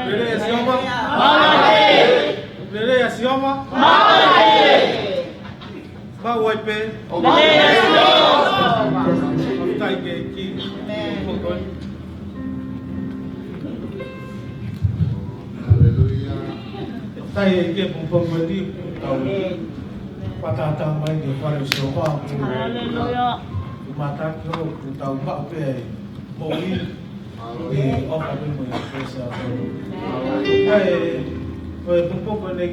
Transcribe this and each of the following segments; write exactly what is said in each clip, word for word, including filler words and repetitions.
Pele ʻa Sihova. Pele ʻa Sihova. Mau ai pē. Fakafetaʻi ki he ʻEiki. Haleluia. Talitali ʻEiki, pongipongi ni ʻoku tau fakatātā mai ki he fale ʻo Sihova. Haleluia. Ko e mātaki ʻoku tau maʻu pē ai e moʻui ʻi he ʻofa pē mo e ʻEiki ʻo e ʻOtua. Kae, ko e pongipongi ni,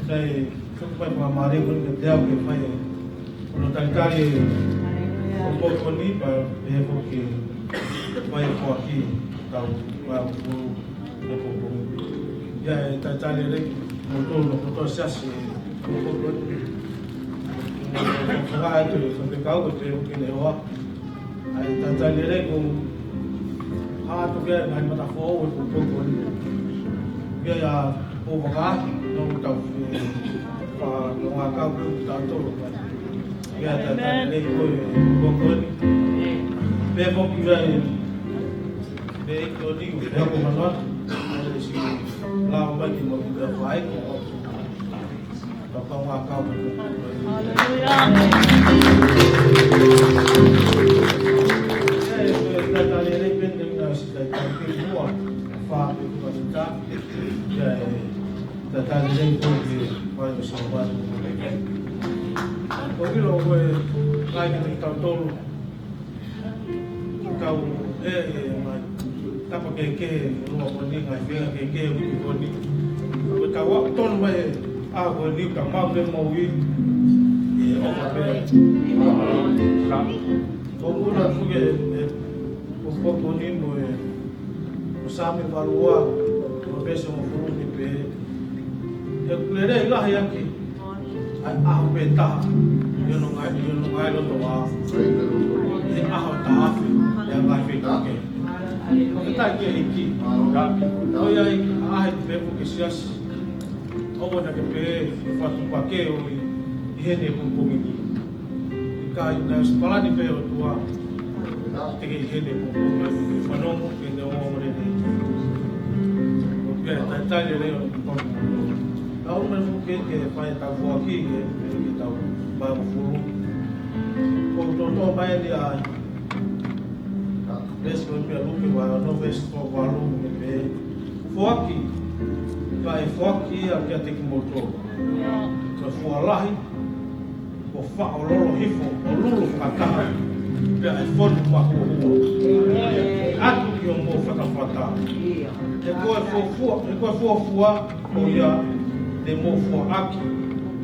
kae, tuku mai fakamālō ko eni kiate au ke fai e hono talitali e pongipongi ni, pea pehē foki ke fai e foaki ʻetau vaiʻeiki ʻo e pongipongi ni. ʻIo, ʻe talitali lelei kimoutolu kotoa, siasi, ʻo e pongipongi ni. Fakaʻatā atu e faifekau ʻo e pongipongi ni ʻo ʻai e talitali lelei ko ʻAtu kia ngaahi matafoʻou ʻo e pongipongi ni. Kia ia ʻo vaka, no tau fie, pa, no ngā kau pē ʻo tautolu. Kia talitali lelei ko e pongipongi ni. Pea foki kia e, pea ʻEiki ʻo ni, pea ko manoa. Lao mai ki mo ki pea fai. Haleluia. Kau ʻe, ʻe, ngaahi tapa kehekehe, ʻo e ngaahi feinga kehekehe ʻo e uike ko eni. Ko e tau aʻu tonu mai he ʻaho ko eni, ka mau pē moʻui ʻi he ʻofa pē. Ko e ʻuhinga ʻoku ke, ʻe, ʻo foko ni mo e, ʻo Saame valu ua, ʻo e veesi hongofulu ni pē. ʻOku lelei lahi ange ʻa e ʻaho pē taha ʻi hono ngaahi, ʻi hono ngaahi loto ʻa e ʻaho taha afe ʻi he ngaahi feituʻu kehe. Fakafetaʻi ki he ʻEiki. ʻOku ʻi ai ʻa e ʻaho pē ʻoku ke siasi. ʻOku ʻikai ke pehē ʻe fakatuʻupakē ʻo ʻi, ʻi heni he pongipongi ni. ʻIkai, naʻe ʻosi palani pē ʻe he ʻOtua te ke ʻi heni he pongipongi ni, ke fanongo ki heʻene ongoongo lelei. ʻOku ou talitali lelei ʻo e pongipongi ni. Ka ʻoku ou meʻa ke, ke fai ʻetau foaki, ke, ke tau fai ʻo fulu. Ko e tōtō mai ni ʻa e veesi ko eni ʻa Luke vahe ono veesi tolu valu, ʻoku pehē: Foaki, kae foaki ia kiate kimoutolu. Ko e fua lahi, kuo faʻo lolo hifo ʻo lulu fakataha, pea ʻe fonu mahuohua. ʻAtu ki homou fatafata. He ko e fuofua, he ko e fuofua ko ia te mou fuaʻaki,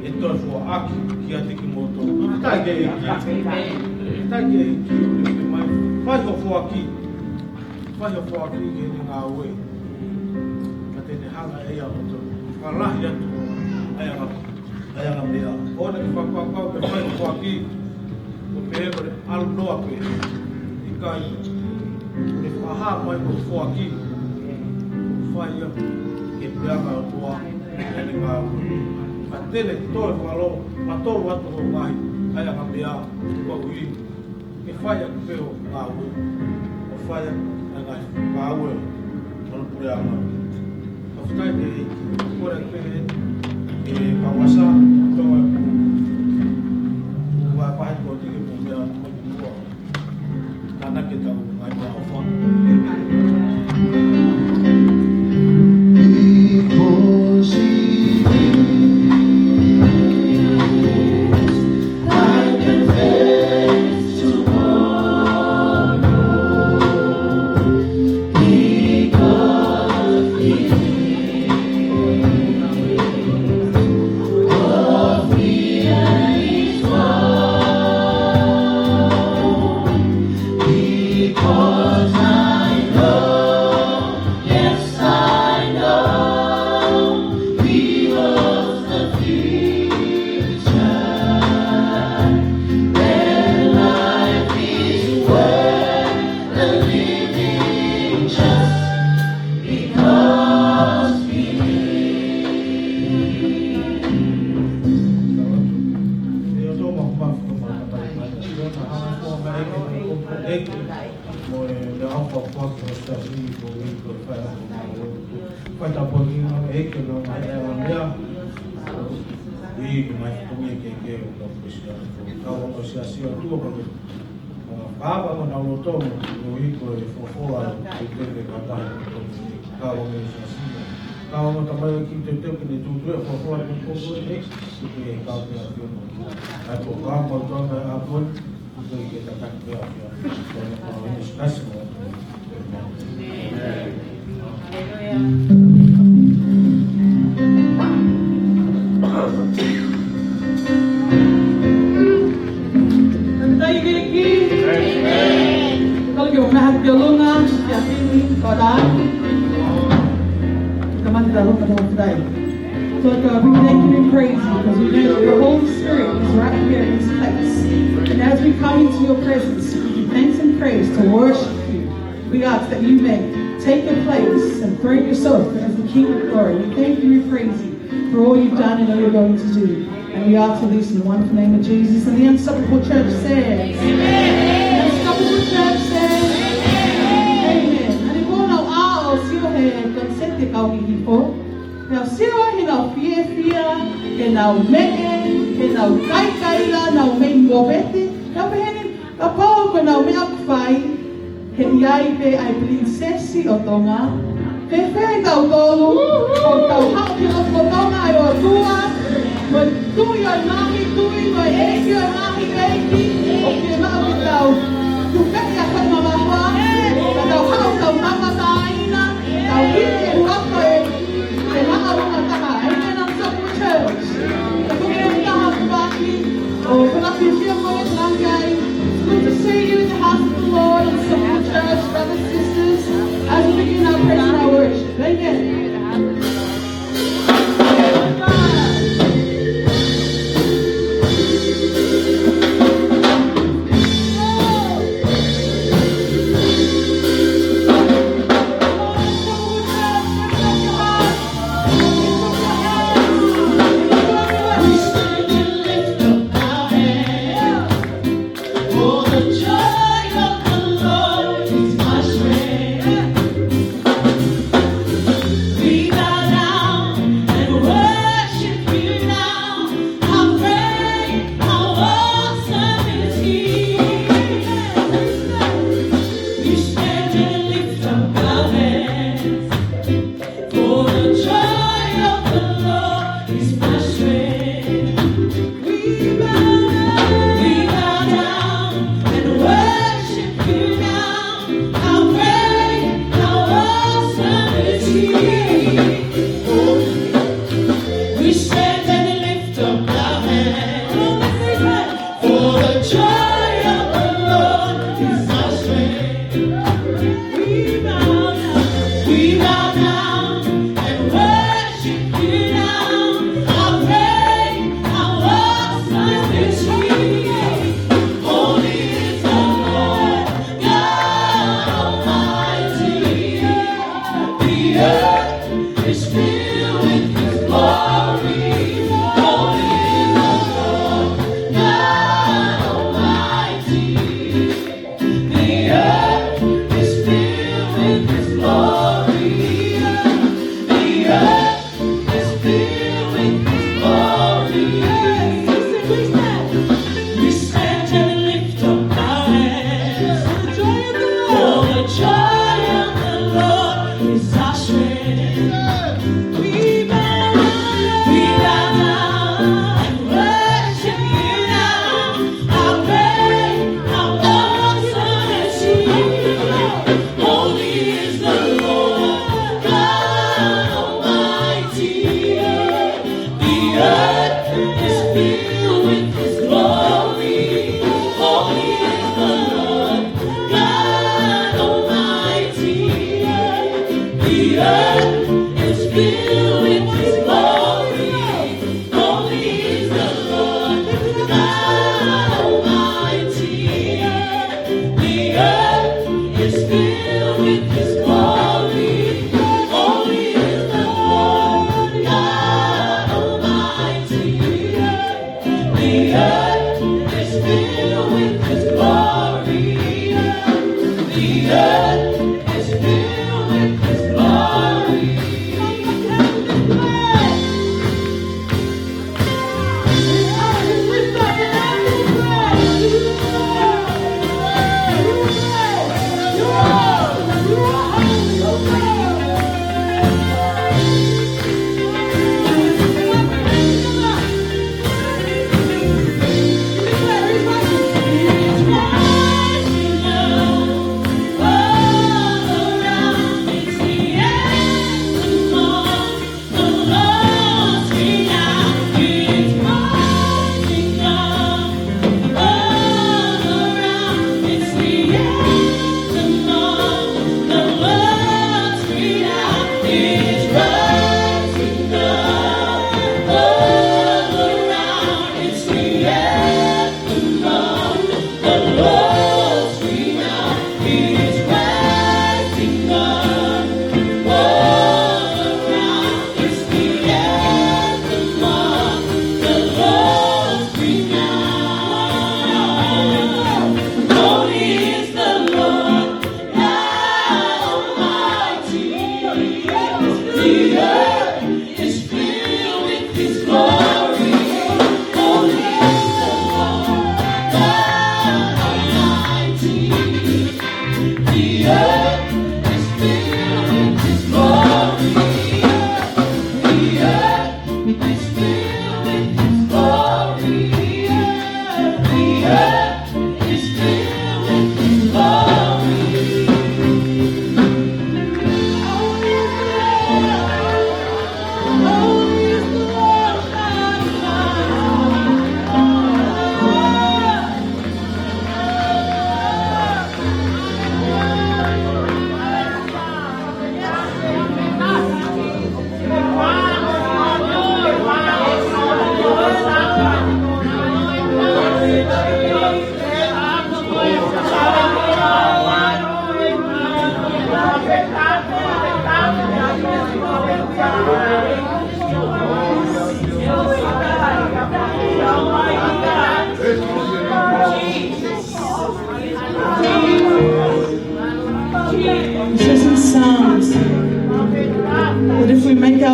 ʻe toe fuaʻaki kiate kimoutolu. Fakafetaʻi ki he ʻEiki. Fakafetaʻi ki he ʻEiki ʻoku ne pehē mai: Fai hoʻo foaki. Fai hoʻo foaki ki heʻene ngāue. Ka te ne hanga ʻe ia ʻo toe fakalahi atu ʻa e anga, ʻa e angameʻa. ʻOua naʻa ke fakakaukau ke fai hoʻo foaki ko e pehē ko e ʻalu noa pē. ʻIkai. ʻOku ne fakahā mai ko e foaki, fai ia ke peanga ʻOtua ʻene ngāue. Ka te ne toe fakalotolahi atu hoʻo ngaahi ʻa e angameʻa, koeʻuhi ke fai ʻaki pē hoʻo ngāue, ʻo fai ʻaki ʻa e ngaahi ngāue ʻo hono puleʻanga. Fakafetaʻi ki he ʻEiki, ko e pehē ʻe Kauasa, tō ua pahi ko tiki mo mea mo ki mua. Tānaki ʻetau ngaahi meʻaʻofa. Because he lives, I can face tomorrow. Because he lives, all fear is gone. Because I know, yes, I know, he knows the future. That life is worth the living just because he lives. Mo e meʻaʻofa ʻoku fai ʻe he siasi ko eni ko e fai ʻa e fai tāpuekina ʻEiki ʻo e ngaahi meʻa. ʻI he ngaahi fatongia kehekehe ʻo e Kalisitiane. Kau ʻa e siasi ʻo e ʻOtua ko e, ʻa, kava mo nau loto mo, koeʻuhi ko e folofola ʻa e ʻEiki ke kātaki ʻo e kau ʻa e siasi. Kau mo tamai ki te teu ki ne tūtū e fakafola ko ko ko e, ki he kau pē ʻAfiona. ʻA ko kau mo tō na a ko, ko ke tataki pē ʻAfiona. Ko na kau Iesu Kalaisi mo. Amen. Thank you, Ricky. Amen. Thank you, Matt Galunga, Yasini, Koda. Come on, Galunga, today. So, God, we thank you and praise you because we know that your Holy Spirit is right here in this place. And as we come into your presence, we give thanks and praise to worship you. We ask that you may take your place and throne yourself as the King of glory. We thank you and praise you for all you've done and all you're going to do. And we ask all this in the wonderful name of Jesus. And the unstoppable church says, Amen. The unstoppable church says, Amen. And if all our, our, our, Pea sio ai heʻenau fiefia, heʻenau meʻe, heʻenau kaikaila, nau mei movete. Pea pehē ni, kapau ko ʻenau meʻa ʻoku fai, he ʻi ai pē ʻa e pilinisesi ʻo Tonga. Fēfē ʻa kitautolu, ʻoku tau haʻu ki loto ʻo Tonga ʻa e ʻOtua, mo e tui ʻo e ngaahi tui, mo e ʻEiki ʻo e ngaahi ʻeiki, ʻoku ke maʻu ke tau tupeʻi ʻa e kau mamafa, ka tau haʻu tau kamataʻina, tau ʻi he huafa ʻo e ʻEiki, ke maʻu ʻa e taha. Amen, Unstoppable Church. Ka ko e taha atu ʻaki, ʻo ko na fiefia mo e langi ai. It's good to see you in the house of the Lord, Unstoppable Church, brothers, sisters, as we begin our praise and our worship. Amen.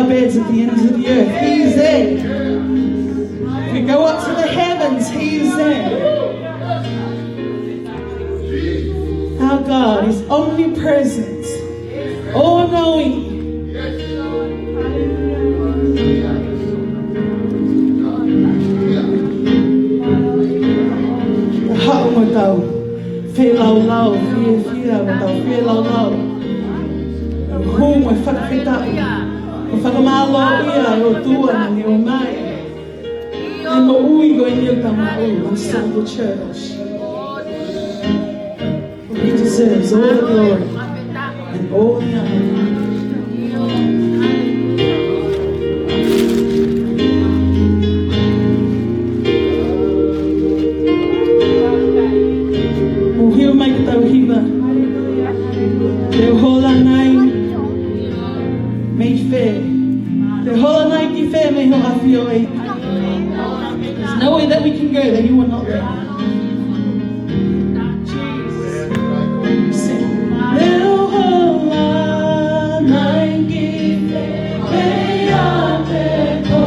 Beds at the ends of the earth. He's there. We go up to the heavens. He's there. Our God is omnipresent, all-knowing. Haʻu mo tau feilaulau, fiefia mo tau feilaulau. Hū mo fakafetaʻi, mo fakamālō ʻia e ʻOtua naʻa ne ʻomai ʻa e moʻui ko eni ʻo e tamaʻi, Ensemble Church. He deserves all the glory and all the honor. Mou hiva mai ke tau hiva. Te u hola nai mei fē? Te u hola nai ki fē mei hoʻo ʻafio, ʻEiki? There's no way that we can go that you are not there. Sing. Te u hola nai ki fē mei hoʻo ʻafio?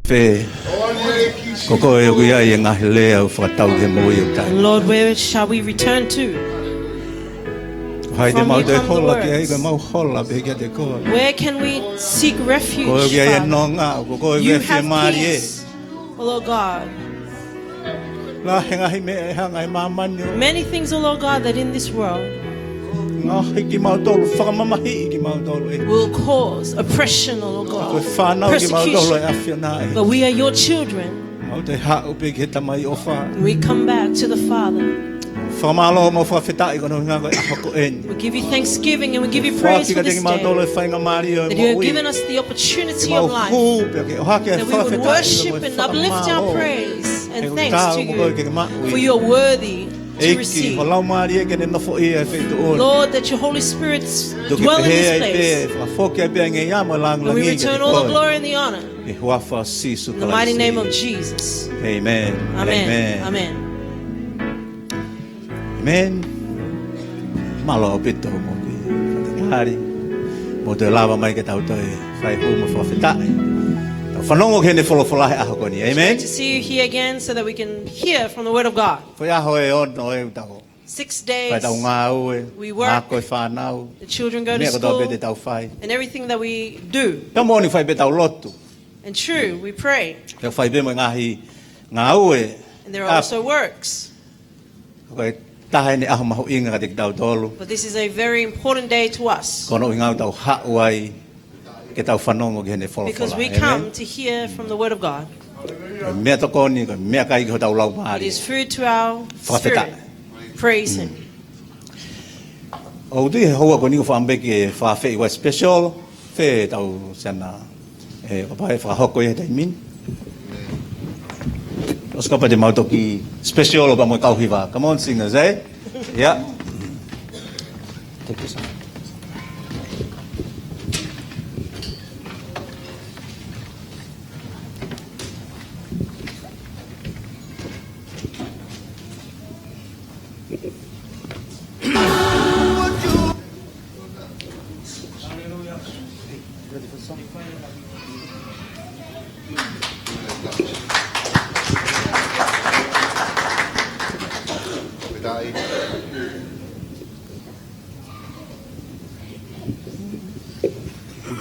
Pē, ko koe ʻoku ʻi ai e ngaahi lea ʻoku fakatau ki he moʻui ʻoku taʻengata. And Lord, where shall we return to? Ko hai te mau toe hola ki ai, ko e mau hola pē kiate koe. Where can we seek refuge from? Ko koe ʻoku ʻi ai e nonga, ko koe ʻoku ʻi ai e fiemālie. You have peace, O Lord God. Lahi e ngaahi meʻa ʻe hanga ʻe māmani ʻo. Many things, O Lord God, that in this world. Ngaohi kimautolu, fakamamahiʻi kimautolu ʻe. Will cause oppression, O Lord God. Ko e fānau kimautolu ʻa e ʻAfiona ē. Persecution. But we are your children. Mau toe haʻu pē ki he Tamai ʻofa. We come back to the Father. Fakamālō mo fakafetaʻi koeʻuhi ko e ʻaho ko eni. We give you thanksgiving and we give you praise for this day. Foaki kiate kimautolu e faingamālie ʻo e moʻui. That you have given us the opportunity of life. Ke mau hū pē ke ʻohake e fakafetaʻi mo e fakamālō. That we would worship and uplift our praise and thanks to you, for you are worthy to receive. He kuo tau mokoʻi ke ke maʻu. ʻEiki, ho Laumālie ke ne nofoʻia e feituʻu ni. Lord, that your Holy Spirit dwell in this place. Tuku ke pehē ai pē, fakafoki ai pē ʻa e ngeia mo e lāngilangi kiate koe. And we return all the glory and the honor. ʻI he huafa ʻo Sīsū Kalaisi. In the mighty name of Jesus. Amen. Amen. Amen. Amen. Mālō ʻaupito mo e faingamālie. Mo e toe lava mai ke tau toe fai hū mo fakafetaʻi. Tau fanongo ki heʻene folofola he ʻaho ko eni. Amen. It's great to see you here again so that we can hear from the Word of God. Ko e ʻaho ʻe ono ʻoku tau. Six days, fai ʻetau ngāue, we work, ako e fānau, the children go to school, meʻa kotoa pē te tau fai. And everything that we do. Pea moʻoni fai pē ʻetau lotu. And true, we pray. Pea fai pē mo e ngaahi ngāue. And there are also works. Ko e taha eni e ʻaho mahuʻinga kiate kitautolu. But this is a very important day to us. Ko hono ʻuhinga ʻoku tau haʻu ai ke tau fanongo ki heʻene folofola. Because we come to hear from the Word of God. Amen. Ko e meʻatokoni, ko e meʻakai ki hotau laumālie. It is food to our spirit. Fakafetaʻi. Praise Him. Mm. ʻOku ou tui he houa ko eni ʻoku ou fakaʻamu pē ke fakaafeʻi ʻa e special, fē ʻetau siana, ē, kapau ʻe fakahoko ia he taimi ni. ʻOsi kapau te mau toki special ʻo pea mo e kau hiva. Come on, singers, eh? Yeah. Take this one.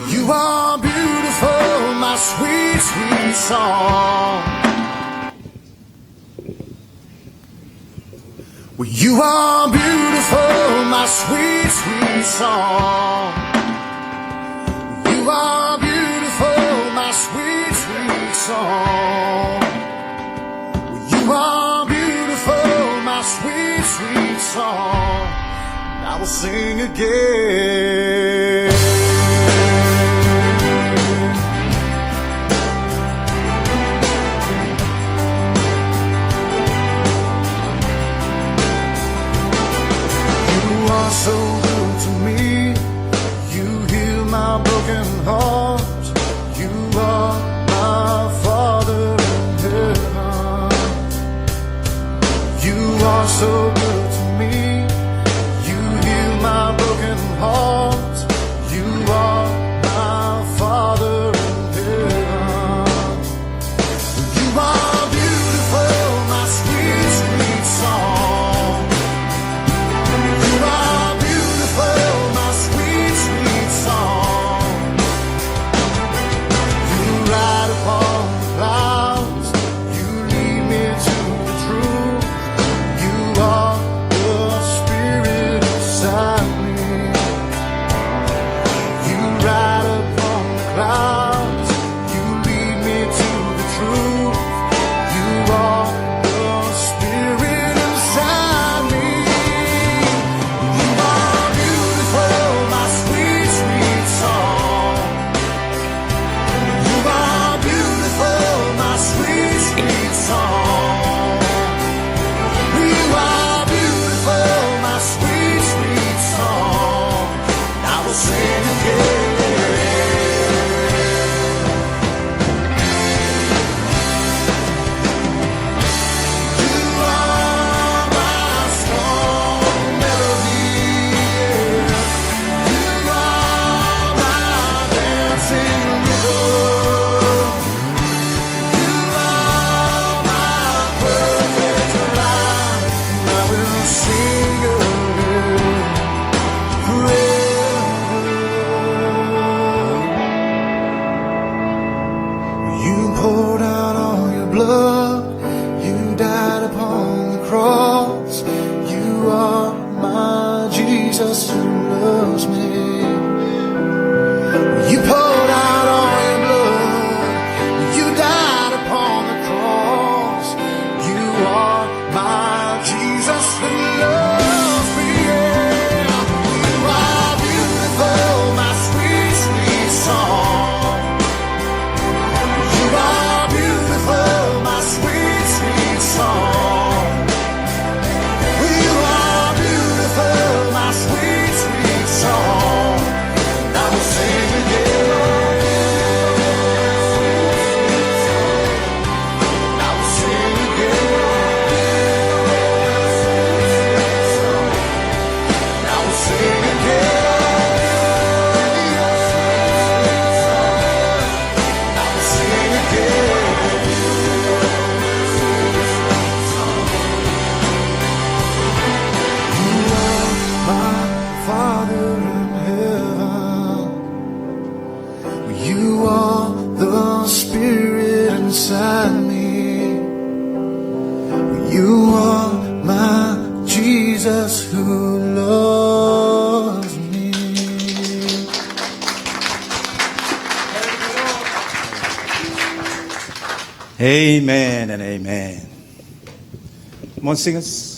You are beautiful, my sweet, sweet song. Well, you are beautiful, my sweet, sweet song. You are beautiful, my sweet, sweet song. You are beautiful, my sweet, sweet song. I will sing again. You are so good to me. You heal my broken heart. You are my Father in heaven. You are so good to me. You heal my broken heart. You are my Father in heaven. You are beautiful, my sweet, sweet song. You are beautiful, my sweet, sweet song. You ride upon the clouds. You lead me to the truth. You are the cross. You are my Jesus who loves me. You poured out all your blood. You died upon the cross. You are my Jesus who loves me. Yeah. You are beautiful, my sweet, sweet song. You are beautiful, my sweet, sweet song. You are beautiful, my sweet, sweet song. I will sing again. I will sing again. I will sing again. I will sing again. You are my Father in heaven. You are the Spirit inside me. You are my Jesus who loves me. Amen and amen. Come on, singers.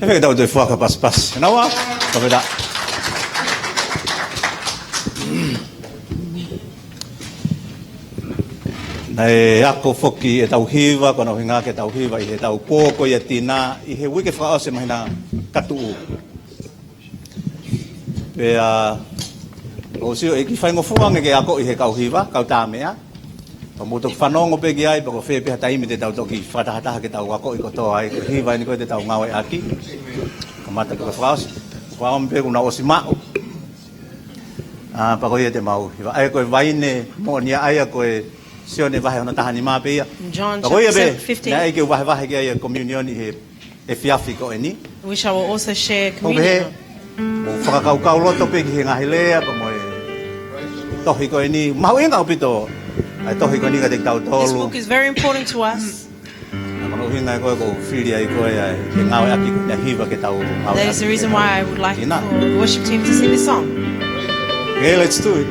ʻE fēfē ke tau toe fuaka pasipasi? Naua, ka peta. Naʻe ako foki ʻetau hiva, ko hono ʻuhinga ke tau hiva ʻi heʻetau pō ko ia Tina, ʻi he uike fakaʻosi māhina ka tuʻu. Pea, ʻoku ou sio ʻe kiʻi faingofua ange ke akoʻi he kau hiva, kau tā meʻa. Pea mou toki fanongo pē ki ai, pea ko fē pē ha taimi te tau toki fakatahataha ke tau akoʻi kotoa ai, ko e hiva eni ko ē te tau ngāueʻaki. Kamata pē ko e fakaʻosi. Ko au pē kuo u ʻosi maʻu. ʻA, pea ko ia te mau hiva. ʻAi ko e vaine moʻoni ʻa ia ko e Sione vahe hono taha nima pē ia. John chapter seven fifteen. Pea ko ia pē, naʻe ʻai ke u vahevahe ki ai e komiunioni he efiafi ko eni. Which I will also share communion. Pea ko e hā, mou fakakaukau loto pē ki he ngaahi lea, pea mo e tohi ko eni. Mahuʻinga ʻaupito ʻa e tohi ko eni kiate kitautolu. This book is very important to us. Ko hono ʻuhinga ia ko ē ʻoku ou fili ai ko ē ʻa e ngāueʻaki ko eni ʻa e hiva ke tau ngāueʻaki. That is the reason why I would like for the worship team to sing this song. Okay, let's do it.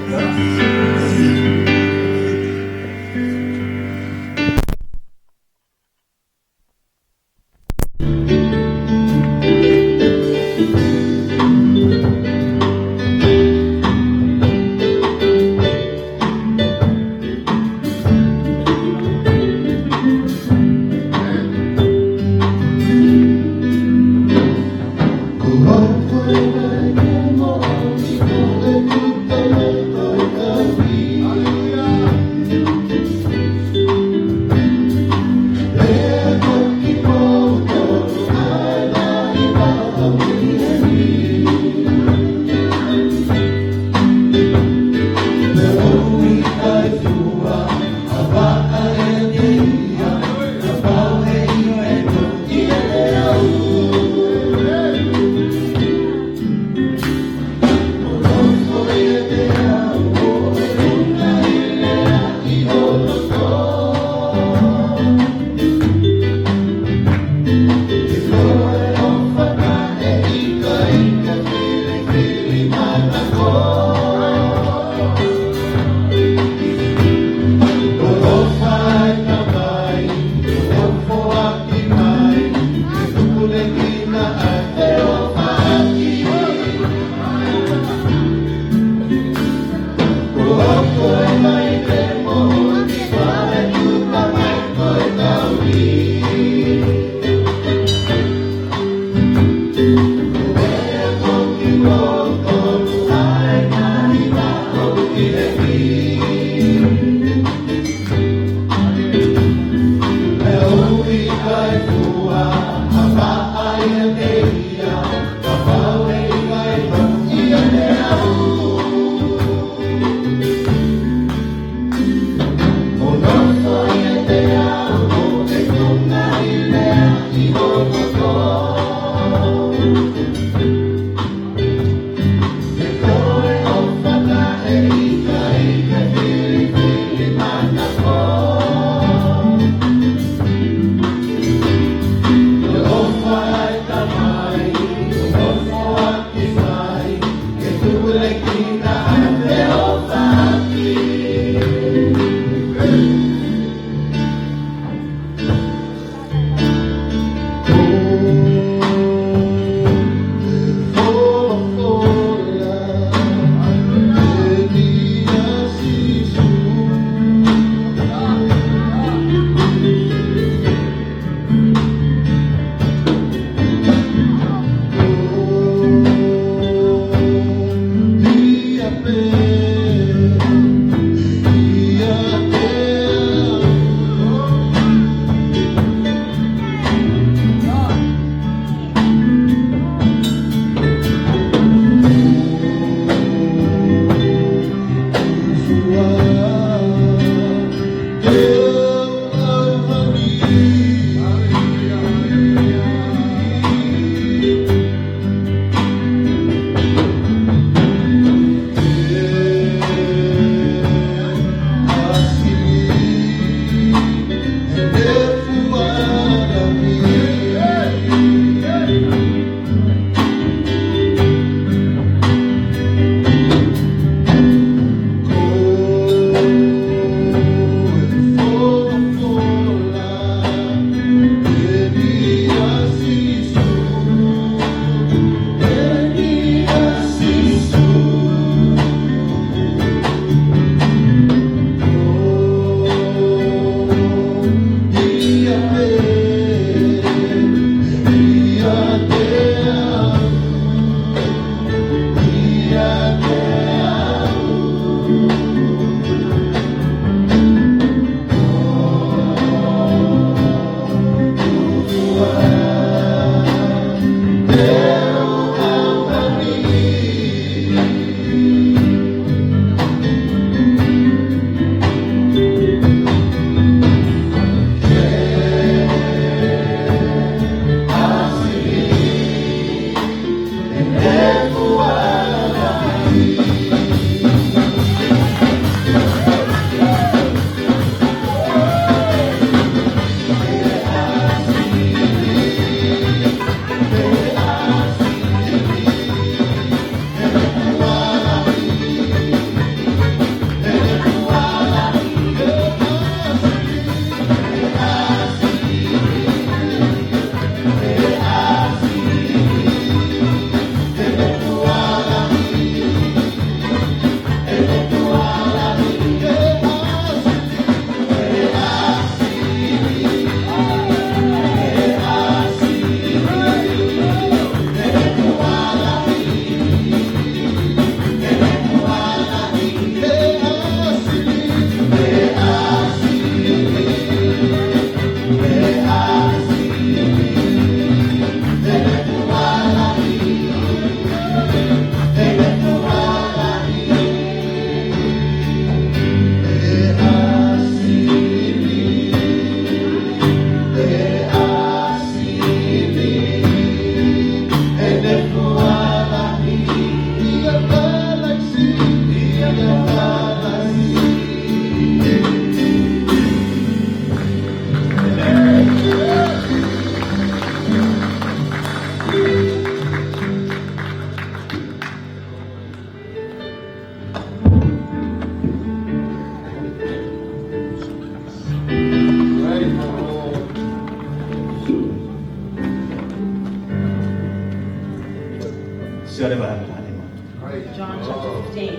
John chapter fifteen.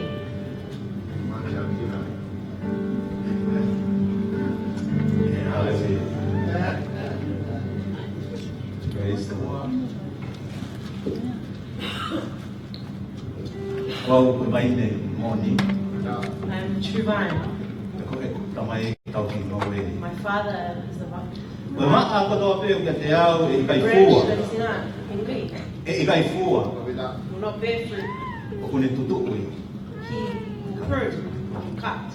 Hallelujah. Praise the Lord. Ko au ko e vaine moʻoni. I am the true vine. Ko e tamai ʻoku tau ki noe. My father is the vine. Ko e vaʻa kotoa pē ʻoku ʻiate au ʻe ʻikai fua. Branch that is in me, in me, ʻE ʻikai fua. Will not bear fruit. ʻOku ne tutuʻu ia. He pruned, he cut.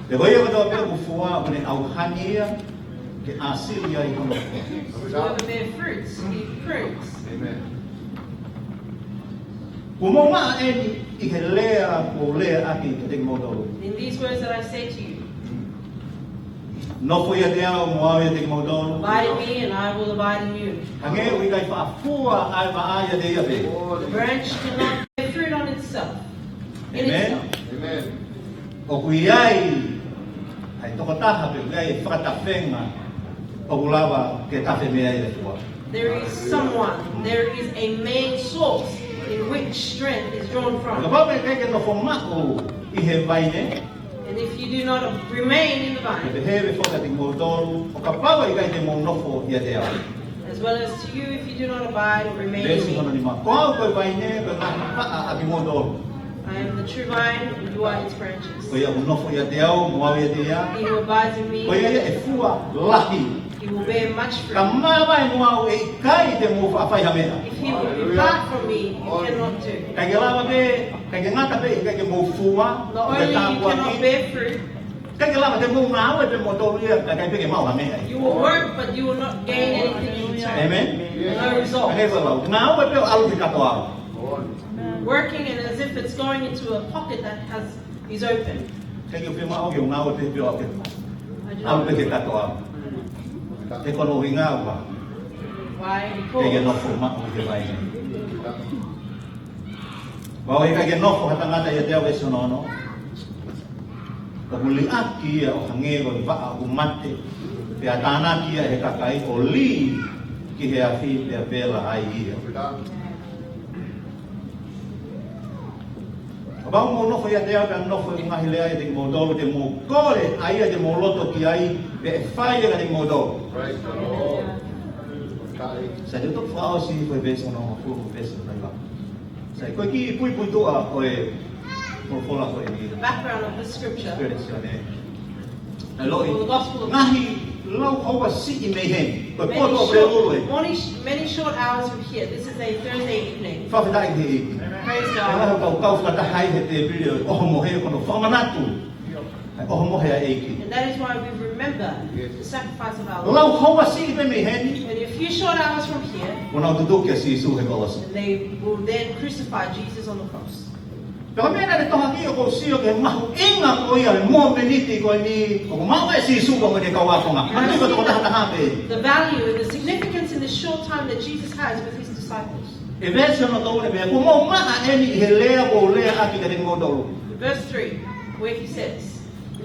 Pea ko ia kotoa pē ʻoku fua, ʻoku ne ʻauhani ia ke ʻāsili ai hono fua. Whoever bear fruits, he prunes. Amen. Kuo mou maʻa eni ʻi he lea kuo u leaʻaki kiate kimoutolu. In these words that I say to you, Nofo ʻiate au, mo au ʻiate kimoutolu. Abide in me, and I will abide in you. Hangē ʻoku ʻikai faʻa fua ʻa e vaʻa ʻiate ia pē. The branch cannot bear fruit on itself, in Amen. Itself. Amen. ʻOku ʻi ai ʻa e tokotaha pe ʻoku ʻi ai e fakatafenga ʻoku lava ke tafe mei ai e fua. There is someone, there is a main source in which strength is drawn from. Kapau ʻoku ʻikai ke nofo maʻu ʻi he vaine. And if you do not remain in the vine, Pea pehē foki kiate kimoutolu, ʻo kapau ʻoku ʻikai te mou nofo ʻiate au. As well as to you, if you do not abide or remain in me. Veesi hono nima. Ko au ko e vaine, ko e ngaahi vaʻa ʻa kimoutolu. I am the true vine, and you are its branches. Ko ia ʻoku nofo ʻiate au, mo au ʻiate ia. He who abides in me, Ko ia ia ʻe fua lahi. He will bear much fruit. Ka mavahe mo au ʻe ʻikai te mou faʻa fai ha meʻa. If he will depart from me, you cannot do. ʻIkai ke lava pē, ʻikai ke ngata pē, ʻikai ke mou fua, Not only you cannot bear fruit, ʻIkai ke lava te mou ngāue pē mo tolu ia, ka ʻikai pē ke maʻu ha meʻa. You will work, but you will not gain anything in return. Amen. No result. Hangē ko e lau, ngāue pē ʻo ʻalu ki he katoa. Working and as if it's going into a pocket that has, is open. ʻIkai ke u fiemaʻu ke u ngāue pē pē ʻo ʻalu ki he katoa. He ko hono ʻuhinga ʻoku Why? ʻikai ke Because nofo maʻu ʻi he vaine. Pea ʻoku ʻikai ke nofo ha tangata ʻiate au, veesi hono ono. ʻOku liʻaki ia ʻo hangē ko e vaʻa ʻoku mate. Pea tānaki ia ʻe he kakai ʻo lī ki he afi pea vela ai ia. Kapau ʻoku mou nofo ʻiate au pea nofo ʻeku ngaahi lea ʻiate kimoutolu, te mou kole ʻa ia te mou loto ki ai, pea ʻe fai ia kiate kimoutolu. Praise the Lord. Sai, te u toki fakaʻosi ko e veesi hono hongofulu, veesi hono hiva. Sai, ko e kiʻi puipuituʻa ʻo e folofola ko eni. The background of this scripture Spirit is your name. ʻAloʻi, for the gospel of ngaahi lau houa siʻi mei heni. Ko e potu ʻo Pulelulu ē. Many short, many, many short hours from here. This is a Thursday evening. Fakafetaʻi ki he ʻEiki. Praise God. ʻE ngaahi kau kau fakataha ai he tēpile ʻo e ʻohomohe, ko hono fakamanatu ʻa e ʻohomohe ʻa e ʻEiki. And that is why we remember the sacrifice of our Lord. Lau houa siʻi pē mei heni. Only a few short hours from here. Kuo nau tutuki ʻa Sīsū he kolosi. And they will then crucify Jesus on the cross. Pea ko e meʻa naʻe tohoakiʻi ʻoku ou sio ki he mahuʻinga ko ia ʻo e momeniti ko eni, ʻoku maʻu ʻe Sīsū pea mo ʻene kau ākonga. Manatuʻi ko e tokotaha taha pē. The value and the significance in the short time that Jesus has with his disciples. ʻI he veesi hono tolu ʻoku pehē, kuo mou maʻa eni ʻi he lea kuo u leaʻaki kiate kimoutolu. Verse three, where he says,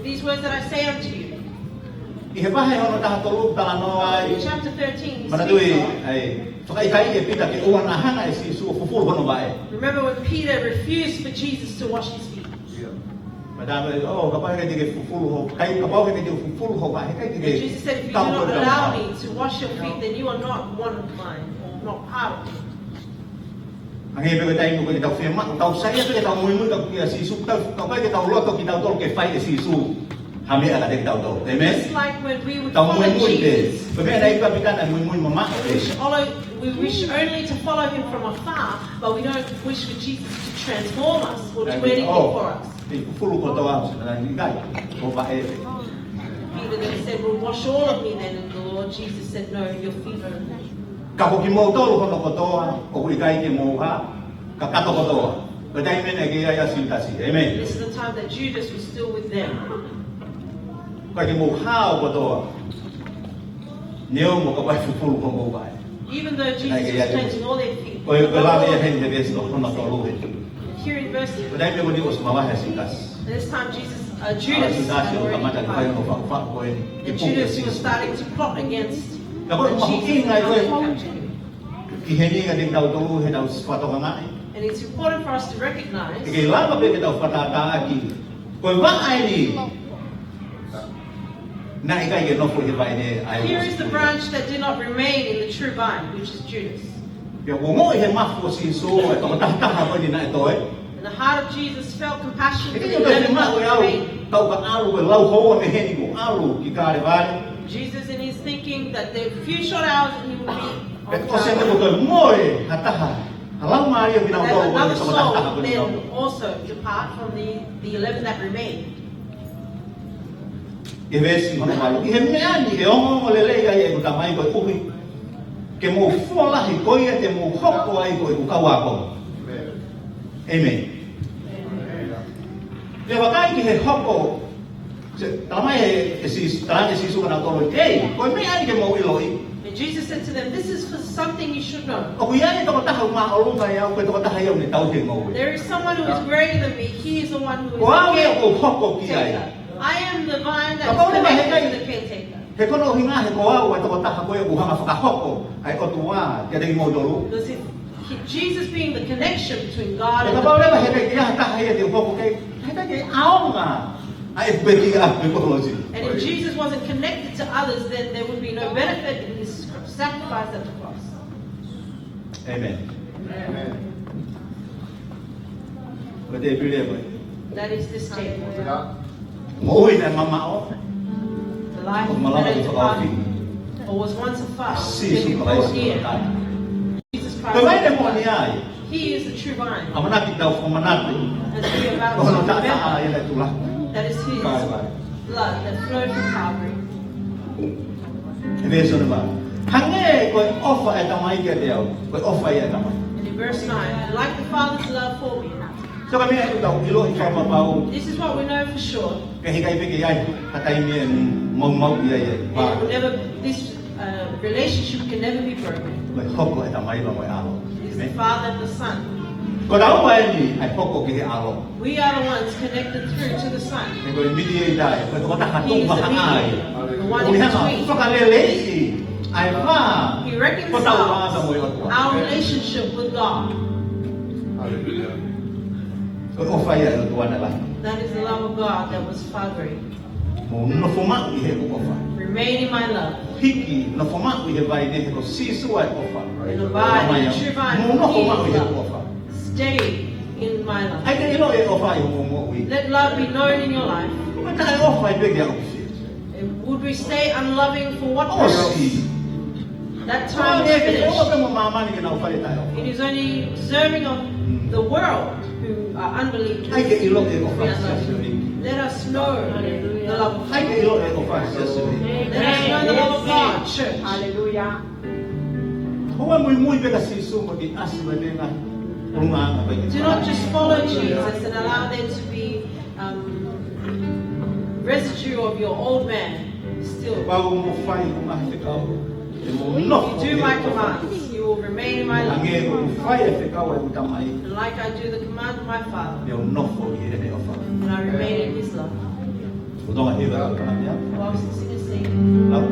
These words that I say unto you. ʻI he vahe hono taha tolu talanoa ai. In chapter thirteen, he speaks of Manatuʻi, ʻa e fakaʻikaiʻi ʻe Pita ke ʻoua naʻa hanga ʻe Sīsū ʻo fufulu hono vaʻe. Remember when Peter refused for Jesus to wash his feet? Pea tā mai, ʻo, kapau heʻikai te ke fufulu ho, kai, kapau heʻikai te ke fufulu ho vaʻe, heʻikai te ke kau ko e tau vaʻe. And Jesus said, "If you do not allow me to wash your feet, then you are not one of mine, or not part of me." Hangē pē ko e taimi ko ē ke tau fiemaʻu, tau saiʻia pē ke tau muimui ki he ʻEiki ko Sīsū, tau, tau ʻikai ke tau loto kitautolu ke fai ʻe Sīsū ha meʻa kiate kitautolu. Amen? Just like when we would Tau follow muimui pē. Jesus, Ko e meʻa naʻe ʻikai pē ke tau muimui mamaʻo pē. Wish only, we wish only to follow him from afar, but we don't wish for Jesus to transform us or do anything for us. ʻE fufulu kotoa au, naʻe ʻikai, ʻo vaʻe. Peter then said, "Well, wash all of me then." And the Lord Jesus said, "No, your feet only." Ka ko kimoutolu hono kotoa, ʻoku ʻikai ke mou hā, kakato kotoa. Ko e taimi eni naʻe ʻi ai ʻa Siutasi. Amen. This is the time that Judas was still with them. ʻIkai ke mou hao kotoa. Neongo kapau ʻe fufulu homou vaʻe. Even though Jesus was cleansing all their feet, Ko e, ko e lave ia heni he veesi hono tolu heni. Here in verse Ko e taimi ko eni ʻosi mavahe ʻa Siutasi. This time Jesus, uh, Judas, Siutasi ʻo kamata ke fai hono faʻufaʻu ko eni. And Judas was starting to plot against Jesus. Ka ko e mahuʻinga ia ko e ki heni kiate kitautolu heʻetau fakatokangaʻi. And it's important for us to recognize ʻIkai lava pē ke tau fakatātā ʻaki. Ko e vaʻa eni naʻe ʻikai ke nofo he vaine ʻa e Here is the branch that did not remain in the true vine, which is Judas. Pea ʻoku ongoʻi he mafu ʻo Sīsū e tokotaha ko eni naʻe toe. And the heart of Jesus felt compassion for the eleven that remained. Kau ka ʻalu e lau houa mei heni kuo ʻalu ki Kalevale. Jesus in his thinking that the few short hours that he would be on Pea ʻosi ʻene Kalevale, ko toe moe ha taha. Ha lau mālie ki nau that another soul then also depart from the, the eleven that remained. ʻI he veesi hono valu. ʻI he meʻa ni ʻe ongoongo lelei ai ʻeku Tamai koeʻuhi ke mou fua lahi ko ia te mou hoko ai ko ʻeku kau ako. Amen. Pea vakai ki he hoko, se, talamai ʻe, ʻe Sīsū, talaange ʻe Sīsū kia nautolu, ʻEi, ko e meʻa eni ke mou ʻiloʻi. And Jesus said to them, "This is for something you should know." ʻOku ʻi ai e tokotaha ʻoku māʻolunga ia, ko e tokotaha ia ʻoku ne tauhi e ngoue. There is someone who is greater than me. He is the one who is the caretaker. Ko au ia ʻoku ou hoko ki ai. I am the vine that is connected to the caretaker. Kapau leva he ʻikai, he ko hono ʻuhinga he ko au e tokotaha ko ē ʻoku hanga fakahoko ʻa e ʻOtua kiate kimoutolu. Because if he, Jesus being the connection between God and the people. Kapau leva he ʻikai ke ʻi ai ha taha ia te u hoko ki ai, he ʻikai ke ʻaonga ʻa e pekia pe kolosi. And if Jesus wasn't connected to others, then there would be no benefit in his sacrifice at the cross. Amen. Amen. Ko e tēpile ko ē. That is this table. Moʻui naʻe mamaʻo. The life that had departed or was once afar, Sīsū Kalaisi ko e taha. Jesus Christ. Ko e vaine moʻoni ia. He is the true vine. ʻAmanaki tau fakamanatu. As we are about to remember, ko hono taʻataʻa ia naʻe tula. That is his blood that flowed from Calvary. He veesi hono valu. Hangē ko e ʻofa ʻa e Tamai kiate au, ko e ʻofa ia ʻa e Tamai. And in verse nine, like the Father's love for me. So ko e meʻa ʻoku tau ʻiloʻi fakapapau. This is what we know for sure. Ka he ʻikai pē ke ʻi ai ha taimi ʻe maumauʻi ai e. It will never, this, uh, relationship can never be broken. Ko e hoko ʻa e Tamai pea mo e ʻAlo. It is the Father and the Son. Ko taua eni ʻa e hoko ki he ʻAlo. We are the ones connected through to the Son. He ko e mediator, ko e tokotaha tuʻu mahaʻa ia. He is the mediator, the one in between. ʻOku ne hanga fakaleleiʻi ʻa e vā ko taua pea mo e ʻOtua. He reconciles our relationship with God. Hallelujah. Ko e ʻofa ia ʻa e ʻOtua naʻe lahi. That is the love of God that was far great. Mou nofo maʻu ʻi heʻeku ʻofa. Remain in my love. Hiki, nofo maʻu ʻi he vaine he ko Sīsū ʻa e ʻofa. And abide in the true vine, who is love. Mou nofo maʻu ʻi heʻeku ʻofa. Stay in my love. ʻAi ke ʻiloʻi e ʻofa ʻi hoʻo moʻui. Let love be known in your life. Ko e taʻeʻofa ai pē ke aʻu ki fē? And would we stay unloving for what purpose? ʻOsi. That time is finished. Ko e ʻofa mo māmani ke nau fai e taʻeʻofa. It is only deserving of the world who are unbelievers. ʻAi ke ʻiloʻi e ʻofa ʻa Sīsū. Let us know the love of God. ʻAi ke ʻiloʻi e ʻofa ʻa Sīsū. Let us know the love of God, church. Hallelujah. Ko e muimui pē kia Sīsū mo e ʻasi mai mei he ngaahi ʻulungaanga pē. Do not just follow Jesus and allow there to be um, residue of your old man still. Kapau ʻoku mou fai hoʻomou ngaahi fekau, te mou nofo ʻi heʻeku ʻofa. If you do my commands, you will remain in my love. Hangē ko ʻeku fai e fekau ʻa ʻeku Tamai. And like I do the command of my Father, Te u nofo ʻi heʻene ʻofa. And I remain in his love. Ko tonga hiva ka kana mea. Whilst singing, sing. Lau.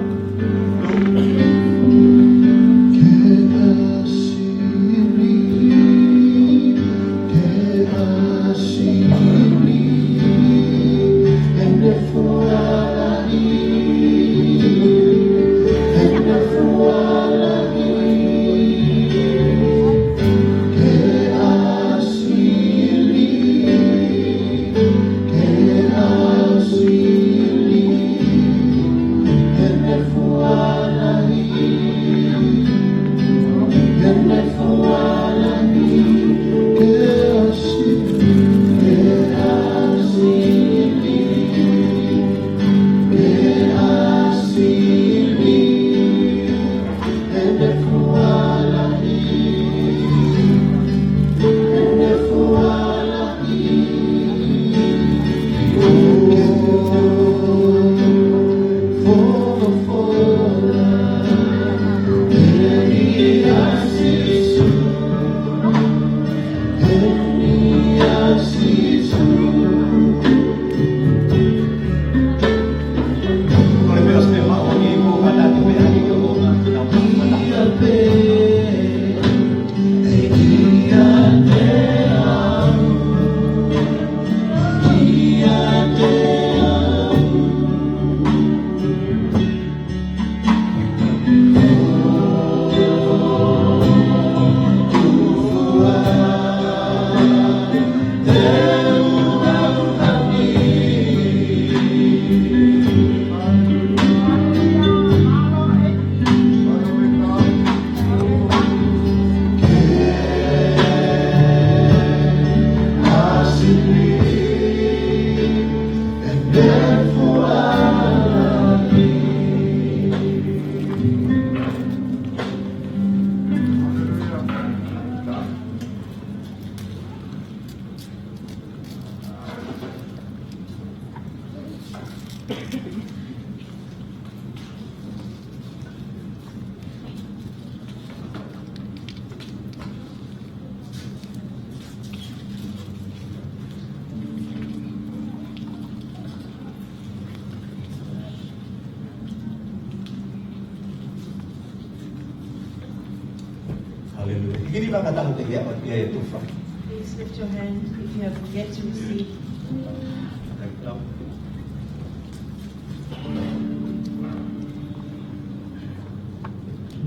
Kini maka tahu te ia o ia e tufa. Please lift your hand if you have yet to receive.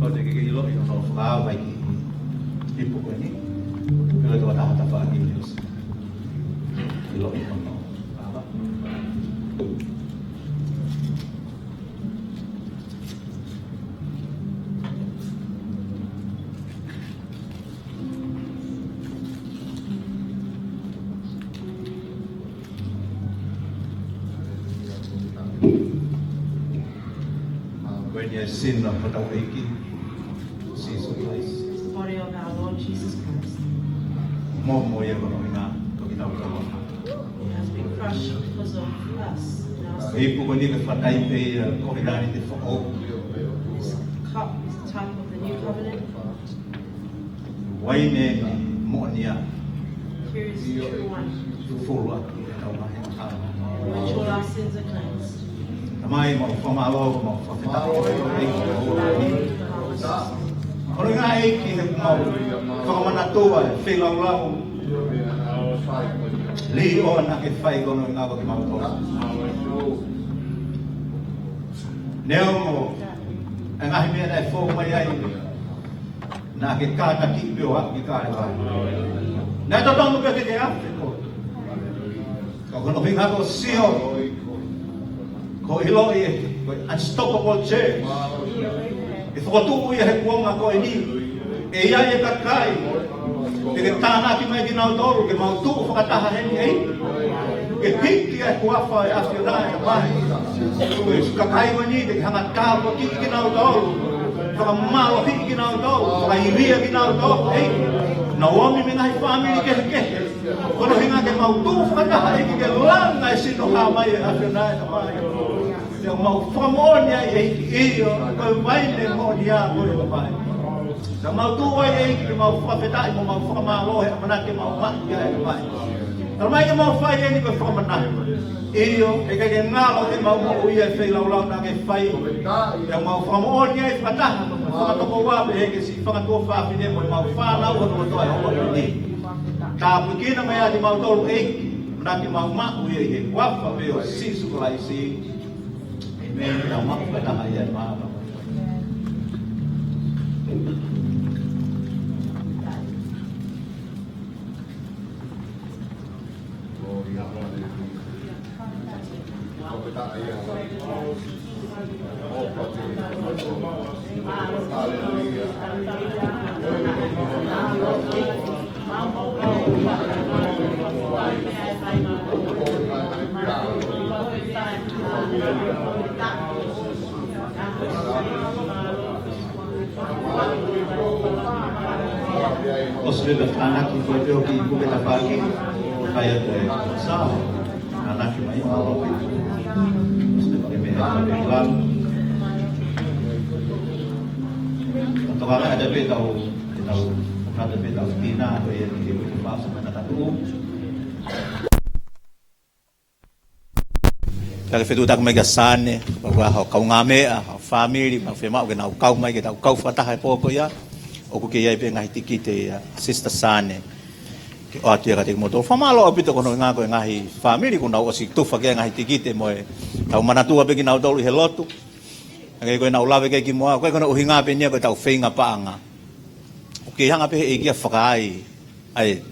Ko te ke ʻilo ʻi hono fakaava ʻi he ipu ko eni. Pela te wata hata faki ni. ʻIlo ʻi hono fakaava. Ko eni e sino ʻo hotau ʻEiki, Sīsū Kalaisi. It's the body of our Lord Jesus Christ. Mo, mo ia ko hono ʻuhinga, ko kinautolu. It has been crushed because of us and our sin. Ipu ko eni ke fakatatau pē ia ko e ʻi he foʻi. This cup is the type of the new covenant. Uaine moʻoni ia. Here is the true wine. Tufulu ʻa e kau mahe. Which all our sins are cleansed. Tamai, mau fakamālō, mau fakafetaʻi. Ko hono ʻuhinga ʻEiki he mau fakamanatua e feilaulau. Lī o na ke fai ko hono ʻuhinga ko kimautolu. Neongo e ngaahi meʻa naʻe fou mai ai. Naʻa ke kātaki pē ʻo aʻu ki Kalevale. Naʻe totonu pē ke ke afe koe. Ka ko hono ʻuhinga ko e sio, ko e ʻiloʻi ē, ko e unstoppable chain. ʻE fokotuʻu ia he kuonga ko eni. ʻE ʻi ai e kakai te ke tānaki mai kinautolu, ke mau tuʻu fakataha heni ʻEiki. Ke hiki ai e huafa ʻo e ʻAfiona ʻi he ʻaho ni. Ko e kakai ko eni te ke hanga ʻo tāpuakiʻi kinautolu, fakamālohiʻi kinautolu, fakaivia kinautolu, ʻEiki. Nau ō mai mei he ngaahi fāmili kehekehe. Ko hono ʻuhinga ke mau tuʻu fakataha ʻEiki ke langa e sino hā mai ʻa e ʻAfiona ʻi he ʻaho ni. Pea mau fakamoʻoni ai ʻEiki, ʻio, ko e uaine moʻoni ia ko e ʻomai. Pea mau tuʻu ai ʻEiki ke mau fakafetaʻi mo mau fakamālō he ʻamanaki ke mau maʻu ia ʻe ʻomai. Talamai ke mau fai eni ko e fakamanatu. ʻIo, ʻe ʻikai ke ngalo ke mau moʻui ʻi he feilaulau naʻa ke fai. Pea mau fakamoʻoni ai fakataha, fakatokoua pē he ke si fakatuofāfine mo ʻemau fānau ʻo tuʻu ʻi he ʻaho ni. Tāpuekina mai ʻa kimautolu ʻEiki, ʻamanaki ke mau maʻu ia ʻi he huafa pē ʻo Sīsū Kalaisi. ʻĒmeni. Tau maʻu fakataha ia ʻi he mālō. ʻOsi leva e tānaki ko e peo ki kuke tafaʻaki, ʻo kai atu e sā, tānaki mai, mālō. ʻOsi leva ke meʻa ki lalo. Tokanga atu pē tau, tau, tau pē tau tina, ko ia ke kuke pasa mana tatu. Pea ke fetuʻutaki mai kia Sane, pea ko e kaungāmeʻa, fāmili, mau fiemaʻu ke nau kau mai, ke tau kau fakataha he pō ko ia, ʻoku kei ʻi ai pē ngaahi tikite ia, Sister Sane. Ke ʻoatu ia kiate kimoutolu. Fakamālō ʻaupito ko hono ʻuhinga ko e ngaahi fāmili, kuo nau ʻosi tufa ki ai e ngaahi tikite mo e tau manatua pē kinautolu ʻi he lotu. ʻA ia ko ʻenau lave ki ai kimuʻa, ko e ko hono ʻuhinga pē eni ia ko ʻetau feinga paʻanga. ʻOku kei hanga pē ʻe he ʻEiki ia ʻo fakaai ʻa e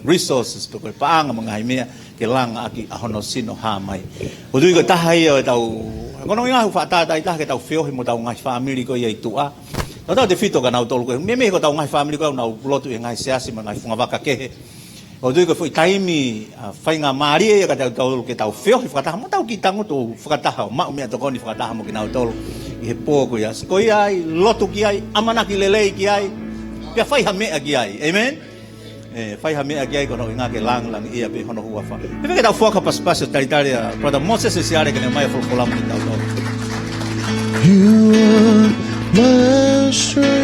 resources pe ko e paʻanga mo e ngaahi meʻa ke langa ʻaki ʻa hono sino hā mai. ʻOku ou tui ko e taha ia ʻo ʻetau, ko hono ʻuhinga ʻoku fakatātā ai taha ke tau feohi mo ʻetau ngaahi fāmili ko ia ʻi tuʻa. Tautautefito kia nautolu ko ē, meimei ko ʻetau ngaahi fāmili ko ē ʻoku nau lotu ʻi he ngaahi siasi mo e ngaahi funga vaka kehe. ʻOku ou tui ko e foʻi taimi, ʻa, faingamālie ia kiate kitautolu ke tau feohi fakataha, mo tau kiʻi tangutu fakataha, ʻo maʻu meʻatokoni fakataha mo kinautolu ʻi he pō ko ia. Ko ia ai, lotu ki ai, ʻamanaki lelei ki ai, pea fai ha meʻa ki ai. ʻĒmeni? ʻE, fai ha meʻa ki ai ko hono ʻuhinga ke langilangiʻia pē hono huafa. Pea ke tau foaki ha pasipasi ʻo talitali ʻa Brother Moses ʻe siale ke ne ʻomai ʻo folofola mo kitautolu. You are my strength.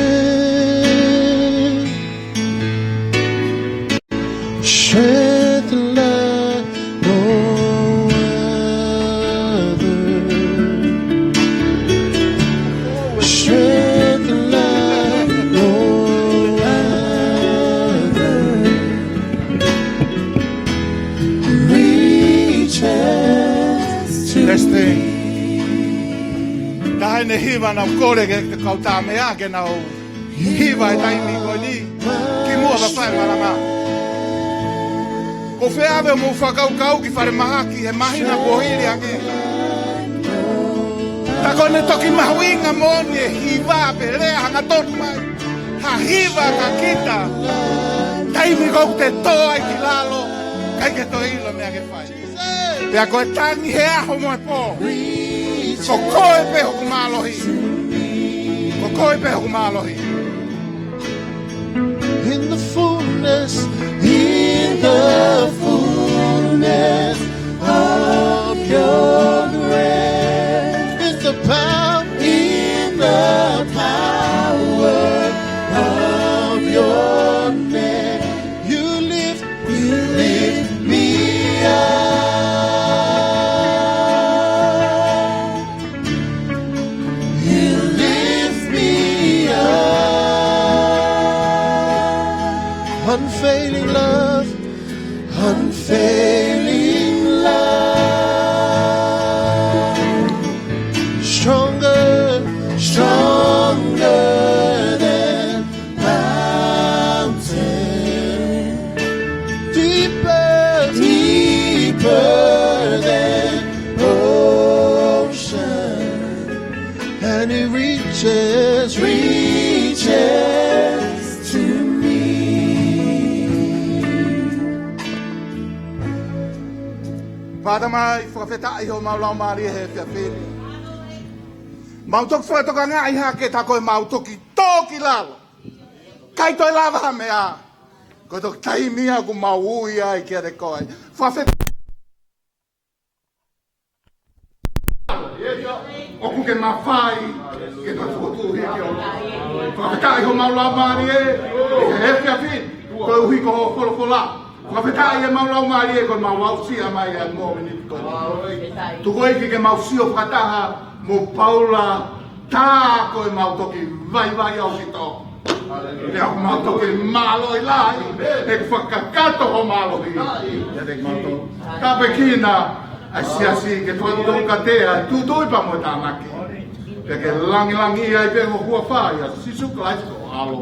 Strength like no other. Strength like no Ne hiva naʻa ku kole ki he kau tāmeʻa ke nau hiva he taimi ko eni, kimuʻa pea fai e malanga. Ko fē ʻave hoʻomou fakakaukau ki falemahaki he māhina kuo hili ange? Tā ko ʻene toki mahuʻinga moʻoni e hiva pe lea hangatonu mai. Ha hiva kia kita. Taimi ʻoku te tō ai ki lalo, ʻikai ke toe ʻilo e meʻa ke fai. Pea ko e tangi he ʻaho mo e pō, ko koe pē hoku mālohi. Ko koe pē hoku mālohi. In the fullness, in the fullness of your grace, in the power, in the power of your name, you lift, you lift me up. You lift me up. Unfailing love, unfailing love. Stronger, stronger than mountain, deeper, deeper than ocean, and it reaches, reaches to me. Father, mau fakafetaʻi homau laumālie he efiafi ni. Mau toki fakatokangaʻi hake tā ko ʻemau toki tō ki lalo, ʻikai toe lava ha meʻa. Ko e toki taimi ia ʻoku mau ui ai kiate koe. Fakafetaʻi ʻoku ke mafai ke toe fokotuʻu hiki ʻo. Fakafetaʻi homau laumālie he efiafi ni koeʻuhi ko hoʻo folofola. Fakafetaʻi ʻemau laumālie ko ʻemau aʻusia mai ʻa e mōmeniti ko eni. Tuku ʻEiki ke mau sio fakataha mo Paula, tā ko ʻemau toki vaivai ʻaupito. Pea ʻoku mau toki mālō ʻi lahi, he ʻoku fakakakato hoʻo mālohi. Pea te mau toki tāpuekina ʻa e siasi ke toe toka te a tūtui pea mo tānaki. Pea ke langilangiʻia ai pē ho huafa ʻia Sīsū Kalaisi ko ho ʻAlo,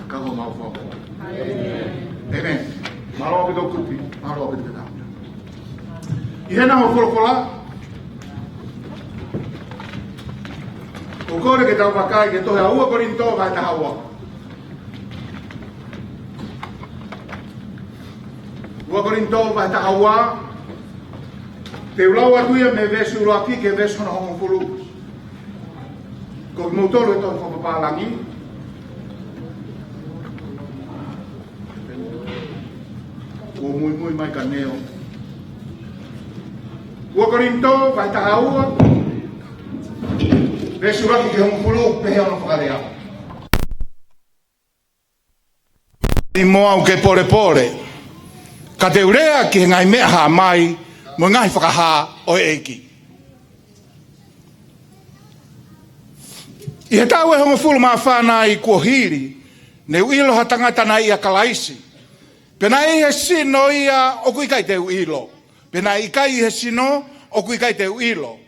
ka ko homau Fakamoʻui. ʻĒmeni. Mālō ʻaupito Kupi, mālō ʻaupito Pita. ʻI heʻenau folofola, ʻoku ou kole ke tau vakai ki he tohi ʻa ua Kolinitō vahe taha ua. Ua Kolinitō vahe taha ua, te u lau atu ia mei he veesi ʻuluaki ki he veesi hono hongofulu. Ko kimoutolu ʻe tohi fakapālangi, kuo muimui mai ka neo. Ua Kolinitō vahe taha ua, veesi ʻuluaki ki he hongofulu, pehē hono fakalea. ʻI mo au ke polepole, ka te u lea ki he ngaahi meʻa hā mai mo e ngaahi fakahā ʻo e ʻEiki. ʻI he taʻu ʻe hongofulu mā fā nai kuo hili, ne u ʻilo ha tangata naʻe ʻia Kalaisi. Pea naʻe ʻi he sino ia ʻoku ʻikai te u ʻilo. Pea naʻe ʻikai ʻi he sino ʻoku ʻikai te u ʻilo,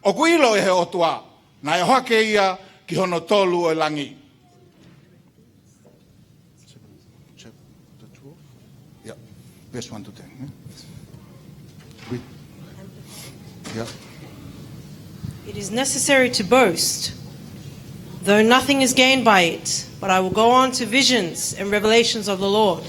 ʻoku ʻilo ʻe he ʻOtua. Naʻe ʻohake ia ki hono tolu ʻo e langi. Chapter twelve? Yeah. Verse one to ten, yeah? Read. Yeah. It is necessary to boast, though nothing is gained by it, but I will go on to visions and revelations of the Lord.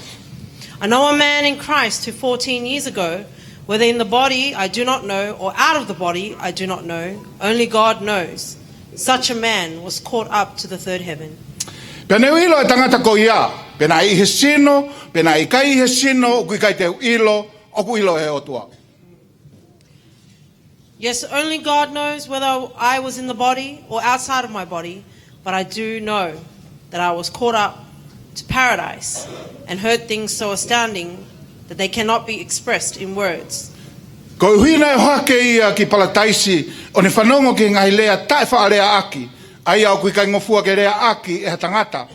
I know a man in Christ who fourteen years ago, whether in the body I do not know, or out of the body I do not know, only God knows. Such a man was caught up to the third heaven. Pea ne u ʻilo e tangata ko ia, pea naʻe ʻi he sino, pea naʻe ʻikai ʻi he sino ʻoku ʻikai te u ʻilo, ʻoku ʻilo ʻe he ʻOtua. Yes, only God knows whether I was in the body or outside of my body, but I do know that I was caught up to paradise and heard things so astounding that they cannot be expressed in words. Koeʻuhi naʻe ʻohake ia ki Palataisi, ʻo ne fanongo ki he ngaahi lea taʻefaʻaleaʻaki, ʻa ia ʻoku ʻikai ngofua ke leaʻaki ʻe ha tangata.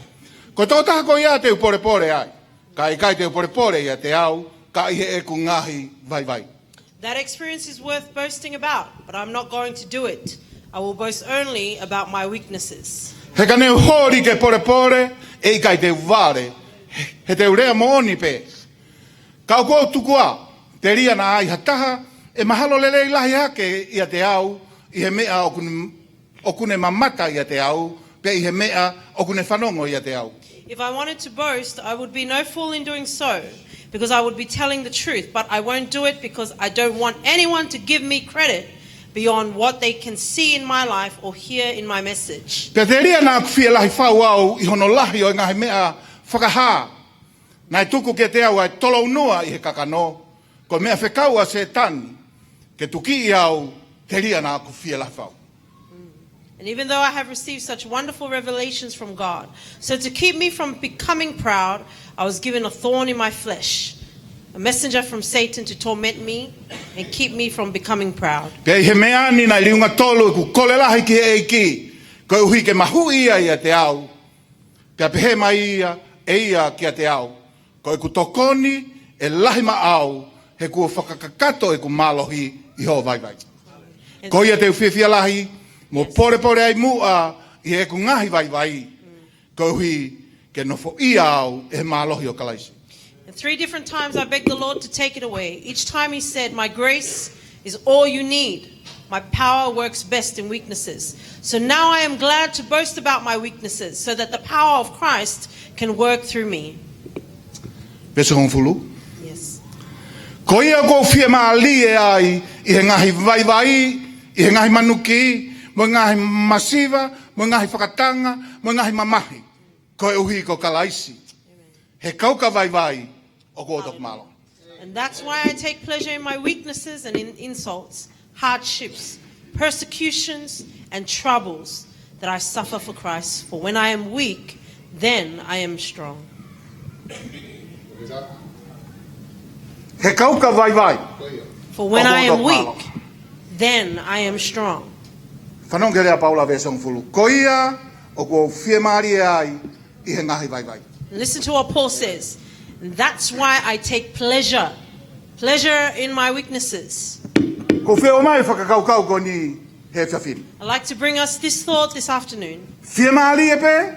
Ko e tokotaha ko ia te u polepole ai, ka ʻikai te u polepole ʻiate au, ka ʻi heʻeku ngaahi vaivai. That experience is worth boasting about, but I'm not going to do it. I will boast only about my weaknesses. He ka ne u holi ke polepole, ʻe ʻikai te u vale, he te u lea moʻoni pē. Ka ʻoku ou tukuā, telia naʻa ai ha taha ʻe mahalo lelei lahi hake ʻiate au ʻi he meʻa ʻoku ne, ʻoku ne mamata ʻiate au, pe ʻi he meʻa ʻoku ne fanongo ʻiate au. If I wanted to boast, I would be no fool in doing so, because I would be telling the truth, but I won't do it because I don't want anyone to give me credit beyond what they can see in my life or hear in my message. Pea telia naʻa ku fielahi fau au ʻi hono lahi ʻo e ngaahi meʻa fakahā naʻe tuku kiate au ʻa e tolounua ʻi he kakano, ko e meʻa fekau ʻa Sētane ke tukiʻi au, telia naʻa ku fielahi fau. And even though I have received such wonderful revelations from God, so to keep me from becoming proud, I was given a thorn in my flesh, a messenger from Satan to torment me and keep me from becoming proud. Pea ʻi he meʻa ni naʻe liunga tolu ʻeku kole lahi ki he ʻEiki, koeʻuhi ke mahuʻi ia ʻiate au. Pea pehē mai ia, ʻe ia kiate au, ko ʻeku tokoni ʻe lahi maʻau, he kuo fakakakato ʻeku mālohi ʻi hoʻo vaivai. Ko ia te u fiefia lahi, mo polepole ai muʻa ʻi heʻeku ngaahi vaivai, koeʻuhi ke nofoʻia au ʻe he mālohi ʻo Kalaisi. And three different times I begged the Lord to take it away. Each time he said, "My grace is all you need. My power works best in weaknesses." So now I am glad to boast about my weaknesses, so that the power of Christ can work through me. Veesi hongofulu. Yes. Ko ia ʻoku ou fiemālie ai ʻi he ngaahi vaivai, ʻi he ngaahi manuki, mo e ngaahi masiva, mo e ngaahi fakatanga, mo e ngaahi mamahi, koeʻuhi ko Kalaisi. He kau ka vaivai ʻoku ou toki mālohi. And that's why I take pleasure in my weaknesses and in insults, hardships, persecutions, and troubles that I suffer for Christ. For when I am weak, then I am strong. He kau ka vaivai. For when I am weak, then I am strong. Fanongo ki he lea ʻa Paula veesi hongofulu. Ko ia ʻoku ou fiemālie ai ʻi he ngaahi vaivai. Listen to what Paul says. That's why I take pleasure, pleasure in my weaknesses. ʻOku ou fie ʻomai e fakakaukau ko eni he efiafi ni. I'd like to bring us this thought this afternoon. Fiemālie pē.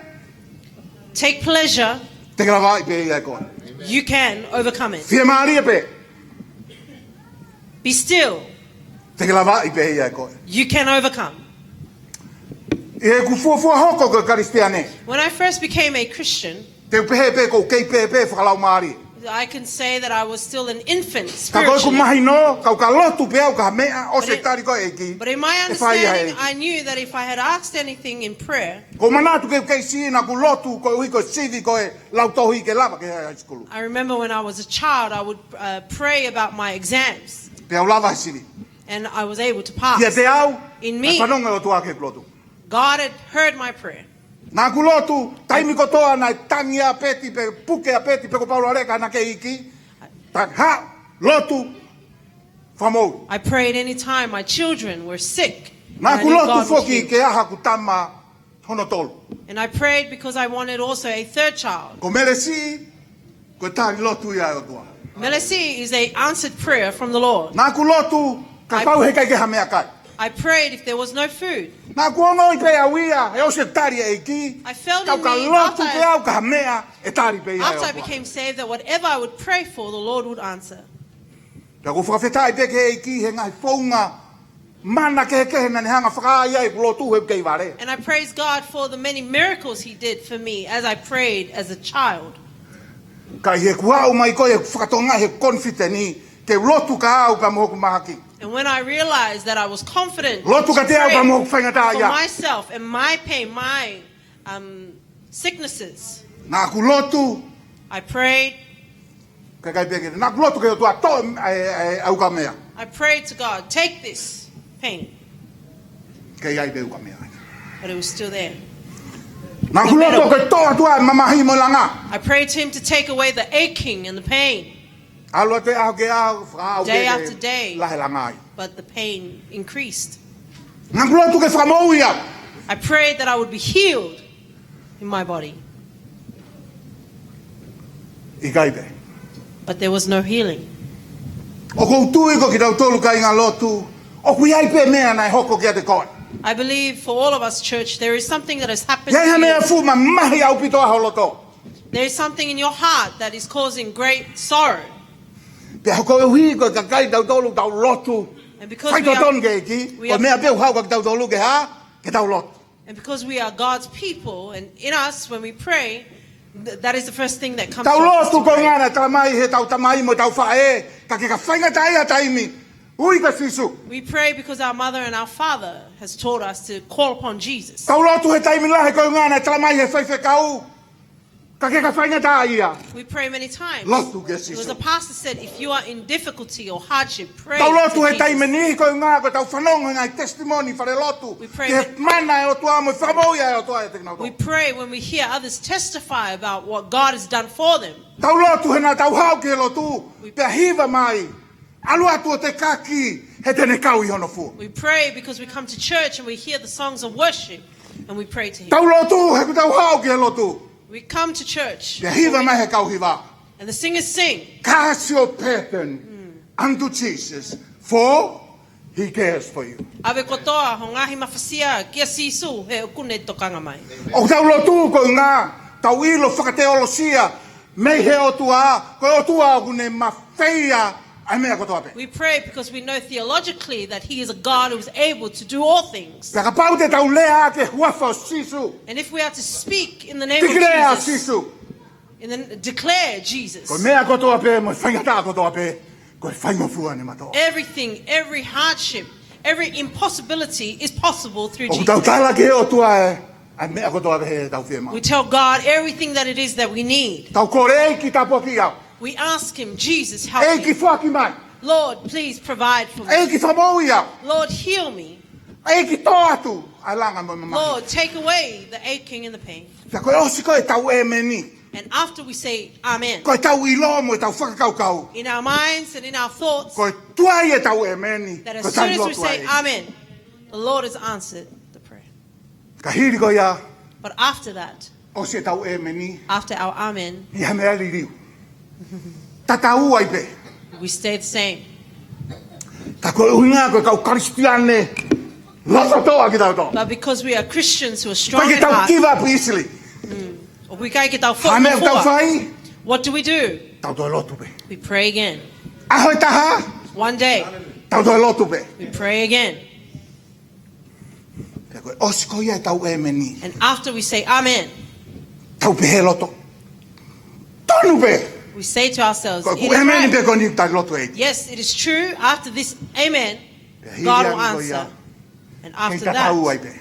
Take pleasure. Te ke lavaʻi pē ia ʻe koe. You can overcome it. Fiemālie pē. Be still. Te ke lavaʻi pē ia ʻe koe. You can overcome. ʻI heʻeku fuofua hoko ko e Kalisitiane. When I first became a Christian, te u pehē pē ʻoku ou kei pēpē fakalaumālie. I can say that I was still an infant spiritually. Ka ko ʻeku mahino, ka u ka lotu pē au ki ha meʻa, ʻosi e tali ko ē ʻe he ʻEiki, ʻe fai ia ʻe he ʻEiki. But in my understanding, I knew that if I had asked anything in prayer, ʻOku ou manatu ki heʻeku kei siʻi naʻa ku lotu koeʻuhi ko e sivi ko e lautohi ke lava ki he high school. I remember when I was a child, I would uh, pray about my exams. Pea u lava he sivi. And I was able to pass. Kiate au, In me, naʻe fanongo e ʻOtua ki heʻeku lotu. God had heard my prayer. Naʻa ku lotu, taimi kotoa naʻe tangi ʻa Peti pe puke ʻa Peti pe ko Paula leka naʻa ke iki. Tangi, haʻu, lotu, fakamoʻui. I prayed any time my children were sick. Naʻa ku lotu foki ke ʻi ai haku tama hono tolu. And I prayed because I wanted also a third child. Ko Melesi, ko e tali lotu ia ʻa e ʻOtua. Melesi is a answered prayer from the Lord. Naʻa ku lotu, kapau he ʻikai ke ʻi ai ha meʻakai. I prayed if there was no food. Naʻa ku ongoʻi pē au ia, he ʻosi e tali ʻa e ʻEiki. I felt in me after I, ka u ka lotu pē au ki ha meʻa, ʻe tali pē ia ʻe he ʻOtua. After I became saved, that whatever I would pray for, the Lord would answer. Pea ʻoku ou fakafetaʻi pē ki he ʻEiki he ngaahi founga mana kehekehe naʻa ne hanga ʻo fakaai ai ʻeku lotu heʻeku kei vale. And I praise God for the many miracles He did for me as I prayed as a child. Ka ʻi heʻeku aʻu mai ko ē ʻeku fakatokangaʻi he confident ke lotu kia au pea mo hoku mahaki. And when I realized that I was confident to pray for myself and my pain, my um, sicknesses. Lotu ka te au pea mo hoku faingataʻaʻia. I prayed. Ka ʻikai pē ke, naʻa ku lotu ki he ʻOtua, toʻo e, e, e, ʻaukamea. I prayed to God, "Take this pain." Ka ʻikai pē ʻaukamea. But it was still there. Naʻa ku lotu ke toʻo atu ʻa e mamahi mo e langa. I prayed to Him to take away the aching and the pain. ʻAlu atu e ʻaho ki he ʻaho, fakaʻau pē ke lahi e langa ai. Day after day, but the pain increased. Naʻa ku lotu ke fakamoʻui au. I prayed that I would be healed in my body. ʻIkai pē. But there was no healing. ʻOku ou tui ko kitautolu kāinga lotu, ʻoku ʻi ai pē meʻa naʻe hoko kiate koe. I believe for all of us, church, there is something that has happened ʻI ai ha to meʻa you. Fuʻu mamahi ʻaupito ʻi ho loto. There is something in your heart that is causing great sorrow. Pea koeʻuhi ko e kakai tautolu tau lotu. And because we Faitotonu are, ki he ʻEiki, we ko e are, meʻa pē ʻoku haʻu kiate kitautolu ke hā, ke tau lotu. and because we are God's people, and in us, when we pray, th- that is the first thing that comes to Tau us lotu to ko e pray. ʻuhinga naʻe talamai ʻe heʻetau tamai mo ʻetau faʻē, ka ke ka faingataʻaʻia ha taimi, ui kia Sīsū. We pray because our mother and our father has taught us to call upon Jesus. Tau lotu he taimi lahi ko e ʻuhinga naʻe talamai ʻe he faifekau, ka ke ka faingataʻaʻia, We pray many times. Lotu kia There was Sīsū. A pastor said, "If you are in difficulty or hardship, pray Tau to lotu he Jesus." Taimi ni ko e ʻuhinga ko ʻetau fanongo he ngaahi testimony fale lotu. We pray Ki he that- mana ʻo e ʻOtua mo e fakamoʻui ʻa e ʻOtua ʻiate kinautolu. We pray when we hear others testify about what God has done for them. Tau lotu he naʻa tau haʻu ki he lotu. Pea hiva mai. ʻAlu atu ʻo tekaki he te ne kau ʻi hono fua. We pray because we come to church and we hear the songs of worship and we pray to Him. Tau lotu he ʻoku tau haʻu ki he lotu. We come to church Pea hiva mai he kau hiva. And the singers sing, Cast your burden unto Jesus, for he cares for you. "ʻAve kotoa ho ngaahi mafasia kia Sīsū he ʻoku ne tokanga mai." ʻOku tau lotu ko e ʻuhinga tau ʻilo fakateolosia mei he ʻOtua, ko e ʻOtua ʻoku ne mafeia ʻa e meʻa kotoa pē. We pray because we know theologically that He is a God who is able to do all things. Pea kapau te tau lea ki he huafa ʻo Sīsū. And if we are to speak in the name of Tikilea Jesus, Sīsū. and then declare Jesus, Ko e meʻa kotoa pē, mo e faingataʻa kotoa pē, ko e faingofua ne matoʻo. everything, every hardship, every impossibility is possible through ʻOku tau Jesus. Tala ki he ʻOtua ē, ʻa e meʻa kotoa pē ʻoku tau fiemaʻu. We tell God everything that it is that we need. Tau kole, ʻEiki tāpuakiʻi au. We ask Him, "Jesus, help ʻEiki me. foaki mai. Lord, please provide for me. ʻEiki fakamoʻui au. Lord, heal me. ʻEiki toʻo atu ʻa e langa mo e mamahi." Lord, take away the aching and the pain." Pea ko e ʻosi ko ē ʻetau ʻēmeni, And after we say, "Amen," ko ʻetau ʻilo mo ʻetau fakakaukau, in our minds and in our thoughts, ko e tuai ʻetau ʻēmeni, that ko as soon as tau we say, tuai. "Amen," the Lord has answered the prayer. Ka hili ko ia, But after that, ʻosi ʻetau ʻēmeni, after our "Amen," ʻi ai ha meʻa liliu. Tatau ai pē. we stay the same. Ka ko e ʻuhinga ko e kau Kalisitiane loto toʻa kitautolu. But because we are Christians who are Ko strong ke in tau heart, give up easily. or we can't get our Ha foot in meʻa the tau door, fai, what do we do? tau toe lotu pē. We pray again. ʻAho ʻe taha, One day, tau toe lotu pē. we pray again. Pea ko e ʻosi ko ia ʻetau ʻēmeni, And after we say, "Amen," tau pehē loto. Tonu pē. we say to ourselves, Ko "It e is ʻēmeni right." Pē ko eni tau lotu ai. Yes, it is true. After this "Amen," Pea hili God will ange ko ia, answer. And after kei tatau ai that, pē.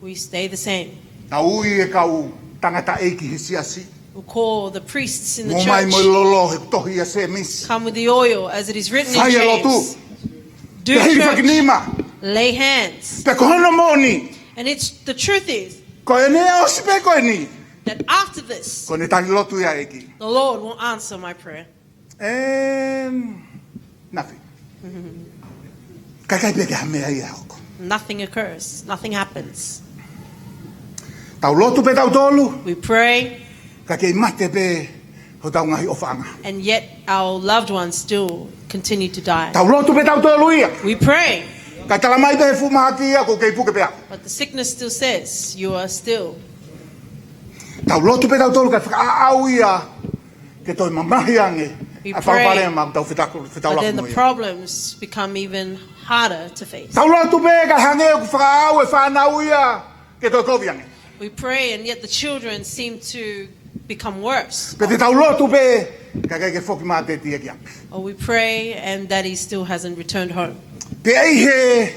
we stay the same. Tau ui e kau tangataʻeiki he siasi. We'll call the priests in the Mo mai mo e church, lolo he tohi ʻa Sēmisi. "Come with the oil, as it is written in Fai e lotu. James." Do Pea hili church, fakinima. Lay hands. Pea ko hono moʻoni, And it's the truth is ko eni ʻosi pē ko eni, that after this, ko ʻene tali lotu ia ʻEiki. the Lord will answer my prayer. And nothing. Kae ʻikai pē ke ha meʻa ia hoko. Nothing occurs. Nothing happens. Tau lotu pē tautolu, We pray, ka kei mate pē hotau ngaahi ʻofaʻanga. and yet our loved ones still continue to die. Tau lotu pē tautolu ia. We pray, Ka talamai pē he fuʻu mahaki ia ʻoku kei puke pē au. but the sickness still says, "You are still." Tau lotu pē tautolu ka fakaʻau ia ke toe mamahi ange We ʻa e pray, palopalema ʻoku tau fetako-, but then the fetaulaki mo ia. problems become even harder to face. Tau lotu pē ka hangē ʻoku fakaʻau e fānau ia ke toe kovi ange. We pray, and yet the children seem to become worse. Pe te tau lotu pē ka ʻikai ke foki mātētē ki ai. Or we pray, and Daddy still hasn't returned home. Pea ʻi he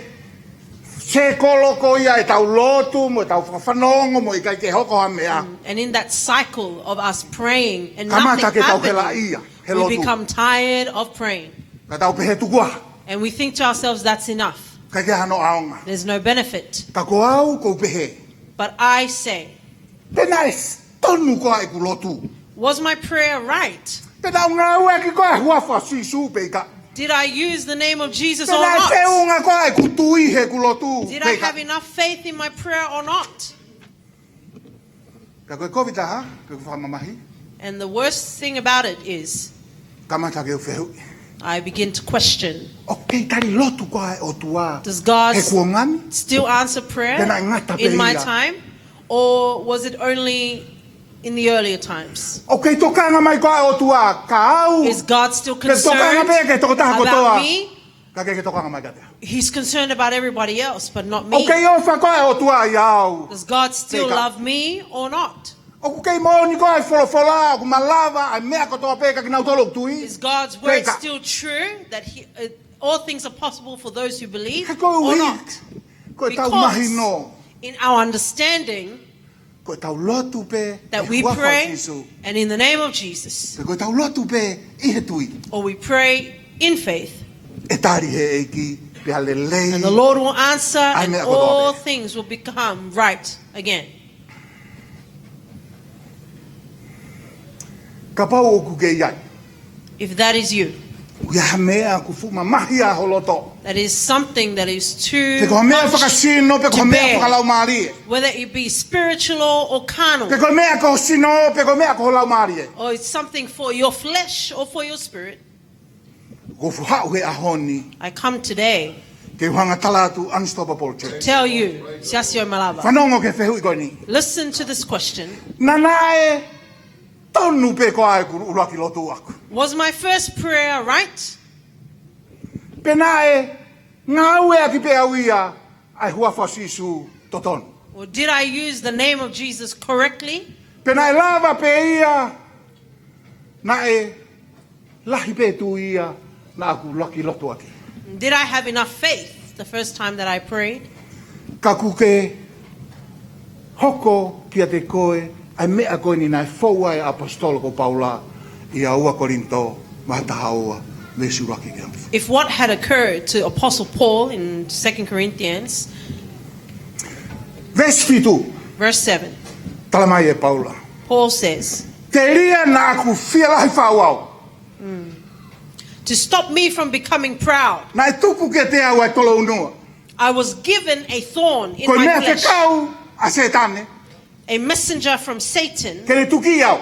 sēkolo ko ia ʻetau lotu mo ʻetau fakafanongo mo ʻikai ke hoko ha meʻa, And in that cycle of us praying and kamata nothing ke tau happening, helaʻia he we lotu. Become tired of praying. Ka tau pehē tuku ā, And we think to ourselves, "That's enough. ʻikai ke ʻi ai hano ʻaonga. There's no benefit." Ka ko au ʻoku ou pehē, But I say, pe naʻe tonu koā ʻeku lotu? "Was my prayer right? Pe naʻá ku ngāueʻaki koā e huafa ʻo Sīsū pe ʻikai? Did I use the name of Jesus Pe or naʻe not? Feʻunga koā ʻeku tui he ʻeku lotu Did pe I ʻikai?" Have enough faith in my prayer or not?" Ka ko e kovi taha, ko e fakamamahi, And the worst thing about it is, kamata ke u fehuʻi, I begin to question. ʻOku kei tali lotu koā e ʻOtua Does God he kuonga ni? Still answer prayer Pea naʻe ngata pē in my ia. Time? Or was it only in the earlier times? ʻOku kei tokanga mai koā e ʻOtua kia au? Is God still Pe tokanga concerned pē ki he tokotaha kotoa. About me? Ka ʻoku ʻikai ke tokanga mai kiate au. He's concerned about everybody else, but not me. ʻOku kei ʻofa koā e ʻOtua ʻiate au? Does God still Pea ka- love me or not? ʻOku kei moʻoni koā e folofola, ʻoku malava ʻa e meʻa kotoa pē kiate kinautolu ʻoku tui? Is God's word Pea ka- Still true that he, uh, all things are possible for those who believe He koeʻuhi, or not? ko ʻetau Because mahino, in our understanding ko ʻetau lotu pē that ʻi he we huafa ʻo pray Sīsū. And in the name of Jesus, Pe ko ʻetau lotu pē ʻi he tui. Or we pray in faith, ʻE tali he ʻEiki pea lelei. And the Lord will answer ʻA e and meʻa all kotoa pē. Things will become right again. Kapau ʻoku ke ʻi ai. If that is you, ʻOku ʻi ai ha meʻa ʻoku fuʻu mamahi ai ho loto. That is something that is too Pe ko ha meʻa much fakasino, pe ko ha to meʻa bear, fakalaumālie. Whether it be spiritual or carnal. Pe ko ha meʻa ko ho sino, pe ko ha meʻa ko ho laumālie. Or it's something for your flesh or for your spirit. ʻOku ou haʻu he ʻaho ni. I come today Ke u hanga ʻo tala atu Unstoppable Church. Tell you, Siasi ʻo e Malava. Fanongo ki he fehuʻi ko eni. Listen to this question. Naʻe tonu pē koā ʻeku ʻuluaki lotu ʻaʻaku? Was my first prayer right? Pe naʻe ngāueʻaki pē ʻe au ia ʻa e huafa ʻo Sīsū totonu? Or did I use the name of Jesus correctly? Pe naʻe lava pē ia, naʻe lahi pē tui ia naʻaku ʻuluaki lotu ʻaki? Did I have enough faith the first time that I prayed? Ka ʻoku ke hoko kiate koe ʻa e meʻa ko eni naʻe fou ai ʻa e ʻaposetolo ko Paula ʻia ua Kolinitō vahe taha ua veesi ʻuluaki ki he hongofulu. If what had occurred to Apostle Paul in Second Corinthians, Veesi fitu, verse seven, tala mai ʻe Paula. Paul says, Telia naʻaku fielahi faʻu au. To stop me from becoming proud, Naʻe tuku kiate au ʻa e tolounua. I was given a thorn in Ko e my meʻa flesh, fekau ʻa Sētane, a messenger from Satan ke ne tuki au.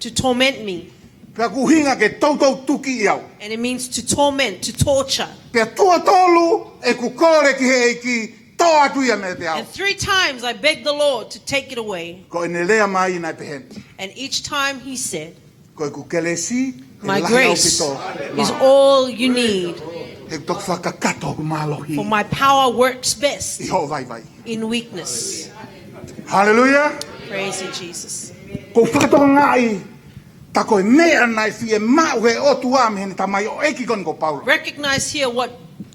To torment me. Pea ʻoku ʻuhinga ke toutou tuki au. And it means to torment, to torture. Pea tuʻo tolu ʻeku kole ki he ʻEiki, toʻo atu ia meiate au. And three times I begged the Lord to take it away. Ko ʻene lea mai naʻe pehē ni. And each time he said, Ko ʻeku kelesi, ʻe My lahi grace ʻaupito. Is all you need, He toki fakakakato hoku mālohi. For my power works best ʻI hoʻo vaivai. In weakness. Haleluia. Praise you, Jesus. ʻOku ou fakatokangaʻi, tā ko e meʻa naʻe fiemaʻu he ʻOtua mei heʻene tamaioʻeiki ko eni ko Paula. Recognize here what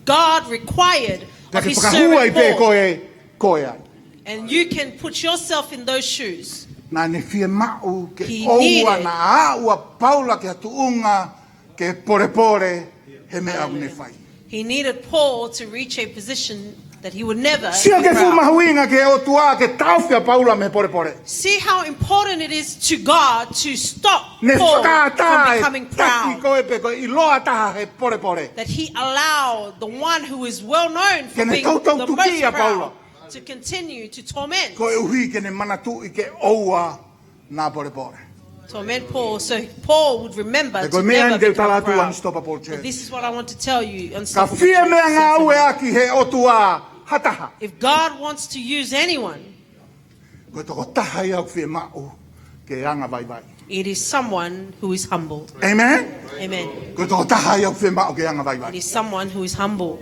God required Pea of ke his fakahua ai servant pē ko Paul. e, ko e ai. And you can put yourself in those shoes. Naʻa ne fiemaʻu ke He ʻoua needed naʻa aʻu ʻa Paula ki ha tuʻunga ke polepole he meʻa ʻoku ne fai. He needed Paul to reach a position that he would never Sio be ki he fuʻu proud. Mahuʻinga ki he ʻOtua ke taʻofi ʻa Paula mei he polepole. See how important it is to God to stop Ne Paul fakaʻatā from e becoming taki proud. Ko e pe ko e ʻiloa taha he polepole. That he allowed the one who is well known for Ke ne being toutou the tuki most ʻa proud Paula. To continue to torment. Koeʻuhi ke ne manatuʻi ke ʻoua naʻa polepole. Torment Paul, so Paul would remember He to ko e meʻa never ni ke u become tala atu proud. Unstoppable Church. But this is what I want to tell you. Ka fie meʻangāueʻaki he ʻOtua ha taha. If God wants to use anyone, Ko e tokotaha ia ʻoku fiemaʻu ke anga vaivai. It is someone who is humble. Amen? Amen. Ko e tokotaha ia ʻoku fiemaʻu ke anga vaivai. It is someone who is humble.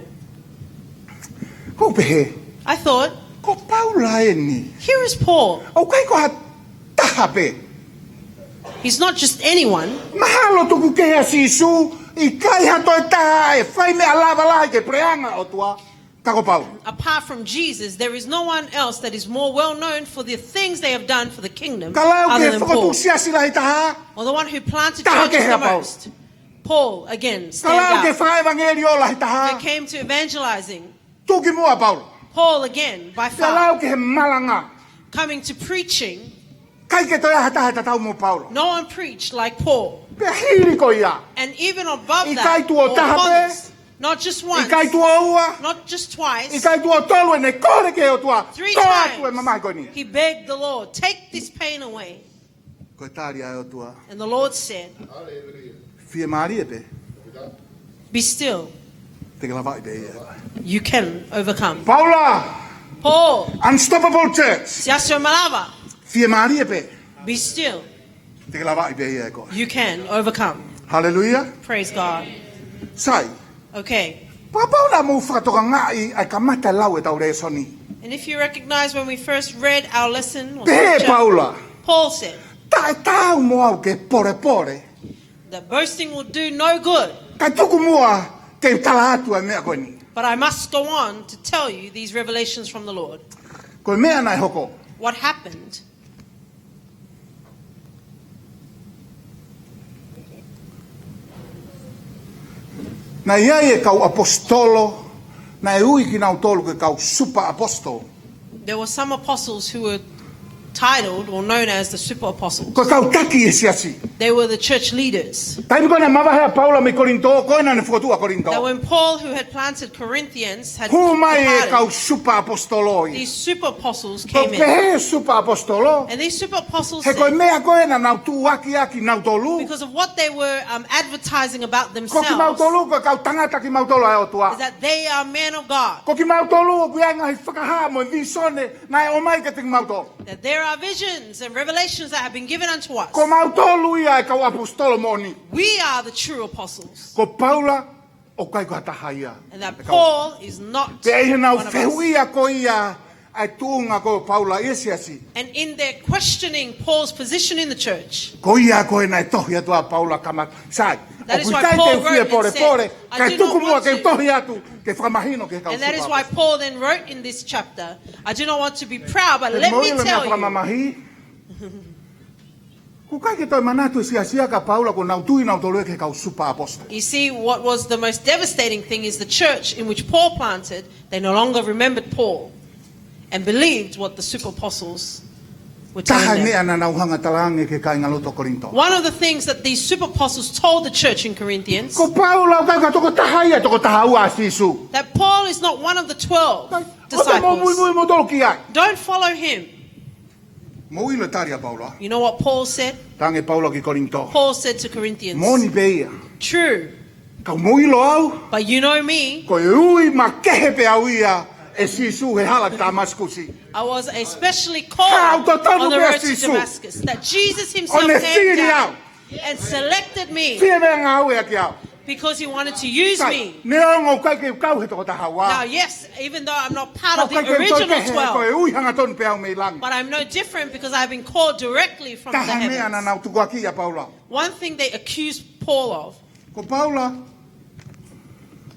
Ko u pehē, I thought, ko Paula eni. Here is Paul. ʻOku ʻikai ko ha taha pē. He's not just anyone. Mahalo tuku kehe ʻa Sīsū, ʻikai ha toe taha ʻe fai meʻa lava lahi ki he puleʻanga ʻo e ʻOtua, ka ko Paula. Apart from Jesus, there is no one else that is more well known for the things they have done for the kingdom Ka lau other ke than Paul. Fokotuʻu Siasi lahi taha, Or the one who planted Taha churches kehe the ʻa Paula. Most. Paul, again, ka lau stand ke up. Fakaʻevangeliō lahi taha, They came to evangelizing. tuki muʻa ʻa Paula. Paul, again, by Ka lau far. Ke he malanga, Coming to preaching, ʻikai ke toe ʻi ai ha taha tatau mo Paula. No one preached like Paul. Pea hili ko ia, And even above ʻikai that, tuʻo or taha upon pē, this, not just once, ʻikai tuʻo ua, not just twice, ʻikai tuʻo tolu, ʻene kole ki he ʻOtua, three toʻo atu e mamahi ko times, eni. He begged the Lord, take this pain away. Ko e tali ʻa e ʻOtua, And the Lord said, fiemālie pē. Be still. Te ke lavaʻi pē ia. You can overcome. Paula, Paul, unstoppable church. Siasi ʻo e Malava, Fiemālie pē. Be still. Te ke lavaʻi pē ia ʻe koe. You can overcome. Haleluia. Praise God. Sai. Okay. Pea Paula, mou fakatokangaʻi ʻa e kamata lau ʻetau lēsoni. And if you recognize when we first read our lesson, or Pehē ʻe scripture, Paula, Paul said taʻetaau mo au ke polepole. That boasting will do no good, Kae tuku muʻa ke u tala atu ʻa e meʻa ko eni. But I must go on to tell you these revelations from the Lord. Ko e meʻa naʻe hoko. What happened? Naʻe ʻi ai e kau ʻaposetolo, naʻe ui kinautolu ko e kau super apostle. There were some apostles who were titled or known as the super apostles. Ko e kau taki ʻi he siasi. They were the church leaders. Taimi ko ē naʻe mavahe ai ʻa Paula mei Kolinitō, ko ē naʻa ne fokotuʻu ʻa Kolinitō. Now, when Paul, who had planted Corinthians, had Hū mai e kau departed, super apostolo ia. These super apostles Ko came in. Pehē super apostolo. And these super apostles He ko e said, meʻa ko ē naʻa nau tuʻuakiʻaki nautolu. Because of what they were um, advertising about Ko themselves, kimautolu, ko e kau tangata kimautolu ʻa e ʻOtua. Is that they are men of God. Ko kimautolu, ʻoku ʻi ai e ngaahi fakahā mo e vīsone naʻe ʻomai kiate kimautolu. That there are visions and revelations that have been given unto us. Ko mautolu ia e kau ʻaposetolo moʻoni. We are the true apostles. Ko Paula, ʻoku ʻikai ko ha taha ia. And that Paul is not Pea ʻi heʻenau one of us. Fehuʻia ko ia ʻa e tuʻunga ko ē ʻo Paula ʻi he siasi. And in their questioning Paul's position in the church, Ko ia ko ē naʻe tohi atu ʻa Paula kamata. Sai, That is ʻoku why ʻikai Paul te u fie wrote and polepole, said, "I kae do not tuku muʻa want ke to." tohi atu, ke fakamahino ki he kau And that is super why apostle. Paul then wrote in this chapter, "I do not want to be proud, but let me Mou ʻilo e meʻa tell you." Fakamamahi. ʻOku ʻikai ke toe manatu e siasi ia kia Paula kuo nau tui nautolu ia ki he kau super apostle. You see, what was the most devastating thing is the church in which Paul planted, they no longer remembered Paul and believed what the super apostles were telling Taha e them. Meʻa naʻa nau hanga talaange ki he kāingalotu ʻo Kolinitō. One of the things that these super apostles told the church in Corinthians, Ko Paula, ʻoku ʻikai ko ha tokotaha ia, tokotaha ua ʻa Sīsū. That Paul is not one of the twelve ʻOua te mou disciples. Muimui mo tolo ki ai. Don't follow him. Mou ʻilo e tali ʻa Paula. You know what Paul said? Talaange ʻe Paula ki Kolinitō. Paul said to Corinthians, Moʻoni pē ia. "True, Ka mou ʻilo au, but you know me, ko e ui makehe pē au ia ʻe Sīsū he hala Tāmasikusi. I was especially Ka ʻoku called totonu on the pē ʻa road to Sīsū. Damascus, that Jesus ʻO himself ne came fili down au. And selected me Fie meʻangāue ʻaki au. Because he wanted to use Sai, me." neongo ʻoku ʻikai ke u kau he tokotaha ua. Now, yes, even though I'm not part of the ʻOku ʻikai ke u toe original kehe, ko e twelve, ui hangatonu pē au mei langi. but I'm no different because I've been called directly from the Taha e meʻa naʻa heavens. nau tukuakiʻi ʻa Paula. One thing they accused Paul of, Ko Paula,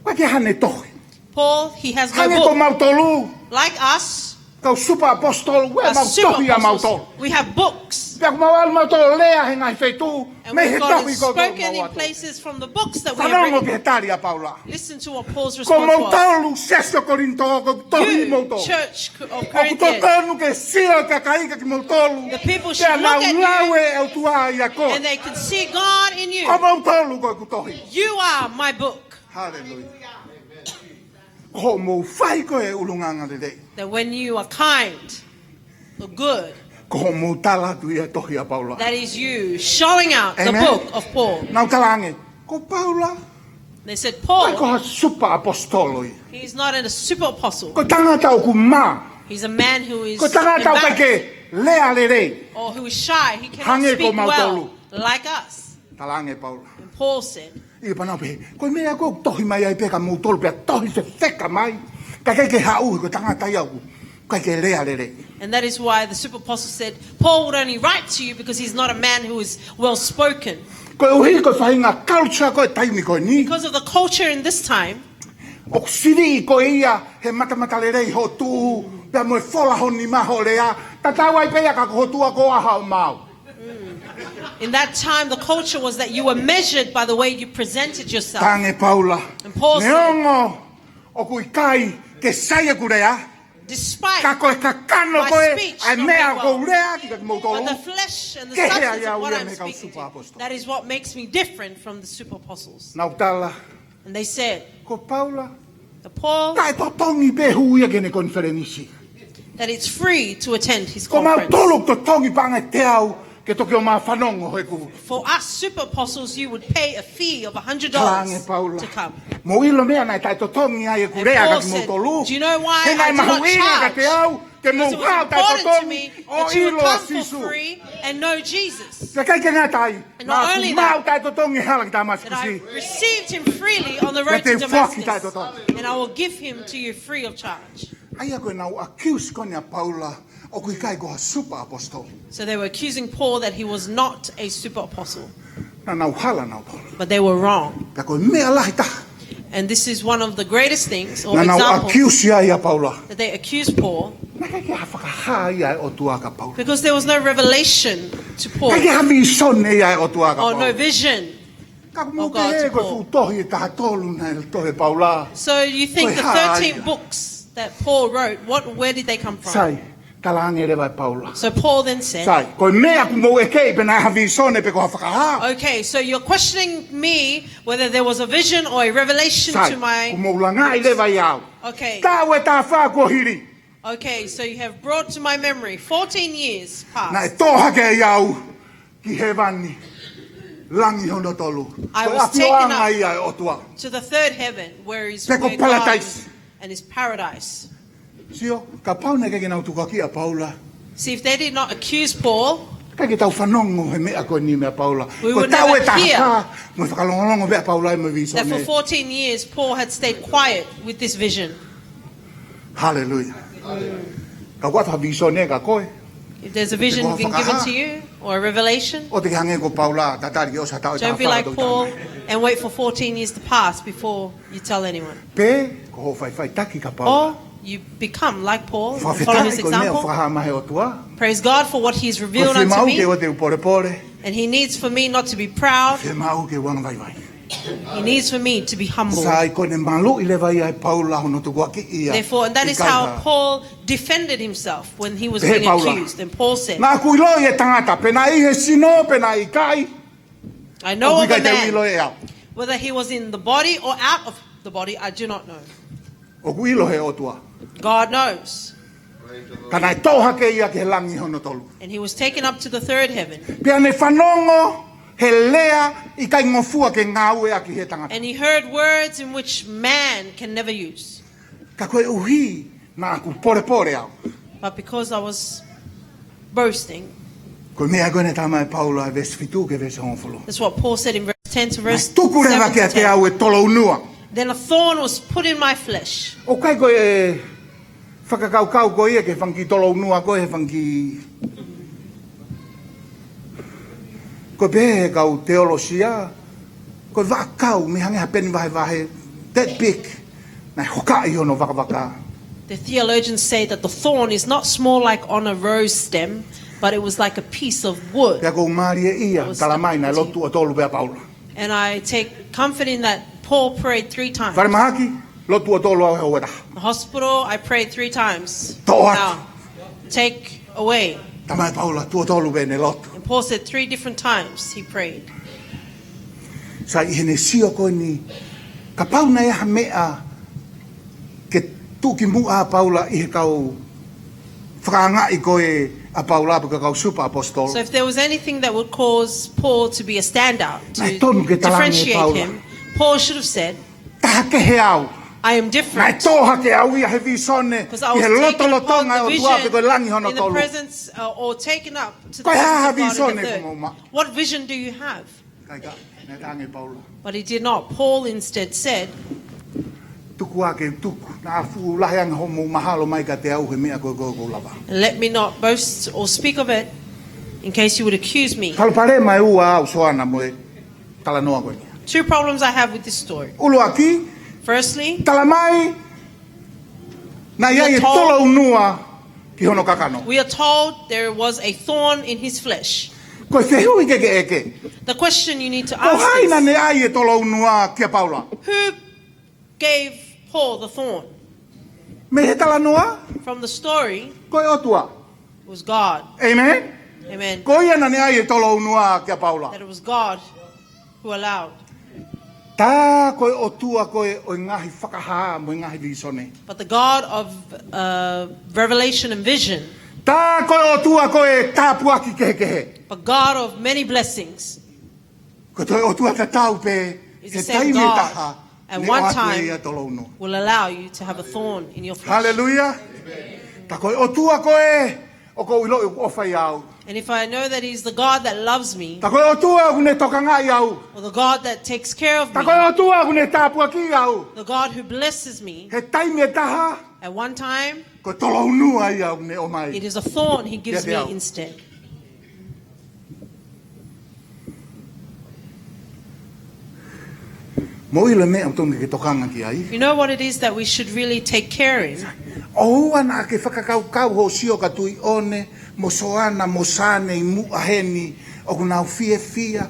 ʻoku ʻikai ke ʻi ai haʻane tohi. Paul, he has no Hangē ko book. mautolu, Like us, kau super apostle, ʻoku ʻi ai a ʻemau super tohi ʻamautolu. apostles, we have books. Pea ʻoku mau ʻalu mautolu ʻo lea he ngaahi feituʻu, And mei he we've gone and tohi ko ē ʻoku mau spoken in atu. places from the books that we Fanongo have ki he written. Tali ʻa Paula. Listen to what Paul's Ko response was. mautolu, siasi ʻo Kolinitō, ko e tohi You, ʻamautolu. Church of ʻOku Corinthians, totonu ke sio e kakai kia kimautolu. The people Pea should nau look at you. Ngāue ʻa e ʻOtua ʻiate koe. And they can see God in you. Ko mautolu ko ʻeku tohi. You are my book. Haleluia. Ko hoʻomou fai ko ē ʻulungaanga lelei. That when you are kind, or good, Ko hoʻomou tala atu ia e tohi ʻa Paula. That is you showing out the Amen. Book of Paul. Nau talaange, ko Paula, They said, ʻoku ʻikai ko "Paul, ha super apostolo ia. He's not a super apostle. Ko e tangata ʻoku mā. He's a man who is Ko e tangata ʻoku ʻikai ke embarrassed lea lelei. Or who is shy. He cannot Hangē ko speak mautolu. Well like us." Talaange ʻe Paula. And Paul said, ʻIo, pea nau pehē, ko e meʻa ko ē ʻoku tohi mai ai pē kia moutolu pea tohi fefeka mai. Ka ʻikai ke haʻu, ko e tangata ia ʻoku ʻikai ke lea lelei. And that is why the super apostle said, "Paul would only write to you because he's not a man who is well spoken." Koeʻuhi ko e faʻahinga culture ko ē taimi ko eni. Because of the culture in this time, ʻOku sivi ko ia he matamatalelei hoʻo tuʻu, pea mo e fola ho nima hoʻo lea, tatau ai pē ia ka ko ho tuʻa ko ʻaho ʻo maau. in that time, the culture was that you were measured by the way you presented yourself. Talaange ʻe Paula. And Paul said, Neongo ʻoku ʻikai ke sai ʻeku lea, "Despite ka ko e kakano my ko ē, speech ʻa e not meʻa being ʻoku ou well, lea ʻaki kia but moutolu. the flesh and the Kehe substance ai of au what ia I'm mei he kau speaking super to, apostolo. That is what makes me different from the super apostles." Nau tala, And they said, ko Paula, "The Paul, taʻetotongi pē hū ia ki heʻene konifelenisi. that it's free to attend his Ko conference." mautolu totongi paʻanga ʻe teau, Ke toki ō mai ʻo fanongo heʻeku. For us super apostles, you would pay a fee of a hundred dollars Talaange Paula, to come. Mou ʻilo meʻa naʻe taʻetotongi ai ʻeku And lea Paul kia said, kimoutolu? "Do you know why He naʻe I do not mahuʻinga charge? Kiate au ke Because mou it was haʻu important to taʻetotongi me ʻo that you would ʻilo ʻa come for Sīsū. Free and know Jesus." Pea ʻikai ke ngata ai, And not naʻa only ku maʻu that, taʻetotongi he hala ki that I Tāmasikusī. Received him freely on the road to Damascus, Pea te u foaki taʻetotongi. And I will give him to you free of charge." ʻA ia ko ʻenau accuse ko eni ʻa Paula ʻoku ʻikai ko ha super apostle. So they were accusing Paul that he was not a super apostle. Naʻa nau hala nautolu. But they were wrong. Pea ko e meʻa lahi taha And this is one of the greatest things or naʻa nau accuse ai ʻa Paula. That they accused Paul Naʻe ʻikai ke fakahā ia ʻe he ʻOtua kia Paula. Because there was no revelation to Paul. ʻIkai ke ha vīsone ia ʻa e ʻOtua kia Paula. Or no vision. Ka ʻoku mou tui ʻe ko e fuʻu tohi ʻe taha tolu naʻe tohi ʻe Paula. So you think the thirteen books that Paul wrote, what, where did they come from? Sai, talaange leva ʻe Paula. So Paul then said, Sai, ko e meʻa ʻoku mou ʻekeʻi pe naʻe ha vīsone pe ko ha fakahā. "Okay, so you're questioning me whether there was a vision or a revelation to my" Sai, ʻoku mou langaʻi leva ia au. Okay. Taʻu ʻe taha fā kuo hili. Okay, so you have brought to my memory fourteen years past. Naʻe tō hake ai au ki hēvani, langi hono tolu. I was taken up Ko e ʻafioʻanga ia ʻo e ʻOtua. To the third heaven, where is Pe ko where God Paradise. And his paradise. Sio, kapau naʻe ʻikai ke nau tukuakiʻi ʻa Paula. See, if they did not accuse Paul, ʻIkai ke tau fanongo he meʻa ko eni meia Paula. We would never hear Ko e taʻu ʻe taha fā, mo e fakalongolongo meia Paula mo e vīsone. That for fourteen years, Paul had stayed quiet with this vision. Haleluia. Ka ʻoku ʻi ai ha vīsone kia koe. If there's a vision been given to you or a revelation, ʻOua te ke hangē ko Paula, tatali ke ʻosi ha taʻu ʻe taha fā. Don't be like Paul and wait for fourteen years to pass before you tell anyone. Pe ko hoʻo faʻifaʻitaki kia Paula. Or you become like Paul and follow his example. Fakafetaʻi ko e meʻa ʻoku fakahā mai ʻe he ʻOtua. Praise God for what he's revealed unto me. Ko e fiemaʻu ke ʻoua te u polepole. And he needs for me not to be proud. Fiemaʻu ke u angavaivai. He needs for me to be humble. Sai, ko ʻene maluʻi leva ia ʻe Paula hono tukuakiʻi ia. Therefore, and that is how Paul defended himself when he was being accused. And Paul said, Naʻa ku ʻiloʻi e tangata, pe naʻe ʻi he sino, pe naʻe ʻikai. I know of the man, whether he was in the body or out of the body, I do not know. ʻOku ʻilo ʻe he ʻOtua. God knows. Ka naʻe tō hake ia ki he langi hono tolu. And he was taken up to the third heaven. Pea ne fanongo he lea ʻikai ngofua ke ngāueʻaki ʻe he tangata. And he heard words in which man can never use. Ka koeʻuhi naʻa ku polepole au. But because I was boasting. Ko e meʻa ko ē naʻe talamai ʻe Paula he veesi fitu ki he veesi hongofulu. That's what Paul said in verse ten to verse seven to ten. Naʻe tuku leva kiate au e tolounua. Then a thorn was put in my flesh. ʻOku ʻikai ko e fakakaukau ko ia ki he fanga kiʻi tolounua ko ē he fanga kiʻi Ko e pehē ʻe he kau teolosia, ko e vaʻakau, mei hangē ha peni vahevahe, that big, naʻe hokaʻi hono vakavaka. The theologians say that the thorn is not small like on a rose stem, but it was like a piece of wood. Pea ʻoku ou mālieʻia, talamai naʻe lotu ʻo tolu pē ʻa Paula. And I take comfort in that Paul prayed three times. Falemahaki, lotu ʻo tolu au he houa ʻe taha. The hospital, I prayed three times. Toʻo atu. Now, take away. Talamai ʻe Paula, tuʻo tolu pē ne lotu. And Paul said three different times he prayed. Sai, ʻi heʻene sio ko eni, kapau naʻe ʻi ai ha meʻa ke tuʻukimuʻa ʻa Paula ʻi he kau fakaangaʻi ko ē ʻa Paula pe ko e kau super apostle. So if there was anything that would cause Paul to be a standout, to differentiate him, Naʻe tonu ke talaange ʻe Paula. Paul should have said, Taha kehe au. I am different. Naʻe tō hake au ia he vīsone, 'Cause I was taken upon the vision in the presence, uh, or taken up to the presence of God in the third. ʻI he loto-, lotonga ʻo e ʻOtua pe ko e langi hono tolu. Ko e hā ha vīsone ʻoku mou maʻu? What vision do you have? ʻIkai ka, naʻe talaange ʻe Paula. But he did not. Paul instead said, Tuku ā ke tuku, naʻa fuʻu lahi ange hoʻomou mahalo mai kiate au he meʻa ko ē ʻoku ou lava. And let me not boast or speak of it in case you would accuse me. Palopalema ʻe ua ʻoku ou ʻosi ʻoange mo e talanoa ko eni. Two problems I have with this story. ʻUluaki, Firstly, talamai naʻe ʻi ai e tolounua ki hono kakano. We are told there was a thorn in his flesh. Ko e fehuʻi ke ke ʻeke. The question you need to ask is, Ko hai naʻa ne ʻai e tolounua kia Paula? Who gave Paul the thorn? Mei he talanoa, From the story, ko e ʻOtua. It was God. Amen? Amen. Ko ia naʻa ne ʻai e tolounua kia Paula. That it was God who allowed. Tā ko e ʻOtua ko ē ʻo e ngaahi fakahā mo e ngaahi vīsone. But the God of, uh, revelation and vision. Tā ko e ʻOtua ko e tāpuaki kehekehe. But God of many blessings. Ko e toe ʻOtua tatau pē, he taimi ʻe taha, at one time, will allow you to have a thorn in your flesh. Haleluia. Tā ko e ʻOtua ko e, ʻoku ou ʻiloʻi ʻoku ʻofa ʻiate au. And if I know that He's the God that loves me, Tā ko e ʻOtua ʻoku ne tokangaʻi au. Or the God that takes care of me, Tā ko e ʻOtua ʻoku ne tāpuakiʻi au. The God who blesses me, He taimi ʻe taha, at one time, ko e tolounua ia ʻoku ne ʻomai. It is a thorn He gives me instead. Mou ʻilo e meʻa ʻoku totonu ke tokanga ki ai. You know what it is that we should really take care in? ʻOua naʻa ke fakakaukau hoʻo sio ki ha tuiʻone, mo Soana, mo Sane ʻi muʻa heni, ʻoku nau fiefia,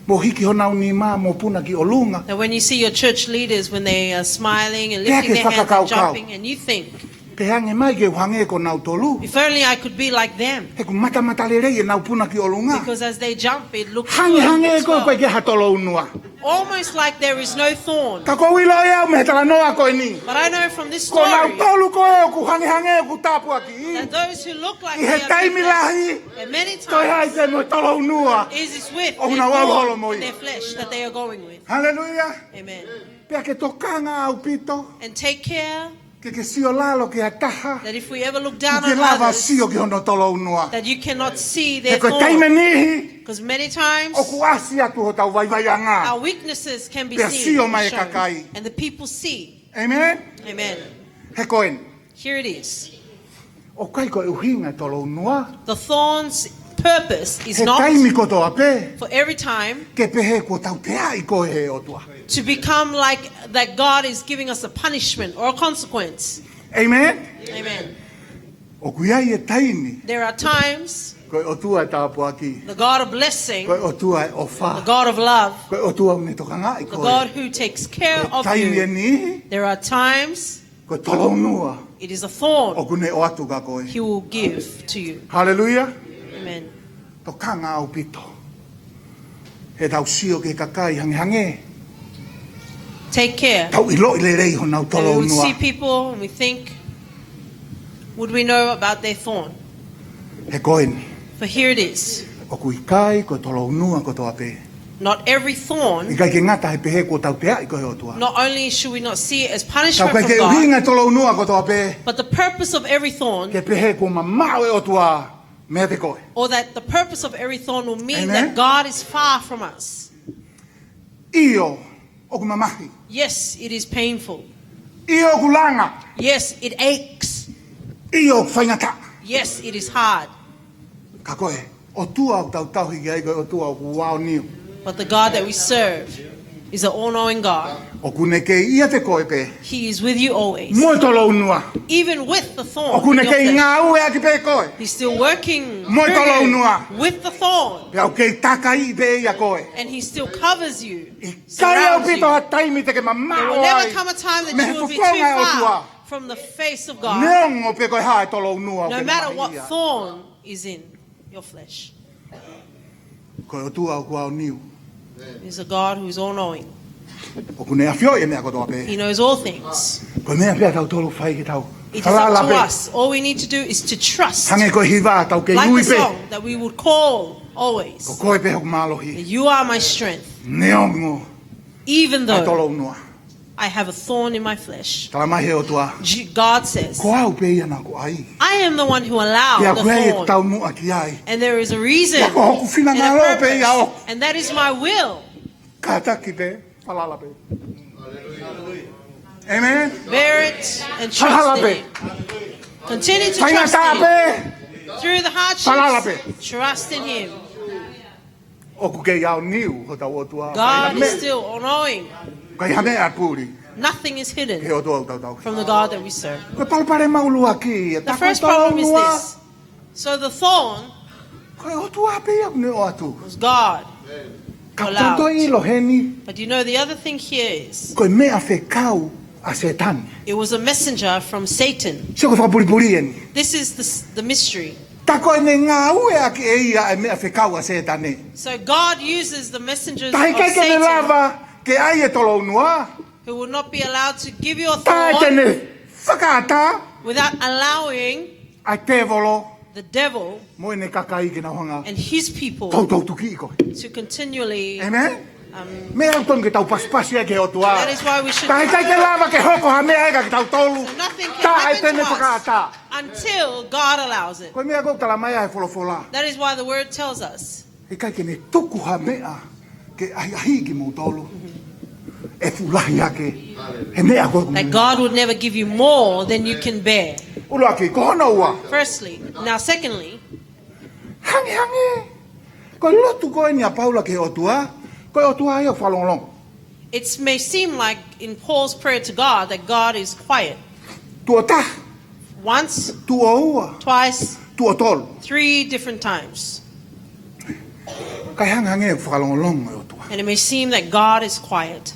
mo hiki honau nima, mo puna ki ʻolunga. That when you see your church leaders, when they are smiling and lifting their hands and jumping, and you think, Pea ke fakakaukau. Pea hangē mai ke u hangē ko nautolu. If only I could be like them. He ʻoku matamatalelei ʻenau puna ki ʻolunga. Because as they jump, it looks good, it looks well. Hangē hangē ko e ʻikai ke ʻi ai ha tolounua. Almost like there is no thorn. Ka ʻoku ou ʻiloʻi ʻe au mei he talanoa ko eni. But I know from this story, Ko nautolu ko ē ʻoku hangē hangē ʻoku tāpuakiʻi. That those who look like they are blessed, ʻI he taimi lahi, and many times, toe ai pē mo e tolounua. Is with a thorn in their flesh that they are going with. ʻOku nau ʻalu holo mo ia. Haleluia. Amen. Pea ke tokanga ʻaupito. And take care. Ke ke sio lalo ki ha taha. That if we ever look down on others, ʻOku ke lava sio ki hono tolounua. That you cannot see their thorn. He ko e taimi ʻe niʻihi, 'Cause many times, ʻoku ʻasi atu hotau vaivaiʻanga. Our weaknesses can be seen and shown. Pea sio mai e kakai. And the people see. Amen? Amen. He ko eni. Here it is. ʻOku ʻikai ko e ʻuhinga e tolounua. The thorn's purpose is not He taimi kotoa pē. For every time Ke pehē kuo tauteaʻi koe he ʻOtua. To become like that God is giving us a punishment or a consequence. Amen? Amen. ʻOku ʻi ai e taimi. There are times Ko e ʻOtua e tāpuaki. The God of blessing, Ko e ʻOtua e ʻofa. The God of love, Ko e ʻOtua ʻoku ne tokangaʻi koe. The God who takes care of you. Ko e taimi ʻe niʻihi. There are times Ko e tolounua. It is a thorn ʻOku ne ʻoatu kia koe. He will give to you. Haleluia. Amen. Tokanga ʻaupito. He tau sio ki he kakai hangē hangē. Take care. Tau ʻiloʻi lelei honau tolounua. And we see people and we think, would we know about their thorn? He ko eni. For here it is. ʻOku ʻikai ko e tolounua kotoa pē. Not every thorn. ʻIkai ke ngata he pehē kuo tauteaʻi koe he ʻOtua. Not only should we not see it as punishment from God, Tau ʻikai ke ʻuhinga e tolounua kotoa pē. But the purpose of every thorn, Ke pehē kuo mamaʻo e ʻOtua meiate koe. Or that the purpose of every thorn will mean Amen. That God is far from us. ʻIo, ʻoku mamahi. Yes, it is painful. ʻIo, ʻoku langa. Yes, it aches. ʻIo, ʻoku faingataʻa. Yes, it is hard. Ka ko e ʻOtua ʻoku tau tauhi ki ai ko e ʻOtua ʻoku aoniu. But the God that we serve is an all-knowing God. ʻOku ne kei ʻiate koe pē. He is with you always. Mo e tolounua. Even with the thorn in your flesh. ʻOku ne kei ngāueʻaki pē koe. He's still working through you with the thorn. Mo e tolounua. Pea ʻoku kei takaiʻi pē ia koe. And he still covers you, surrounds you. ʻIkai ʻaupito ha taimi te ke mamaʻo ai mei he fofonga ʻo e ʻOtua. There will never come a time that you will be too far from the face of God. Neongo pe ko e hā e tolounua ʻoku ke maʻu ia. No matter what thorn is in your flesh. Ko e ʻOtua ʻoku aoniu. He's a God who is all-knowing. ʻOku ne ʻafioʻi e meʻa kotoa pē. He knows all things. Ko e meʻa pē ʻatautolu ʻoku fai ke tau falala pē. It is up to us. All we need to do is to trust. Hangē ko e hiva tau kei ui pē. Like the song that we would call always. Ko koe pē hoku mālohi. That you are my strength. Neongo. Even though I have a thorn in my flesh. Tala mai he ʻOtua. G-, God says, Ko au pē ia naʻa ku ʻai. I am the one who allowed the thorn. Pea ʻoku ʻi ai e taumuʻa ki ai. And there is a reason and a purpose. Pea ko hoku finangalo pē ia ʻoku. And that is my will. Kātaki pē, falala pē. Amen. Bear it and trust in him. Falala pē. Continue to trust in him. Faingataʻa pē. Through the hardships, falala pē. Trust in him. ʻOku kei aoniu hotau ʻOtua. God is still all-knowing. ʻIkai ha meʻa puli. Nothing is hidden from the God that we serve. Ko e palopalema ʻuluaki ia. The first problem is this. So the thorn Ko e ʻOtua pē ia ʻoku ne ʻoatu. Was God who allowed. Ka ʻoku tau toe ʻilo heni. But you know, the other thing here is, Ko e meʻa fekau ʻa Sētane. It was a messenger from Satan. Sio ko e fakapulipuli eni. This is the s-, the mystery. Tā ko ʻene ngāueʻaki ʻe ia e meʻa fekau ʻa Sētane. So God uses the messengers of Satan. Tā ʻikai ke ne lava ke ʻai e tolounua. Who will not be allowed to give you a thorn. Tā te ne fakaʻatā. Without allowing ʻa e tēvolo. the devil mo ʻene kakai ke nau hanga and his people toutou tuki koe. to continually. Amen. Um, Meʻa ʻoku totonu ke tau pasipasi ai ki he ʻOtua. That is why we should Ka heʻikai ke lava ke hoko ha meʻa ʻiate kitautolu. So nothing can Tā happen ʻe pene to us whakata. Until God allows it. Ko e meʻa ʻoku talamai ʻe he folofola. That is why the word tells us ʻIkai ke ne tuku ha meʻa ke ʻahiʻahiʻi kimoutolu ʻe fuʻu lahi ange he meʻa ko ē ʻoku that God would never give you more than you can bear. ʻUluaki, ko hono ua. Firstly, now secondly, Hangehangē ko e lotu ko eni ʻa Paula ki he ʻOtua, ko e ʻOtua ia ʻoku fakalongolongo. It may seem like in Paul's prayer to God that God is quiet. Tuʻo taha, Once, tuʻo ua, twice, tuʻo tolu. Three different times. Kae hangehangē ʻoku fakalongolongo e ʻOtua. And it may seem that God is quiet.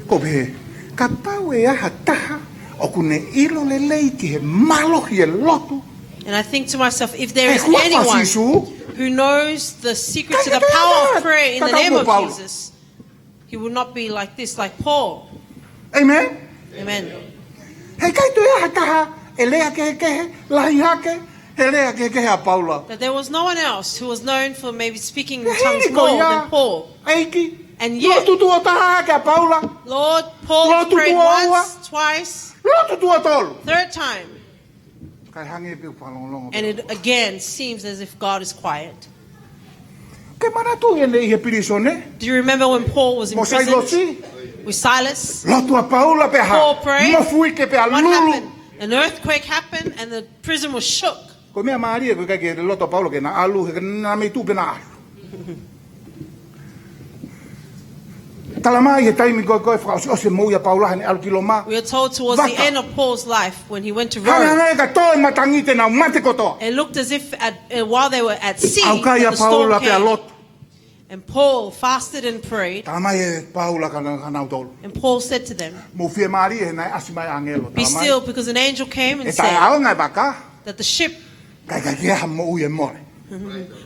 Ko pē, kapau ʻe ʻi ai ha taha ʻoku ne ʻilo lelei ki he mālohi e lotu. And I think to myself, if there is He huafa anyone Sīsū. Who knows the secret to the power of prayer in the name of Jesus, he will not be like this, like Paul. Amen. Amen. Heʻikai toe ʻi ai ha taha ʻe lea kehekehe, lahi hake, he lea kehekehe ʻa Paula. That there was no one else who was known for maybe speaking in tongues more than Paul. ʻEiki. And yet, Lotu tuʻo taha hake ʻa Paula. Lord, Paul was Lotu praying tuʻo ua. Once, twice, Lotu tuʻo tolu. Third time. Kae hangē pē ʻoku fakalongolongo. And it again seems as if God is quiet. Ke manatuʻi ʻene ʻi he pilīsone. Do you remember when Paul was in Mo prison Sailosi. With Silas? Lotu ʻa Paula pea ha. Paul prayed. Mofuike pea What lulu. Happened? An earthquake happened and the prison was shook. Ko e meʻa mālie ko e ʻikai ke lotu ʻa Paula ke na ʻalu, he na mei tuʻu pea na ʻalu. Talamai he taimi ko ē ko ē fakaʻosiʻosi e moʻui ʻa Paula heʻene ʻalu ki Loma. We are told towards the Vaka. End of Paul's life when he went to Rome, Hangehangē ka tō e matangi te nau mate kotoa. It looked as if at, uh, while they were at sea, ʻAukai that ʻa the storm Paula pea came, lotu. And Paul fasted and prayed. Talamai ʻe Paula ka na, ka nautolu. And Paul said to them, Mou fiemālie he naʻe ʻasi mai ʻāngelo. Be Talamai. Still, because an angel came and ʻE said taʻeʻaonga e vaka. That the ship Kae ʻikai ke ʻi ai ha moʻui ʻe mole.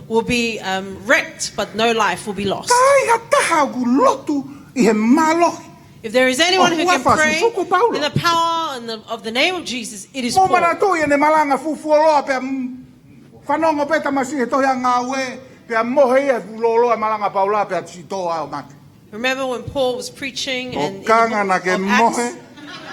Will be um, wrecked, but no life will be lost. Ka ʻi ai ha taha ʻoku lotu ʻi he mālohi. If there is anyone who can Huafa pray Sīsū ko Paula. In the power and the, of the name of Jesus, it is Mou Paul. Manatuʻi ʻene malanga fufuoloa pea m-, fanongo pē tamasiʻi he tohi ʻa Ngāue, pea mohe ia fufuoloa malanga ʻa Paula pea sitoa ʻo mate. Remember when Paul was preaching and, in the Tokanga book naʻa ke of Acts, mohe.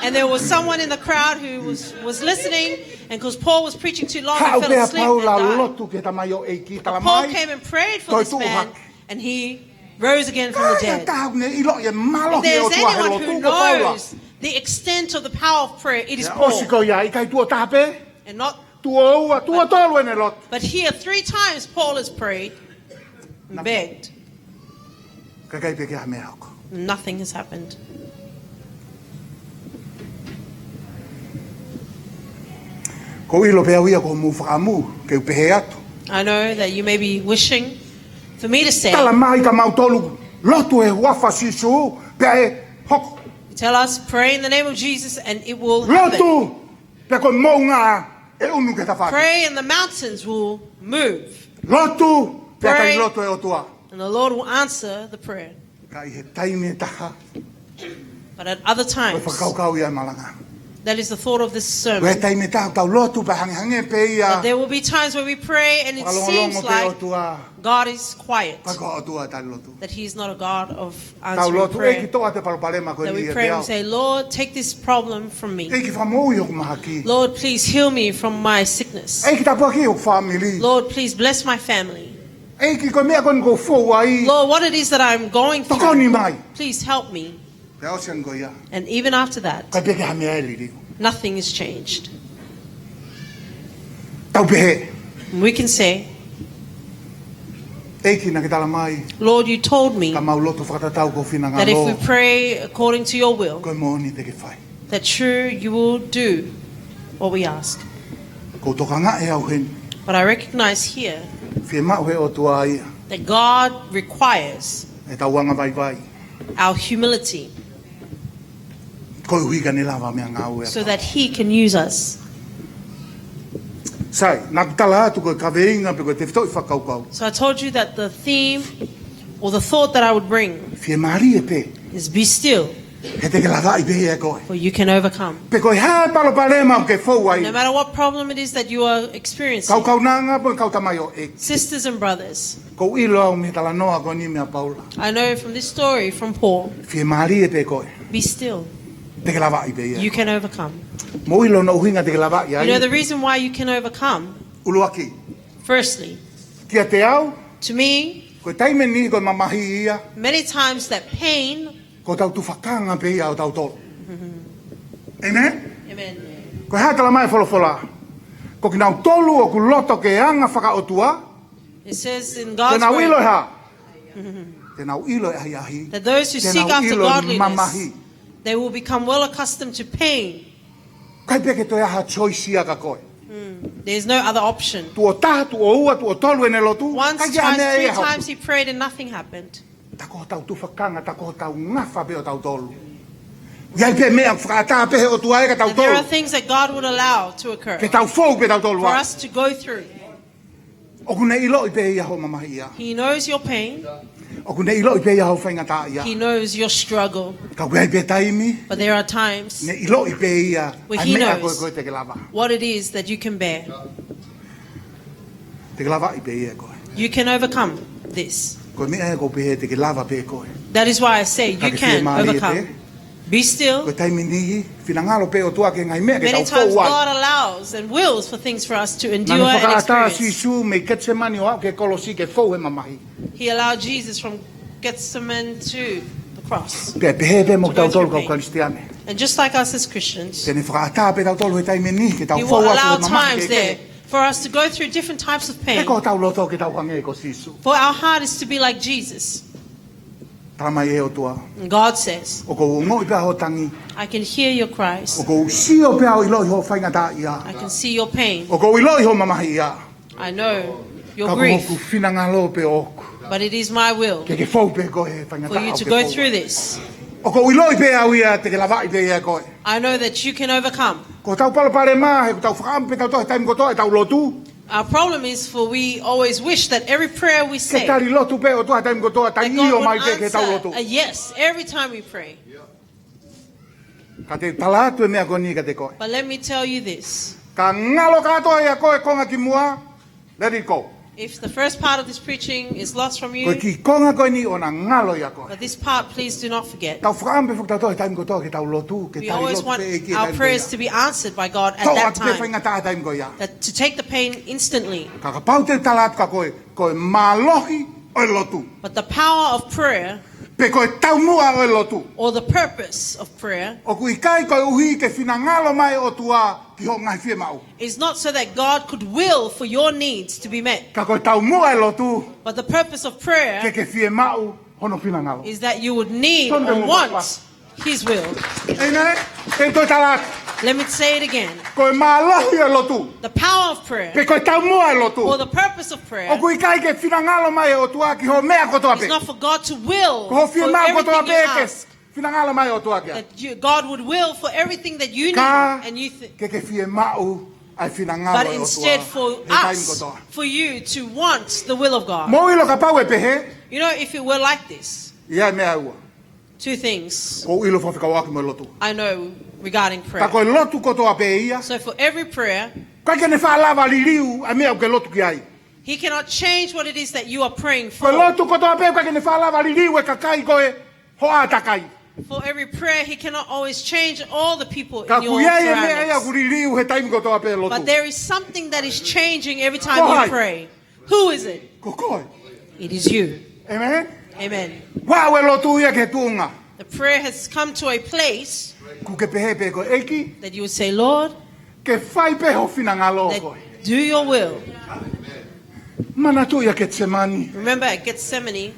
And there was someone in the crowd who was, was listening, and because Paul was preaching too long, he Haʻu fell pē ʻa asleep Paula and died. Lotu ki he tamaioʻeiki. But Paul Talamai. Came and prayed for Toi this tuʻu man, hake. And he rose again from the Ka ʻi ai ha dead. taha ʻoku ne ʻilo ʻi he mālohi If there's ʻOtua he anyone lotu who ko Paula. Knows the extent of the power of prayer, it is Ia, Paul. ʻOsi ko ia, ʻikai tuʻo taha pē. And not, Tuʻo ua, tuʻo tolu ʻene lotu. But here three times Paul has prayed and begged. Kae ʻikai pē ke ʻi ai ha meʻa hoko. Nothing has happened. Ko e ʻilo pē ʻaʻaku ia ko hoʻomou fakaʻamu ke u pehē atu. I know that you may be wishing for me to say, Talamai kia mautolu, lotu he huafa Sīsū, pea ʻe hoko. Tell us, pray in the name of Jesus and it will happen. Lotu, pea ko e moʻunga ʻe ʻunu ki he tafaʻaki. Pray and the mountains will move. Lotu, pea Pray. Kai lotu e ʻOtua. And the Lord will answer the prayer. Ka ʻi he taimi ʻe taha, But at other ko e times, fakakaukau ia e malanga. That is the thought of this Ko e sermon. Taimi ʻe taha, tau lotu pea hangehangē pē ia. That there will be times where we pray and it Fakalongolongo seems pē like ʻOtua. God is quiet. Ka ko ʻOtua tali lotu. That He is not a God of Tau answering lotu, ʻEiki prayer. Toʻa te palopalema ko That eni we ʻiate pray au. And say, Lord, take this problem from me. ʻEiki fakamoʻui hoku mahaki. Lord, please heal me from my sickness. ʻEiki tāpuakiʻi hoku fāmili. Lord, please bless my family. ʻEiki ko e meʻa ko eni ʻoku ou fou ai. Lord, what it is that I'm going through, Tokoni mai. Please help me. Pea ʻosi ange ko ia. And even after that, Kai pē ke ha meʻa ʻe liliu. Nothing is changed. Tau pehē. And we can say, ʻEiki naʻa ke talamai. Lord, you told me Ka mau lotu fakatatau ki ho finangalo. That if we pray according to your will, Ko e moʻoni te ke fai. That true you will do what we ask. Ko e tokanga ʻe au heni. But I recognize here Fiemaʻu he ʻOtua ia. That God requires ʻEtau anga vaivai. Our humility. Koeʻuhi ka ne lava meʻangāue. So that he can use us. Sai, naʻa ku tala atu ko e kaveinga pe ko e tefitoʻi fakakaukau. So I told you that the theme or the thought that I would bring. Fiemālie pē. Is be still. He te ke lavaʻi pē ia ʻe koe. For you can overcome. Pe ko e hā e palopalema ʻoku ke fou ai. No matter what problem it is that you are experiencing. Kau kaunanga pe kau tamaioʻeiki. Sisters and brothers. ʻOku ou ʻilo au mei he talanoa ko eni meia Paula. I know from this story from Paul. Fiemālie pē koe. Be still. Te ke lavaʻi pē ia. You can overcome. Mou ʻilo hono ʻuhinga te ke lavaʻi ai. You know the reason why you can overcome? ʻUluaki. Firstly. Kiate au. To me. Ko e taimi ʻe niʻihi ko e mamahi ia. Many times that pain. Ko hotau tufakanga pē ia ʻo tautolu. Amen? Amen. Ko e hā e talamai ʻe he folofola? Ko kinautolu ʻoku loto ke anga fakaʻotua. It says in God's word. Te nau ʻilo e hā? Te nau ʻilo e ʻahiʻahi. That those who seek after godliness, te nau ʻilo e mamahi. They will become well accustomed to pain. ʻIkai pē ke toe ʻi ai ha choice ia kia koe. Mm. There's no other option. Tuʻo taha, tuʻo ua, tuʻo tolu ʻene lotu. Once, twice, three times he prayed and nothing happened. ʻIkai ke ʻi ai ha meʻa ia ʻe hoko. Tā ko hotau tufakanga, tā ko hotau ngafa pē ʻo tautolu. ʻI ai pē meʻa fakaʻatā pē ʻe he ʻOtua ia kia tautolu. And there are things that God would allow to occur. Ke tau fou pē tautolu ai. For us to go through. ʻOku ne ʻiloʻi pē ia hoʻo mamahi ia. He knows your pain. ʻOku ne ʻiloʻi pē ia hoʻo faingataʻaʻia. He knows your struggle. Ka ʻoku ʻi ai pē taimi. But there are times. Ne ʻiloʻi pē ia. Where he knows. ʻA e meʻa ko ē te ke lava. What it is that you can bear. Te ke lavaʻi pē ia ʻe koe. You can overcome this. Ko e meʻa ia ʻoku ou pehē te ke lava pē ʻe koe. That is why I say you can overcome. Ka ke fiemālie pē. Be still. Ko e taimi ʻe niʻihi, finangalo pē ʻOtua ki he ngaahi meʻa ke tau fou ai. Many times God allows and wills for things for us to endure and experience. Naʻa ne fakaʻatā ʻa Sīsū mei Ketisemani ʻo aʻu ki he kolosi ke fou he mamahi. He allowed Jesus from Gethsemane to the cross. Pea pehē pē mo kitautolu kau Kalisitiane. To go through pain. And just like us as Christians, te ne fakaʻatā pē tautolu he taimi ʻe niʻihi ke tau fou atu he mamahi kehekehe. He will allow times there for us to go through different types of pain. He ko hotau loto ke tau hangē ko Sīsū. For our heart is to be like Jesus. Talamai ʻe he ʻOtua. And God says, ʻOku ou ongoʻi pē hoʻo tangi. I can hear your cries. ʻOku ou sio pē au ʻo ʻiloʻi hoʻo faingataʻaʻia. I can see your pain. ʻOku ou ʻiloʻi hoʻo mamahiʻia. I know your grief. Ka ko hoku finangalo pē ʻoʻoku. But it is my will for you to go through this. Ke ke fou pē koe he faingataʻa ʻoku ke fou ai. ʻOku ou ʻiloʻi pē au ia te ke lavaʻi pē ia ʻe koe. I know that you can overcome. Ko hotau palopalema, he ʻoku tau fakaʻamu pē tautolu he taimi kotoa ʻetau lotu. Our problem is for we always wish that every prayer we say, ke tali lotu pē ʻOtua he taimi kotoa, tali ʻio mai pē ki heʻetau lotu. That God would answer a yes every time we pray. Ka te u tala atu e meʻa ko eni kiate koe. But let me tell you this. Ka ngalo kātoa ia ʻe koe e konga kimuʻa, let it go. If the first part of this preaching is lost from you, ko e kiʻi konga ko eni ʻoua naʻa ngalo ia ʻe koe. But this part, please do not forget. Tau fakaʻamu pē foki tautolu he taimi kotoa ke tau lotu, ke tali lotu pē ʻEiki he taimi ko ia. We always want our prayers to be answered by God at that time. Toʻo atu pē faingataʻa he taimi ko ia. That to take the pain instantly. Ka kapau te u tala atu kia koe, ko e mālohi ʻo e lotu. But the power of prayer, pe ko e taumuʻa ʻo e lotu, or the purpose of prayer, ʻoku ʻikai koeʻuhi ke finangalo mai ʻOtua ki hoʻo ngaahi fiemaʻu. Is not so that God could will for your needs to be met. Ka ko e taumuʻa ʻo e lotu, but the purpose of prayer, ke ke fiemaʻu hono finangalo. Is that you would need or want His will. Amen. Te u toe tala atu. Let me say it again. Ko e mālohi ʻo e lotu, the power of prayer, pe ko e taumuʻa ʻo e lotu, or the purpose of prayer, ʻoku ʻikai ke finangalo mai ʻOtua ki hoʻo meʻa kotoa pē. Is not for God to will for everything you ask. Ko hoʻo fiemaʻu kotoa pē ke finangalo mai ʻOtua ki ai. That you, God would will for everything that you need and you think. Ka ke ke fiemaʻu ʻa e finangalo ʻo e ʻOtua he taimi kotoa. But instead for us, for you to want the will of God. Mou ʻilo kapau ʻe pehē. You know, if it were like this, ʻi ai e meʻa ʻe ua. Two things. ʻOku ou ʻilo fekauʻaki mo e lotu. I know regarding prayer. Ka ko e lotu kotoa pē ia. So for every prayer, ʻikai ke ne faʻa lava liliu ʻa e meʻa ʻoku ke lotu ki ai. He cannot change what it is that you are praying for. Ko e lotu kotoa pē, ʻikai ke ne faʻa lava liliu e kakai ko ē ho ʻātakai. For every prayer, he cannot always change all the people in your surroundings. Ka ʻoku ʻi ai e meʻa ia ʻoku liliu he taimi kotoa pē lotu. But there is something that is changing every time you pray. Ko hai? Who is it? Ko koe. It is you. Amen? Amen. Ua ʻa e lotu ia ki he tuʻunga. The prayer has come to a place. ʻOku ke pehē pē koe, ʻEiki, that you would say, Lord, ke fai pē ho finangalo ʻe koe. That do your will. Manatuʻi ʻa Ketisemani. Remember at Gethsemane,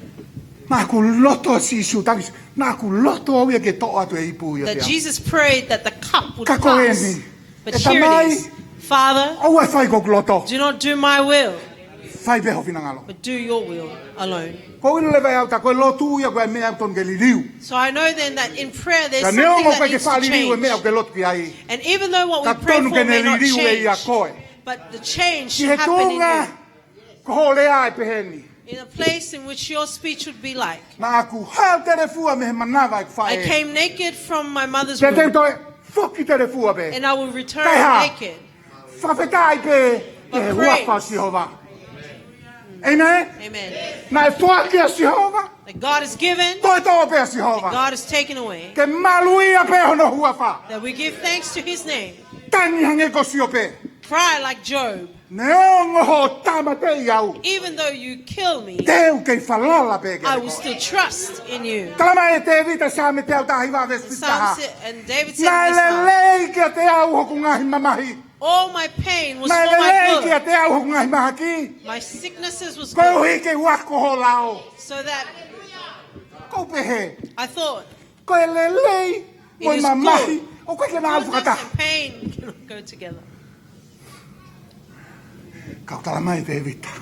naʻa ku loto ʻa Sīsū, taki, naʻa ku loto au ia ke toʻo atu e ipu ia pea. That Jesus prayed that the cup would pass. Ka ko eni. But here it is. ʻE Tamai, Father, ʻoua ʻe fai ko hoku loto. Do not do my will, fai pē ho finangalo. But do your will alone. ʻOku ou ʻilo leva ʻe au tā ko e lotu ia ko e meʻa ʻoku totonu ke liliu. So I know then that in prayer there's something that needs to change. Ka neongo ʻoku ʻikai ke faʻa liliu e meʻa ʻoku ke lotu ki ai, and even though what we pray for may not change, ka totonu ke ne liliu ʻe ia koe. But the change should happen in you. Ki he tuʻunga ko hoʻo lea ʻe pehē ni. in a place in which your speech would be like. Naʻá ku haʻu telefua mei he manava ʻeku faʻē. I came naked from my mother's womb. Pea te u toe foki telefua pē. And I will return naked. Fakafetaʻi pē ki he huafa ʻo Sihova. Amen. Amen. Naʻe foaki ʻe Sihova. That God is given, toe tō pē ʻa Sihova. God is taken away. Ke maluʻia pē hono huafa. That we give thanks to his name. Tangi hangē ko Siope. Cry like Job. Neongo hoʻo tāmateʻi au, even though you kill me, te u kei falala pē kiate koe. I will still trust in you. Talamai ʻe Tēvita, Saame teau taha hiva veesi fifty-one. Psalm si-, and David said in this psalm, naʻe lelei kiate au hoku ngaahi mamahi. All my pain was for my good. Naʻe lelei kiate au hoku ngaahi mahaki. My sicknesses was good. Koeʻuhi ke u ako ho lao. So that, ʻoku ou pehē, I thought, ko e lelei mo e mamahi ʻoku ʻikai ke nau fakataha. It is good. Goodness and pain cannot go together. Ka ʻoku talamai ʻe Tēvita,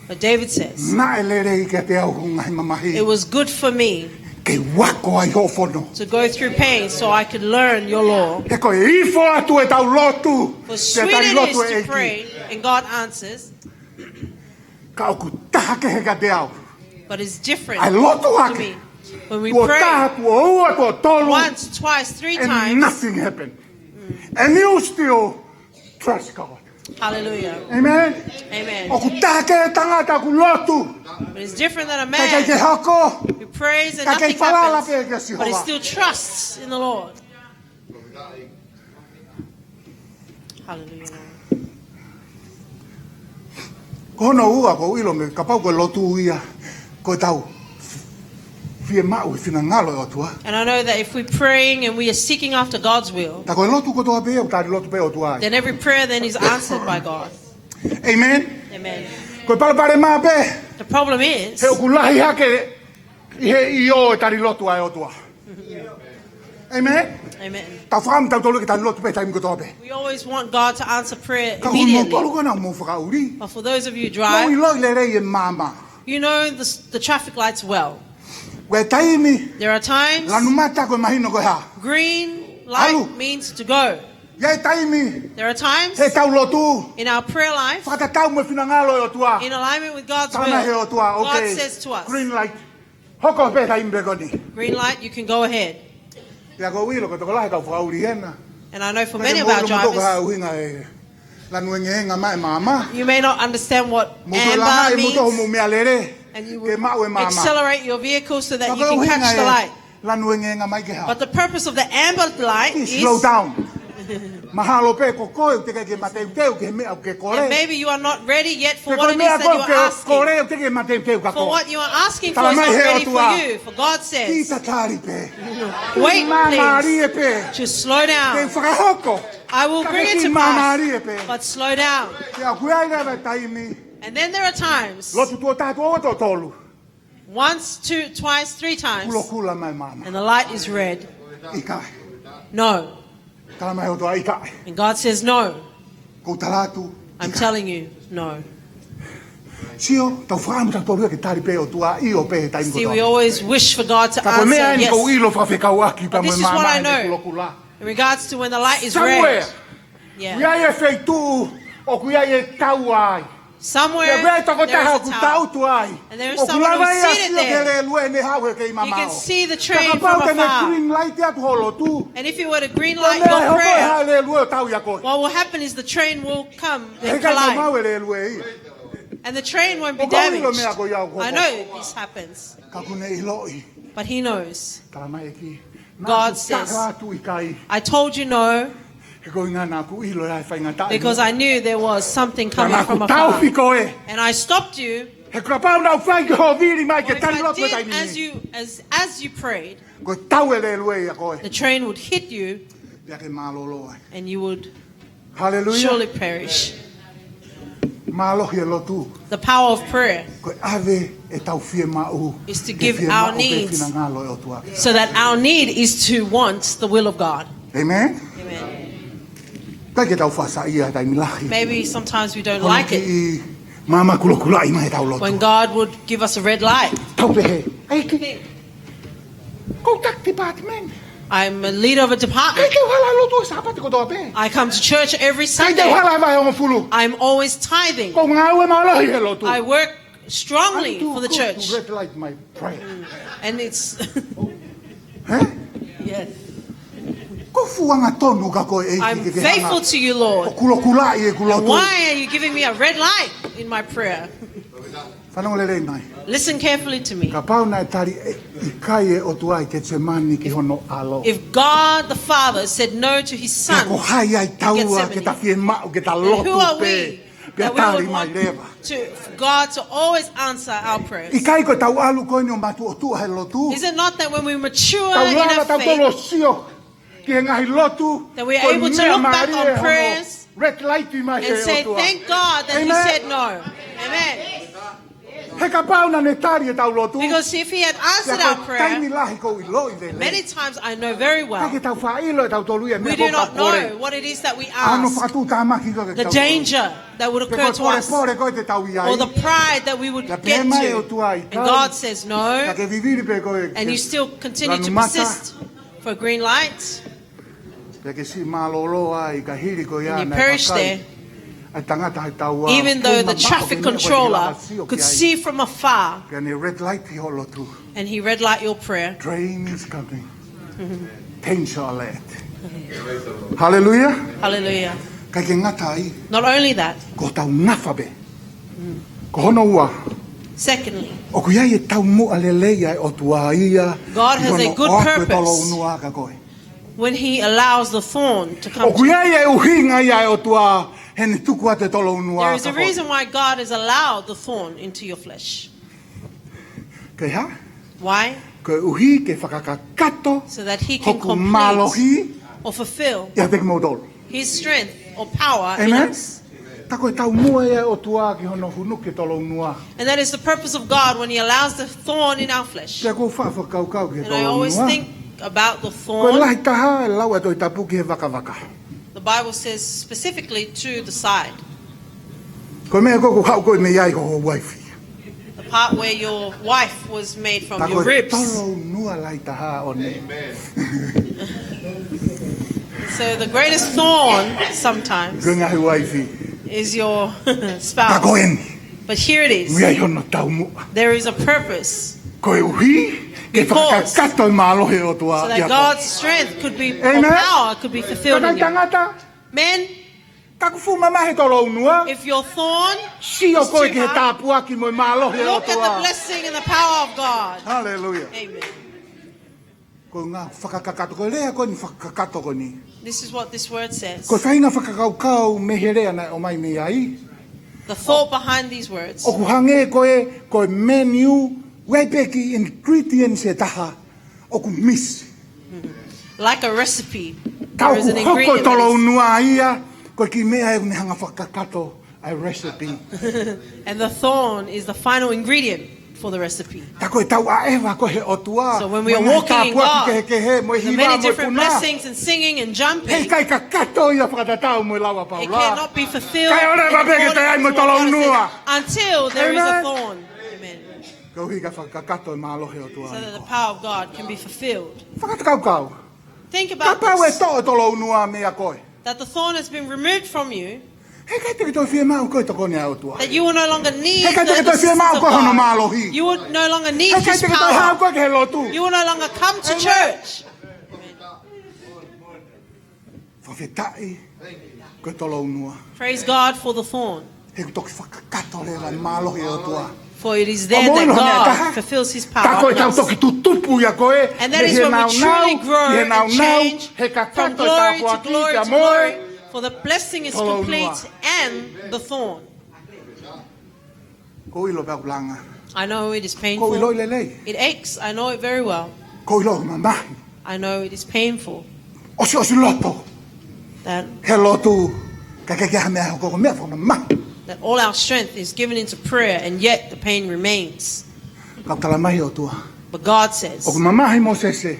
but David says, naʻe lelei kiate au hoku ngaahi mamahi. It was good for me, ke u ako ai hoʻo fono, to go through pain so I could learn your law. He ko e ifo atu ʻetau lotu, for sweet it is to pray and God answers. Ka ʻoku taha kehe kiate au. But it's different to me. ʻA e lotu hake, when we pray, tuʻo taha, tuʻo ua, tuʻo tolu, once, twice, three times, and nothing happened. And you still trust God. Hallelujah. Amen. Amen. ʻOku taha kehe tangata ʻoku lotu, but it's different than a man who prays and nothing happens, kae kei hoko, kae kei falala pē kia Sihova, but he still trusts in the Lord. Hallelujah, Lord. Ko hono ua, ʻoku ou ʻilo mai kapau ko e lotu ia, ko ʻetau fiemaʻu e finangalo ʻo e ʻOtua. And I know that if we're praying and we are seeking after God's will, tā ko e lotu kotoa pē ia ʻoku tali lotu pē ʻOtua ai. Then every prayer then is answered by God. Amen. Amen. Ko e palopalema pē, the problem is, he ʻoku lahi hake ʻi he ʻio e tali lotu ʻa e ʻOtua. Amen. Amen. Tau fakaʻamu tautolu ke tali lotu pē taimi kotoa pē. We always want God to answer prayer immediately. Ka ko kimoutolu ko ena ʻoku mou fakaʻuli, but for those of you who drive, mou ʻiloʻi lelei e maama. You know the, the traffic lights well. Ko e taimi, there are times, lanu mata ko e mahino ko e hā? Green light means to go. ʻI ai e taimi, there are times, heʻetau lotu, in our prayer life, fakatatau mo e finangalo ʻo e ʻOtua, in alignment with God's will, tala mai he ʻOtua, okay, God says to us, green light. Hoko pē taimi pē ko eni. Green light, you can go ahead. Pea ʻoku ou ʻilo ko e tokolahi e kau fakaʻuli hena, and I know for many of our drivers, ʻikai ke mou ʻilo ʻoku mou toka ha ʻuhinga e lanu engeenga mai e maama. You may not understand what amber means, mou tola mai e motuʻa mo e meʻalele, and you would, ke maʻu e maama, accelerate your vehicle so that you can catch the light. Ka ko e ʻuhinga e lanu engeenga mai ke hā? But the purpose of the amber light is, slow down. Mahalo pē ko koe ʻoku teʻeki ke mateuteu ki he meʻa ʻoku ke kole. And maybe you are not ready yet for what it is that you are asking. Pe ko e meʻa ko ē ʻoku ke kole ʻoku teʻeki ke mateuteu kia koe. For what you are asking for is not ready for you. Tala mai he ʻOtua, for God says, kiʻi tatali pē. Wait, please. Māmālie pē. Just slow down. Te u fakahoko. I will bring it to pass. Ka ke kiʻi māmālie pē. But slow down. Pea ʻoku ʻi ai leva e taimi, and then there are times, lotu tuʻo taha, tuʻo ua, tuʻo tolu, once, two, twice, three times, kulokula mai e maama. And the light is red. ʻIkai. No. Tala mai he ʻOtua ʻikai. And God says, "No." ʻOku ou tala atu, I'm telling you, no. Sio, tau fakaʻamu tautolu ia ke tali pē ʻOtua ʻio pē he taimi kotoa. See, we always wish for God to answer yes. Ka ko e meʻa eni ʻoku ou ʻilo fakafekauʻaki pea mo e maama ʻene kulokula. But this is what I know in regards to when the light is red. Somewhere. Yeah. ʻOku ʻi ai e feituʻu ʻoku ʻi ai e taua ai. Somewhere, there is a tower. Pea ʻoku ʻi ai e tokotaha ʻoku tangutu ai. And there is someone who's seated there. ʻOku lava ia ʻo sio ki he lēlue ʻene haʻu he kei mamaʻo. You can see the train from afar. Ka kapau te ne green light atu hoʻo lotu, and if you were to green light your prayer, ko e meʻa ʻe hoko, ʻe hā e lēlue ʻo tau ia koe? What will happen is the train will come and collide. ʻE ʻikai maumau e lēlue ia. And the train won't be damaged. ʻOku ou ʻilo e meʻa ko ia ʻoku hoko. I know this happens. Ka ʻoku ne ʻiloʻi. But he knows. Tala mai e ʻEiki, God says, naʻá ku taka atu ʻikai. I told you no. He ko e ʻuhinga naʻá ku ʻilo ʻe ʻi ai e faingataʻa. Because I knew there was something coming from afar. Pea naʻá ku tauhi koe. And I stopped you. He kapau naʻá ku fai ki hoʻo vili mai ke tali lotu he taimi ni. What if I did as you, as, as you prayed? Ko e tau e lēlue ia koe. The train would hit you. Pea ke mālōlō ai. And you would surely perish. Hallelujah. Mālohi e lotu. The power of prayer. Ko e ʻave ʻetau fiemaʻu, is to give our needs, ke fiemaʻu pē finangalo ʻo e ʻOtua. So that our need is to want the will of God. Amen? Amen. ʻIkai ke tau faʻa saiʻia he taimi lahi. Maybe sometimes we don't like it. Hono kiʻi maama kulokulaʻi mai ʻetau lotu. When God would give us a red light. Tau pehē, ʻEiki, ʻoku ou taki department. I'm a leader of a department. ʻIkai te u hala he lotu he Sāpate kotoa pē. I come to church every Sunday. ʻIkai te u hala he vahehongofulu. I'm always tithing. ʻOku ou ngāue mālohi he lotu. I work strongly for the church. I'm too good to red light my prayer. And it's Hē? Yes. Ko u fuʻu angatonu kia koe, ʻEiki, I'm ke ke hanga faithful to you, Lord. ʻO kulokulaʻi ʻeku lotu. Why are you giving me a red light in my prayer? Fanongo lelei mai. Listen carefully to me. Kapau naʻe tali ʻe, ʻikai ʻe he ʻOtua ʻi Ketisemani ki hono ʻAlo, If God the Father said no to his Son, ko hai ai taua ke ta fiemaʻu ke ta lotu pē, pea tali mai leva? Who are we that we would want to, for God to always answer our prayers? ʻIkai ko ʻetau ʻalu ko eni ʻo matuʻotuʻa he lotu, Is it not that when we mature in our faith, tau lava tautolu ʻo sio ki he ngaahi lotu, that we are able to look back on prayers red light mai he ʻOtua. And say, "Thank God that he said no." Amen. He kapau naʻa ne tali ʻetau lotu, Because if he had answered our prayer, taimi lahi ʻoku ou ʻiloʻi lelei, many times I know very well, ʻikai ke tau faʻa ʻilo ʻe tautolu ia e meʻa ʻoku tau pole. We do not know what it is that we ask. ʻA hono fakatuʻutāmaki ko e The danger that would occur to us, pe ko e polepole ko ē te tau ʻi ai, or the pride that we would get to. Pea pehē mai e ʻOtua ʻikai. And God says no, Ka ke vivili pē koe, and you still continue to persist for a green light. Pea ke siʻi mālōlō ai, ka hili ko ia naʻe vakai ʻa e tangata he taua, Even though the traffic controller could see from afar, pea ne red light ki ho lotu. And he red light your prayer. Train is coming. Danger alert. Haleluia. Hallelujah. ʻIkai ke ngata ai, Not only that, ko hotau nafa pē. Ko hono ua, secondly, ʻoku ʻi ai e taumuʻa lelei ʻa e ʻOtua ia, God has a good purpose. ʻI hono ʻoatu e tolounua kia koe. When he allows the thorn to come to you. ʻOku ʻi ai e ʻuhinga ia ʻa e ʻOtua heʻene tuku atu e tolounua kia koe. There is a reason why God has allowed the thorn into your flesh. Ko e hā? Why? Koeʻuhi ke fakakakato hoku mālohi ʻiate kimoutolu. So that he can complete or fulfill his strength or power in us. Amen. Tā ko e taumuʻa ia ʻa e ʻOtua ki hono hunuki e tolounua. And that is the purpose of God when he allows the thorn in our flesh. Pea ʻoku ou faʻa fakakaukau ki he tolounua. And I always think about the thorn. Ko e lahi taha e lau ʻa e Tohi Tapu ki he vakavaka. The Bible says specifically to the side. Ko e meʻa ko ē ʻoku haʻu ko ē mei ai ho uaifi. The part where your wife was made from, your ribs. Tā ko e tolounua lahi taha ʻo e ʻEiki. So the greatest thorn sometimes Ko e ngaahi uaifi. is your spouse. Ka ko eni. But here it is. ʻOku ʻi ai hono taumuʻa. There is a purpose. Koeʻuhi ke fakakakato e mālohi ʻo e ʻOtua ʻiate koe. Because, so that God's strength could be, or power could be fulfilled in you. Amen. Kakai tangata. Men. Ka ʻoku fuʻu mamahi e tolounua, If your thorn is too hard, sio koe ki he tāpuaki mo e mālohi ʻo e ʻOtua. Look at the blessing and the power of God. Haleluia. Amen. Ko e ngaahi fakakakato, ko e lea ko eni fakakakato ko eni. This is what this word says. Ko e faʻahinga fakakaukau mei he lea naʻe ʻomai mei ai. The thought behind these words. ʻOku hangē ko e, ko e menu, ʻoku ʻi ai pē kiʻi ingredients ʻe taha ʻoku misi. Like a recipe, there is an ingredient that is Ka ʻoku hoko e tolounua ia, ko e kiʻi meʻa ʻoku ne hanga fakakakato ʻa e recipe. And the thorn is the final ingredient for the recipe. Tā ko ʻetau ʻaʻeva ko ē he ʻOtua, So when we are walking in God, mo e ngaahi tāpuaki kehekehe, mo e hiva, mo e puna, the many different blessings and singing and jumping, heʻikai kakato ia fakatatau mo e lau ʻa Paula. It cannot be fulfilled in accordance with what God has said until there is a thorn. Amen. Amen. Koeʻuhi ke fakakakato e mālohi ʻo e ʻOtua ʻiate koe. So that the power of God can be fulfilled. Fakakaukau. Think about this. Kapau ʻe toʻo e tolounua meiate koe, That the thorn has been removed from you. Heʻikai te ke toe fiemaʻu koe e tokoni ʻa e ʻOtua. That you will no longer need the assistance of God. Heʻikai te ke toe fiemaʻu koe hono mālohi. You will no longer need his power. Heʻikai te ke toe haʻu koe ki he lotu. You will no longer come to church. Amen. Fakafetaʻi ko e tolounua. Praise God for the thorn. He ʻoku toki fakakakato leva e mālohi ʻo e ʻOtua. For it is then that God fulfills his power in us. ʻO moʻoni hona ʻakaha, tā ko ʻetau toki tutupu ia ko ē, And that is when we truly grow and change from glory to glory to glory, mei he nāunau ki he nāunau, he kakato e tāpuaki kia moe, for the blessing is complete and the thorn. Tolounua. ʻOku ou ʻilo pē ʻoku langa. I know it is painful. ʻOku ou ʻilo lelei. It aches. I know it very well. ʻOku ou ʻilo mamahi. I know it is painful. ʻOsi, ʻosi loto. That He lotu, ka ʻoku ʻikai ha meʻa hoko, ko e meʻa fakamamahi. That all our strength is given into prayer, and yet the pain remains. Ka ʻoku talamai ʻe he ʻOtua, But God says, ʻoku mamahi Mōsese.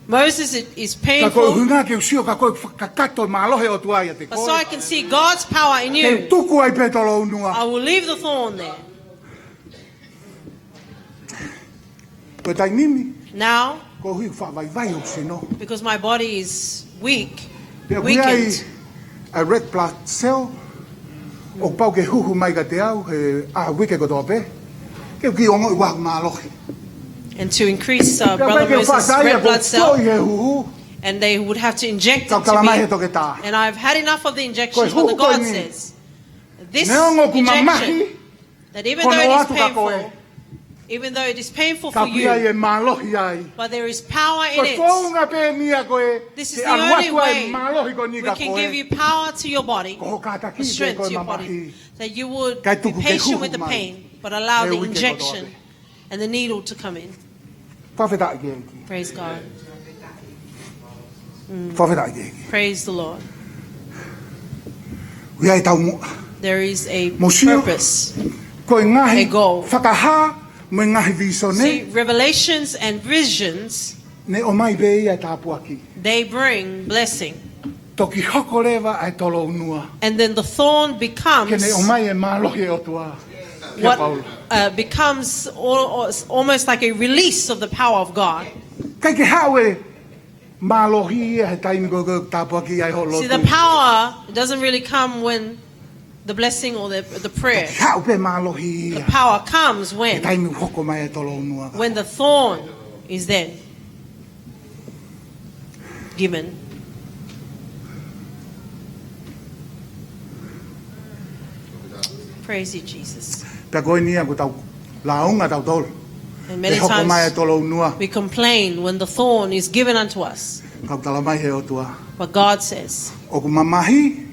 Moses, it is painful. Ka ko e ʻuhinga ke u sio ka ko e fakakakato e mālohi ʻo e ʻOtua ʻiate koe, But so I can see God's power in you. Te u tuku ai pē e tolounua. I will leave the thorn there. Ko e taimi ni, Now, koeʻuhi ʻoku faʻa vaivai hoku sino, because my body is weak, weakened. Pea ʻoku ʻi ai ʻa e red blood cell ʻoku pau ke huhu mai kiate au he ʻaho, uike kotoa pē. Ke u kiʻi ongoʻi ʻoku mālohi. And to increase uh, Brother Moses' red blood cell, and they would have to inject it to me. And I've had enough of the injection, but the God says, this injection, that even though it is painful, even though it is painful for you, but there is power in it. This is the only way we can give you power to your body, strength to your body, that you would be patient with the pain, but allow the injection and the needle to come in. Fakafetaʻi ki he ʻEiki. Praise God. Fakafetaʻi ki he ʻEiki. Praise the Lord. ʻOku ʻi ai e taumuʻa. There is a purpose, a goal. Ko e ngaahi fakahā mo e ngaahi vīsone. See, revelations and visions, ne ʻomai pē ia e tāpuaki. They bring blessing. Toki hoko leva ʻa e tolounua. And then the thorn becomes what uh, becomes al- al- almost like a release of the power of God. Kai ke haʻu e mālohi ia he taimi ko ē ʻoku tāpuaki ai ho lotu. See, the power doesn't really come when the blessing or the, the prayer. Toki haʻu pē mālohi ia. The power comes when, he taimi ʻoku hoko mai e tolounua. When the thorn is then given. Praise you, Jesus. Pea ko eni ia ʻoku tau lāunga tautolu. And many times we complain when the thorn is given unto us. Ka ʻoku tala mai he ʻOtua. But God says, ʻoku mamahi,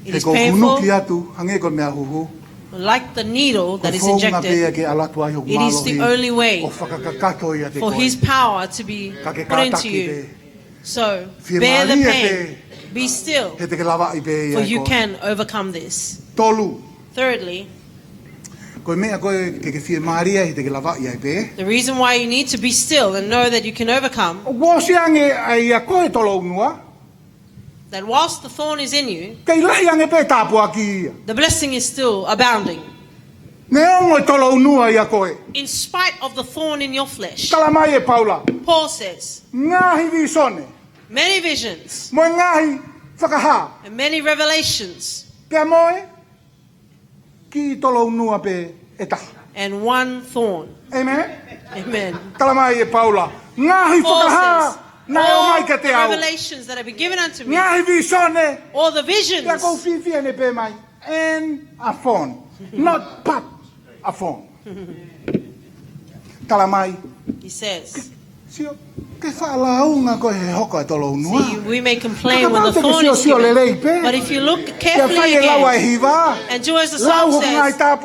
it is painful, he ʻoku hunuki atu, hangē ko e meʻa huhu. Like the needle that is injected, it is the only way for his power to be put into you. So bear the pain, be still, for you can overcome this. Tolu. Thirdly, ko e meʻa ko ē ke ke fiemālie he te ke lavaʻi ai pē. The reason why you need to be still and know that you can overcome, ʻoku ʻosi ange ʻa ia ko e tolounua. That whilst the thorn is in you, kei lahi ange pē tāpuaki ia. The blessing is still abounding. Neongo e tolounua ia ko ē. In spite of the thorn in your flesh, tala mai e Paula, Paul says, ngaahi vīsone, many visions, mo e ngaahi fakahā, and many revelations, pea mo e kiʻi tolounua pē ʻe taha. And one thorn. Amen. Amen. Tala mai e Paula, ngaahi fakahā naʻe ʻomai kiate au. Paul says, all the revelations that have been given unto me, ngaahi vīsone, all the visions, pea ʻoku ou fiefia he ne pehē mai, and a thorn, not but a thorn. Tala mai, he says, sio, ke faʻa lāunga koe he hoko e tolounua. See, we may complain when the thorn is given, but if you look carefully again and do as the psalm says, count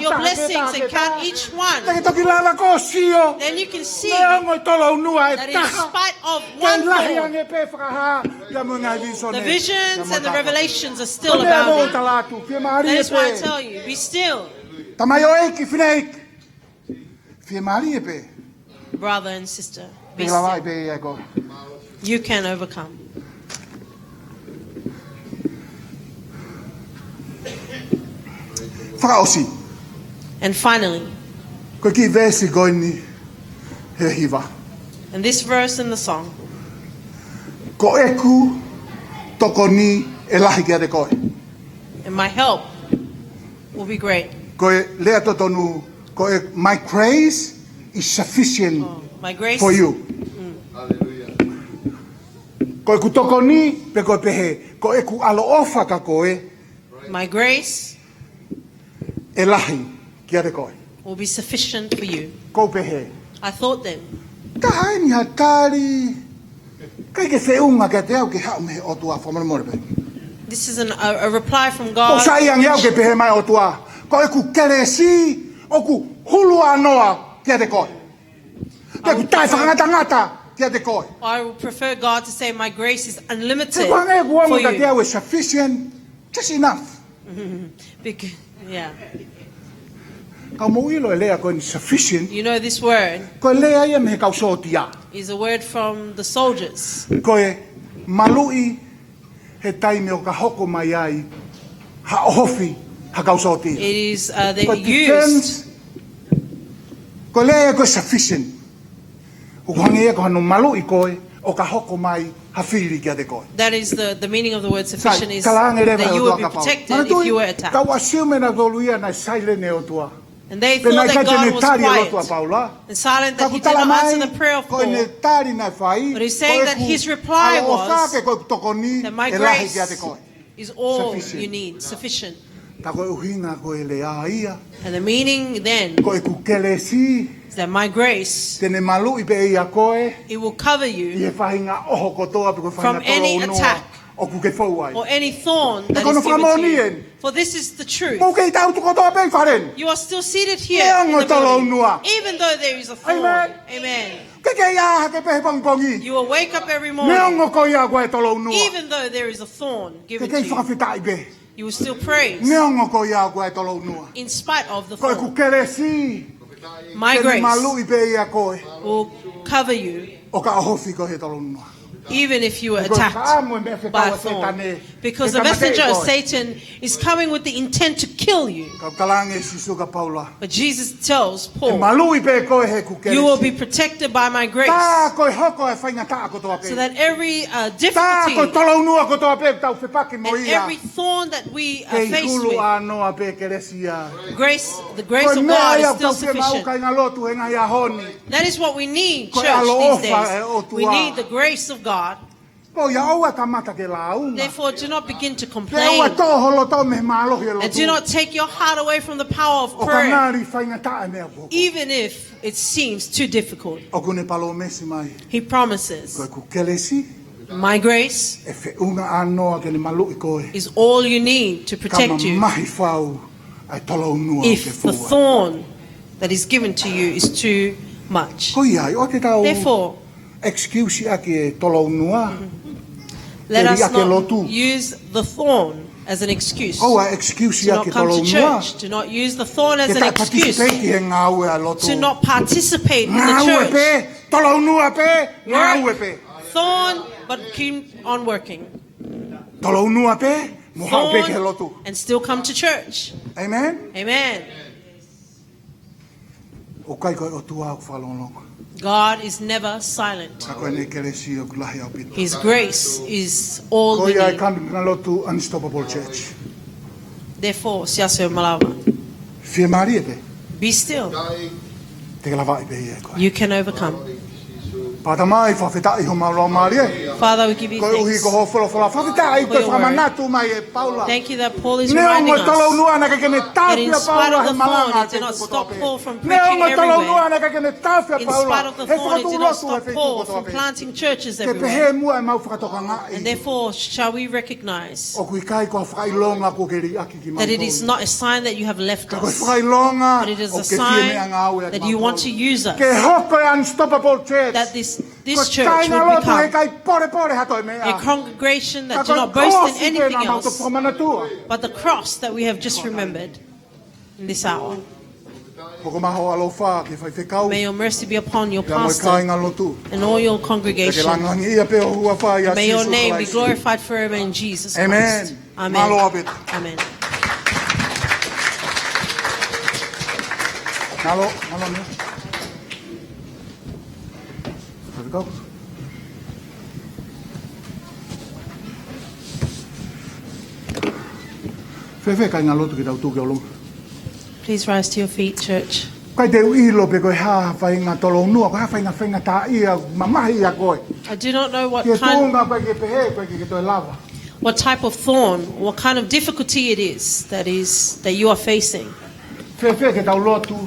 your blessings and count each one, then you can see that in spite of one thorn, the visions and the revelations are still abounding. That is why I tell you, be still. Tamai ʻeiki, fineʻeiki, fiemālie pē. Brother and sister, be still. You can overcome. Fakaʻosi. And finally, ko e kiʻi veesi ko eni he hiva. And this verse in the song. Ko ʻeku tokoni ʻe lahi kiate koe. And my help will be great. Ko e lea totonu, ko e, my grace is sufficient for you. Oh, my grace. Mm. Ko ʻeku tokoni, pe ko e pehē, ko ʻeku ʻaloʻofa kia koe. My grace. ʻE lahi kiate koe. Will be sufficient for you. Ko u pehē. I thought then. Taha eni ha tali. Kai ke feʻunga kiate au ke haʻu mei he ʻOtua, fakamolemole pē. This is an, a, a reply from God. ʻOku sai ange au ke pehē mai ʻOtua, ko ʻeku kelesi ʻoku huluanoa kiate koe. Pe ʻoku taʻefakangatangata kiate koe. I would prefer God to say, my grace is unlimited for you. He ʻoku hangē ʻoku ongo kiate au e sufficient, just enough. Bec-, yeah. Ka mou ʻilo e lea ko eni sufficient. You know this word. Ko e lea ia mei he kau sōtia. Is a word from the soldiers. Ko e maluʻi he taimi ʻoka hoko mai ai ha ʻohofi ha kau sōtia. It is, uh, they used. Ko e defense, ko e lea ia ko e sufficient. ʻOku hangē ia ko hano maluʻi koe ʻoka hoko mai ha fili kiate koe. That is the, the meaning of the word sufficient is that you will be protected if you were attacked. Sai, tala ange leva he ʻOtua kia Paula. Manatuʻi, kau assume naʻa tolu ia naʻe silent e ʻOtua. And they thought that God was quiet and silent, that he did not answer the prayer of Paul. Ka ʻoku talamai, ko ʻene tali naʻe fai, ko ʻeku ʻaloʻofa pe ko ʻeku tokoni ʻe lahi kiate koe. But he said that his reply was, "Is all you need, sufficient." Ka ko e ʻuhinga ko e lea ia. And the meaning then, ko ʻeku kelesi, is that my grace, te ne maluʻi pē ia koe, it will cover you, ʻi he faʻahinga ʻoho kotoa pe ko e faʻahinga tolounua ʻoku ke fou ai. From any attack or any thorn that is given to you. Ko hono fakamoʻoni eni. For this is the truth. Mou kei tangutu kotoa pē ʻi fale ni. You are still seated here in the building, neongo tolounua, even though there is a thorn. Amen. Amen. Ke ke ʻā hake pē he pongipongi, you will wake up every morning, neongo ko ia ʻoku ʻi ai e tolounua, even though there is a thorn given to you. Ke ke fakafetaʻi pē, you will still praise, neongo ko ia ʻoku ʻi ai e tolounua. In spite of the thorn. Ko ʻeku kelesi, my grace, te ne maluʻi pē ia koe, will cover you, ʻo ka ʻohofi koe he tolounua. Even if you were attacked by a thorn. Because the messenger of Satan is coming with the intent to kill you. Ka ʻoku talaange ʻe Sīsū kia Paula, but Jesus tells Paul, ʻe maluʻi pē koe he ʻeku kelesi. You will be protected by my grace. Tā ko e hoko e faingataʻa kotoa pē. So that every, uh, difficulty, tā ko e tolounua kotoa pē ʻoku tau fepaki mo ia, and every thorn that we are faced with, kei hulu ʻānoa pē kelesi ia. Grace, the grace of God is still sufficient. Ko e meʻa ia ʻoku tau fiemaʻu kāinga lotu he ngaahi ʻaho ni. That is what we need, church, these days. Ko e ʻaloʻofa ʻa e ʻOtua. We need the grace of God. Ko ia ʻoua ʻe kamata ke lāunga. Therefore, do not begin to complain. Pea ʻoua ʻe toʻo ho loto mei he mālohi ʻo e lotu. And do not take your heart away from the power of prayer, ʻo ka ngali faingataʻa e meʻa ko ē. Even if it seems too difficult. ʻOku ne palōmesi mai. He promises, ko ʻeku kelesi, my grace, ʻe feʻunga ʻānoa ke ne maluʻi koe, is all you need to protect you, ka mamahi fau ʻa e tolounua ʻoku ke fou ai. If the thorn that is given to you is too much. Ko ia ai, ʻoua te tau, therefore, excuse ʻaki e tolounua, let us not use the thorn as an excuse to not come to church. Ke liʻaki e lotu. ʻOua excuse ʻaki e tolounua. Do not use the thorn as an excuse to not participate in the church. Ke taʻe participate he ngāue ʻa e lotu. Ngāue pē, tolounua pē, ngāue pē. Work, thorn, but keep on working. Tolounua pē, mo haʻu pē ki he lotu. Thorn and still come to church. Amen? Amen. ʻOku ʻikai ko e ʻOtua ʻoku fakalongolongo. God is never silent. Ka ko ʻene kelesi ʻoku lahi ʻaupito. His grace is all we need. Ko ia ai kāinga lotu Unstoppable Church. Therefore, Siasi ʻo e Malava, fiemālie pē. Be still. Te ke lavaʻi pē ia ʻe koe. You can overcome. Tamai, fakafetaʻi homau laumālie. Father, we give you thanks for your word. Koeʻuhi ko hoʻo folofola, fakafetaʻi ko e fakamanatu mai ʻe Paula. Thank you that Paul is reminding us that in spite of the thorn, it did not stop Paul from preaching everywhere. Neongo e tolounua naʻe ʻikai ke ne tafi ʻa Paula he ʻoku tuʻu lotu he feituʻu kotoa pē. In spite of the thorn, it did not stop Paul from planting churches everywhere. Ke pehē muʻa ʻemau fakatokangaʻi. And therefore, shall we recognize ʻoku ʻikai ko ha fakaʻilonga kuo ke liʻaki kimautolu. That it is not a sign that you have left us, but it is a sign that you want to use us, ka ko e fakaʻilonga ʻoku ke fie meʻangāueʻaki kimautolu ke hoko e Unstoppable Church. That this, this church would become a congregation that do not boast in anything else but the cross that we have just remembered in this hour. Ko e hoko mai ho ʻaloʻofa ki he faifekau. May your mercy be upon your pastor and all your congregation. Pea ke langilangiʻia pē ho huafa ʻia Sīsū Kalaisi. May your name be glorified forever in Jesus Christ. Amen. Amen. Mālō ʻaupito. Amen. Mālō, mālō meʻa. Faifekau. Fēfē kāinga lotu ke tau tuʻu ki ʻolunga? Please rise to your feet, church. ʻIkai te u ʻilo pe ko e hā ha faʻahinga tolounua, ko e hā ha faʻahinga faingataʻaʻia mamahi ʻia koe. I do not know what kind, ki he tuʻunga ʻoku ʻikai ke pehē, ʻoku ʻikai ke toe lava, what type of thorn, what kind of difficulty it is that is, that you are facing. Fēfē ke tau lotu?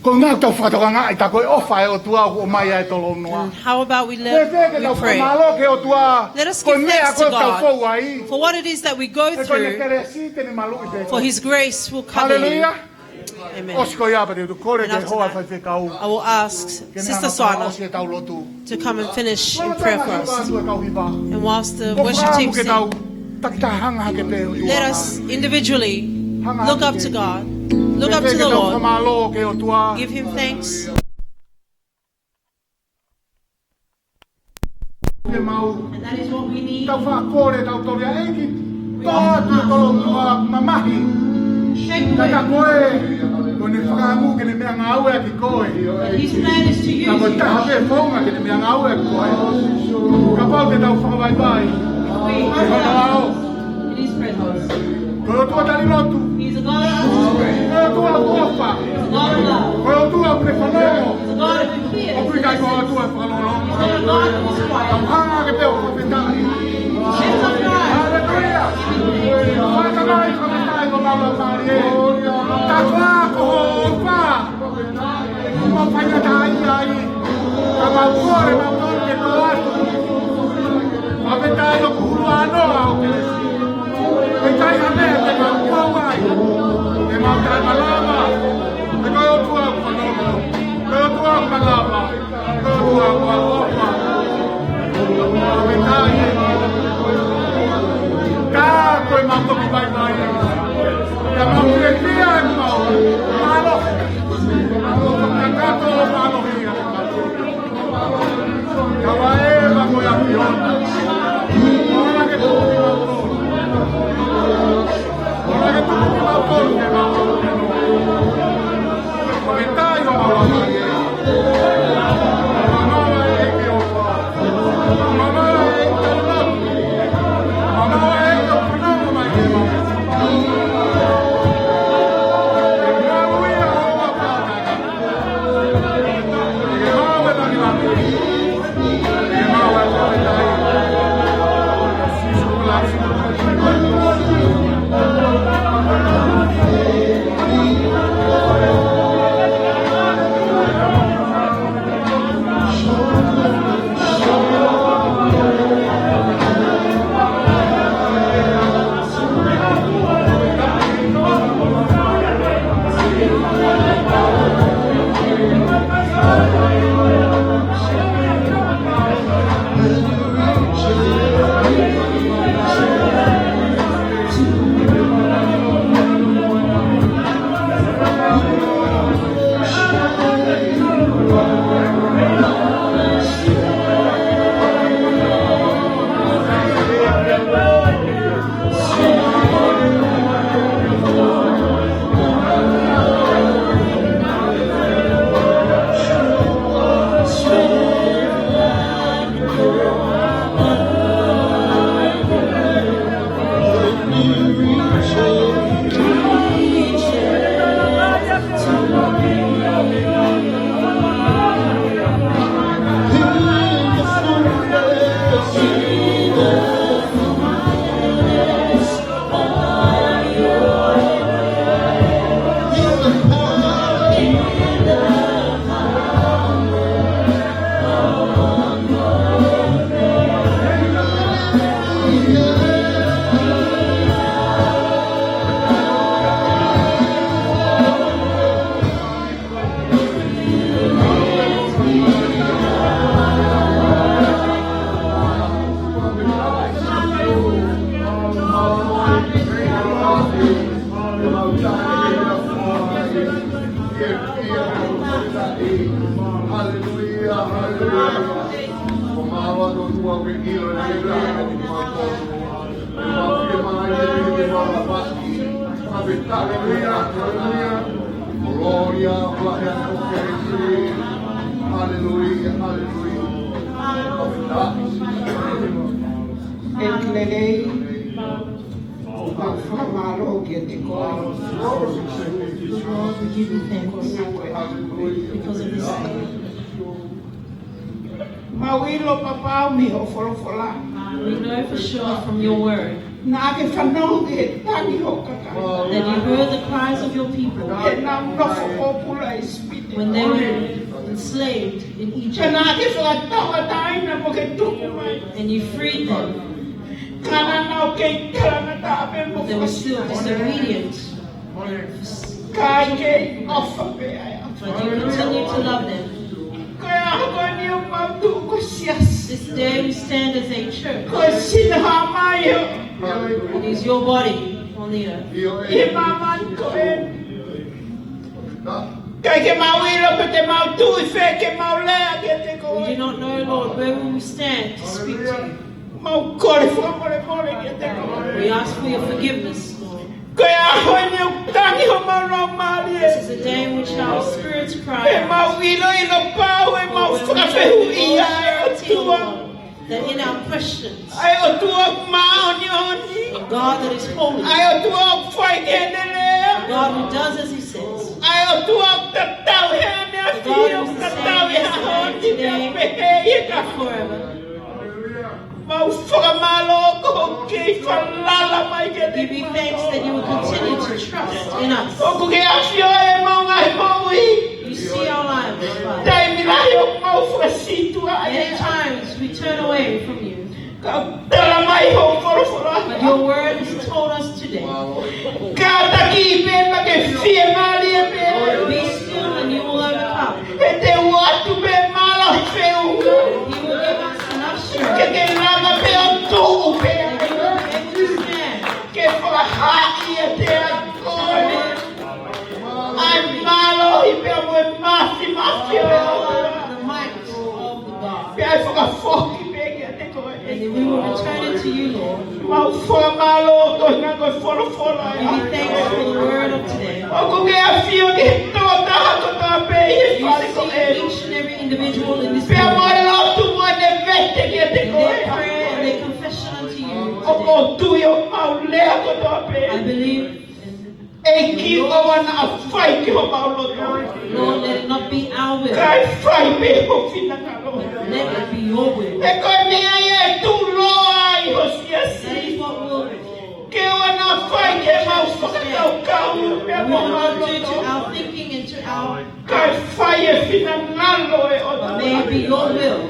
Ko e ʻuhinga ʻoku tau fakatokangaʻi tā ko e ʻofa ʻa e ʻOtua ʻoku ʻomai ʻa e tolounua. And how about we let, we pray? Fēfē ke tau fakamālō ki he ʻOtua? Let us give thanks to God ko e meʻa ko ē ʻoku tau fou ai, for what it is that we go through, he ko ʻene kelesi te ne maluʻi pē koe. For his grace will cover you. Haleluia. Amen. ʻOsi ko ia pea te u kole ki he hoa faifekau. And after that, I will ask Sister Suana to come and finish in prayer for us. And whilst the worship team sing, let us individually look up to God, look up to the Lord, give him thanks. And that is what we need. Tau fakakole, tau toli ʻa e ʻEiki. Toʻo atu e tolounua mamahi. Ka ko e, ko ʻene fakaʻamu ke ne meʻangāueʻaki koe. Ka ko e taha pē founga ke ne meʻangāueʻaki koe. Kapau te tau fakavaivai ki hono ʻao. Ko e ʻOtua tali lotu. Ko e ʻOtua ʻoku ʻofa. Ko e ʻOtua ʻoku ne fanongo. ʻOku ʻikai ko e ʻOtua ʻoku fanongo. Tau hanga ke pea ʻo fakafetaʻi. Haleluia. Fakamolemole, fakafetaʻi ko e Laumālie. Ka ko e ʻOtua ʻoku ʻofa. Mau faingataʻaʻia ai. Ka mau kole, mau kole ke mau atu. Mau pehē ʻoku hulu ʻa e ʻOtua ʻoku ʻofa. ʻIkai ha meʻa te mau kau ai. Te mau taʻemalava. He ko e ʻOtua ʻoku fanongo. Ko e ʻOtua ʻoku malava. Ko e ʻOtua ʻoku ʻofa. Mau pehē ai. Ka ko e mau toki vaivai. Ka mau fiefia ʻemau mālohi. Ka ko e mālohi ʻa e kau. Ka ʻoua ʻe maʻu ʻa e ʻAfiona. Ola ke tuku kimautolu. Ola ke tuku kimautolu ke mau. Ko e tai o mau ʻAfiona. Mau ʻEiki ʻofa. Mau ʻEiki tauhi. Mau ʻEiki ʻoku nau mai ke mau. Mau ia o ma pata. Haleluia, haleluia. Ko e mālō ʻa e ʻOtua ke ʻilo ʻa e ʻilo ʻa e ʻOtua. Haleluia, haleluia. Gloria, gloria. Haleluia, haleluia. ʻEiki lelei, mau fakamālō kiate koe. We give you thanks because of this day. Mau ʻilo pau mei hoʻo folofola. We know for sure from your word Naʻa ke fanongo ki he tangi hoʻo kakai. that you heard the cries of your people He naʻa nau nofo pōpula ʻi Sipite. when they were enslaved in Ka Egypt, naʻa ke fakatauʻatāina mo ke tuku mai. and you freed them. Ka naʻa nau kei talangataʻa pē mo They were still disobedient. Ka ʻoku ke ʻofa pē ʻa e ʻOtua. But you continue to love them. Ko e ʻaho ko eni ʻoku mau tuʻu ko e siasi. This day we stand as a church. Ko e sino hā mai ʻo It is your body on the earth. ʻI māmani ko eni. Ka ʻoku mau ʻilo pe te mau tuʻu ʻi fē ke mau lea kiate koe. We do not know, Lord, where we will stand to speak to you. Mau kole fakamolemole kiate koe. We ask for your forgiveness, Lord. Ko e ʻaho eni ʻoku tangi homau laumālie. This is the day in which our spirits cry out. He mau ʻiloʻilo pau, he mau fakafehuʻia ʻa e ʻOtua. That in our questions, ʻA e ʻOtua māʻoniʻoni. a God that is holy, ʻA e ʻOtua ʻoku fai ki heʻene lea. God who does as he says. ʻA e ʻOtua ʻoku tatau he ʻaneafi, ʻoku tatau he ʻaho ni, pea pehē ia ka forever. Mau fakamālō ʻoku ke kei falala mai kiate kimautolu. Give you thanks that you will continue to trust in us. ʻOku ke ʻafio ʻi heʻemau ngaahi moʻui. You see our lives, Father. Taimi lahi ʻoku mau fakasītuʻaʻi. Many times we turn away from you. Ka ʻoku tala mai hoʻo folofola. But your word has told us today. Kātaki pē, pea ke fiemālie pē. Be still and you will overcome. He te u ʻoatu pē mālohi feʻunga. He will give us enough strength. Ke ke lava pē ʻo tuʻu pē. That you will be able to stand. Ke fakahā kiate au ʻa e mālohi pea mo e māfimafi ʻo e ʻOtua. The might of the God. Pea ʻe fakafoki pē kiate koe. And we will return it to you, Lord. Mau fakamālō koeʻuhi ko e folofola. Give you thanks for the word of today. ʻOku ke ʻafio ki he tokotaha kotoa pē ʻi he fale ko eni. You see each and every individual in this room. Pea mo e lotu mo ʻene vete kiate koe. In their prayer and their confession unto you today. ʻOku ou tui ʻoku mau lea kotoa pē. I believe ʻEiki, ʻoua naʻa fai ki homau loto. Lord, let it not be our will. Kae fai pē ho finangalo. Let it be your will. He ko e meʻa ia ʻe tuʻuloa ai ho siasi. That is what will. Ke ʻoua naʻa fai ke mau fakakaukau pea mo homau loto. We will not do to our thinking and to our Kae fai e finangalo ʻo e ʻOtua. But may it be your will.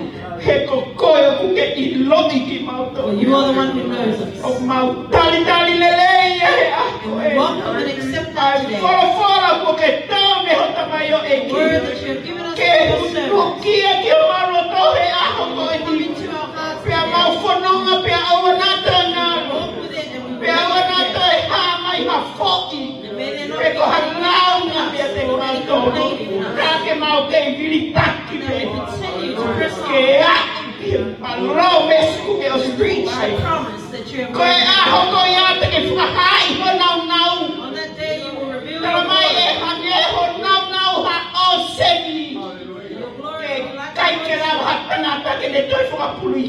He ko koe ʻoku ke ʻiloʻi kimautolu. For you are the one who knows us. ʻOku mau talitali lelei ia he ʻaho ko eni. And we welcome and accept that today. ʻA e folofola kuo ke tau mei ho tamaioʻeiki. The word that you have given us for your servants. Ke hunuki ia ki homau loto he ʻaho ko eni. Come into our hearts today. Pea mau fononga pea ʻoua naʻa toe ngalo. Walk with it and we will not forget. Pea ʻoua naʻa toe hā mai ha foʻi. Pe ko ha launga meiate kimautolu. Ka ke mau kei vilitaki pē. Ke aʻu ki he palōmesi kuo ke ʻosi tuku mai. Ko e ʻaho ko ia te ke fakahaaʻi ho nāunau. Tala mai ʻe hangē ho nāunau ha ʻōseni. Ke ʻikai ke lava ha tangata ke ne toe fakapuluʻi.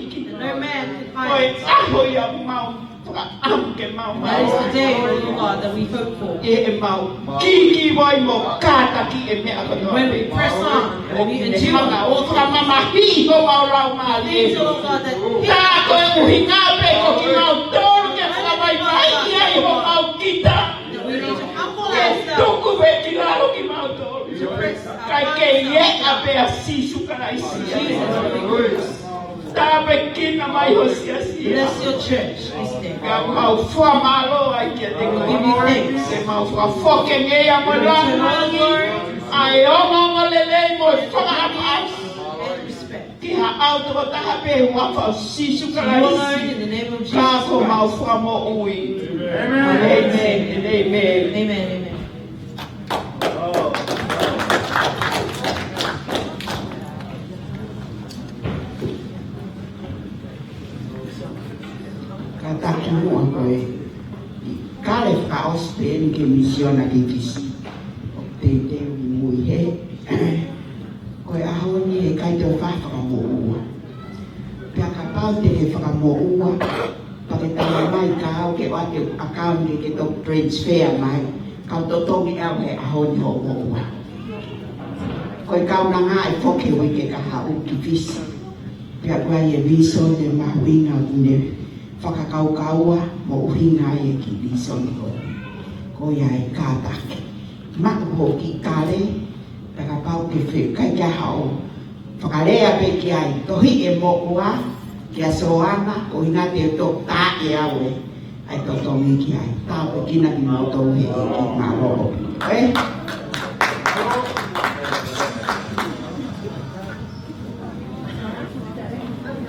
Ko e ʻaho ia mau fakaʻamu ke mau. That is the day, O Lord God, that we hope for. ʻE mau kīkīvoi mo kātaki e meʻa kotoa. When we press on, when we endure, ʻoku ne hanga ʻo fakamamahiʻi homau laumālie. Things, O Lord God, that Tā ko e ʻuhinga pē ko kimautolu ke fakavaivaiʻi ai homau kita. That we need to humble ourselves. Ke tuku pē ki lalo kimautolu. To press our hearts down. Kae kei ʻi he ʻapi ʻa Sīsū Kalaisi. Jesus, we praise. Tāpuekina mai ho siasi. Bless your church this day. Ka mau fakamālō ai kiate koe. We give you thanks. Ke mau fakafoki ange ia mo e lāngilangi, ʻa e ongoongolelei mo e fakaʻapaʻapa. And respect. Ki ha ʻau tokotaha pē, huafa ʻo Sīsū Kalaisi. You alone, in the name of Jesus Christ. Ka ko homau Fakamoʻui. Amen. Amen and amen. Amen, amen. Kātaki muʻa ko e kale fakaʻosi pē eni ke misiona ki Fisi. ʻOku teuteu ʻi mui hē. Ko e ʻaho ni ʻe ʻikai toe fai ha fakamoʻua. Pea kapau te ke fakamoʻua, pea ke tala mai kia au ke ʻoatu e ʻakauni ke ke toki transfer mai, kau totongi au he ʻaho ni hoʻo moʻua. Ko e kaunanga ʻe foki e uike kahaʻu ki Fisi. Pea ʻoku ʻi ai e vīsone mahuʻinga ʻoku ne fakakaukaua mo ʻuhinga ai e kiʻi vīsone ko eni. Ko ia e kātaki. Maʻu hoʻo kiʻi kale, pea kapau ke fai, ʻikai ke ʻi ai haʻo fakalea pē ki ai, tohiʻi e moʻua kia Soana, ko e ʻuhinga te u toki taaʻi au e, ʻa e totongi ki ai. Tāpuekina kimautolu he ʻEiki, mālō. Ē?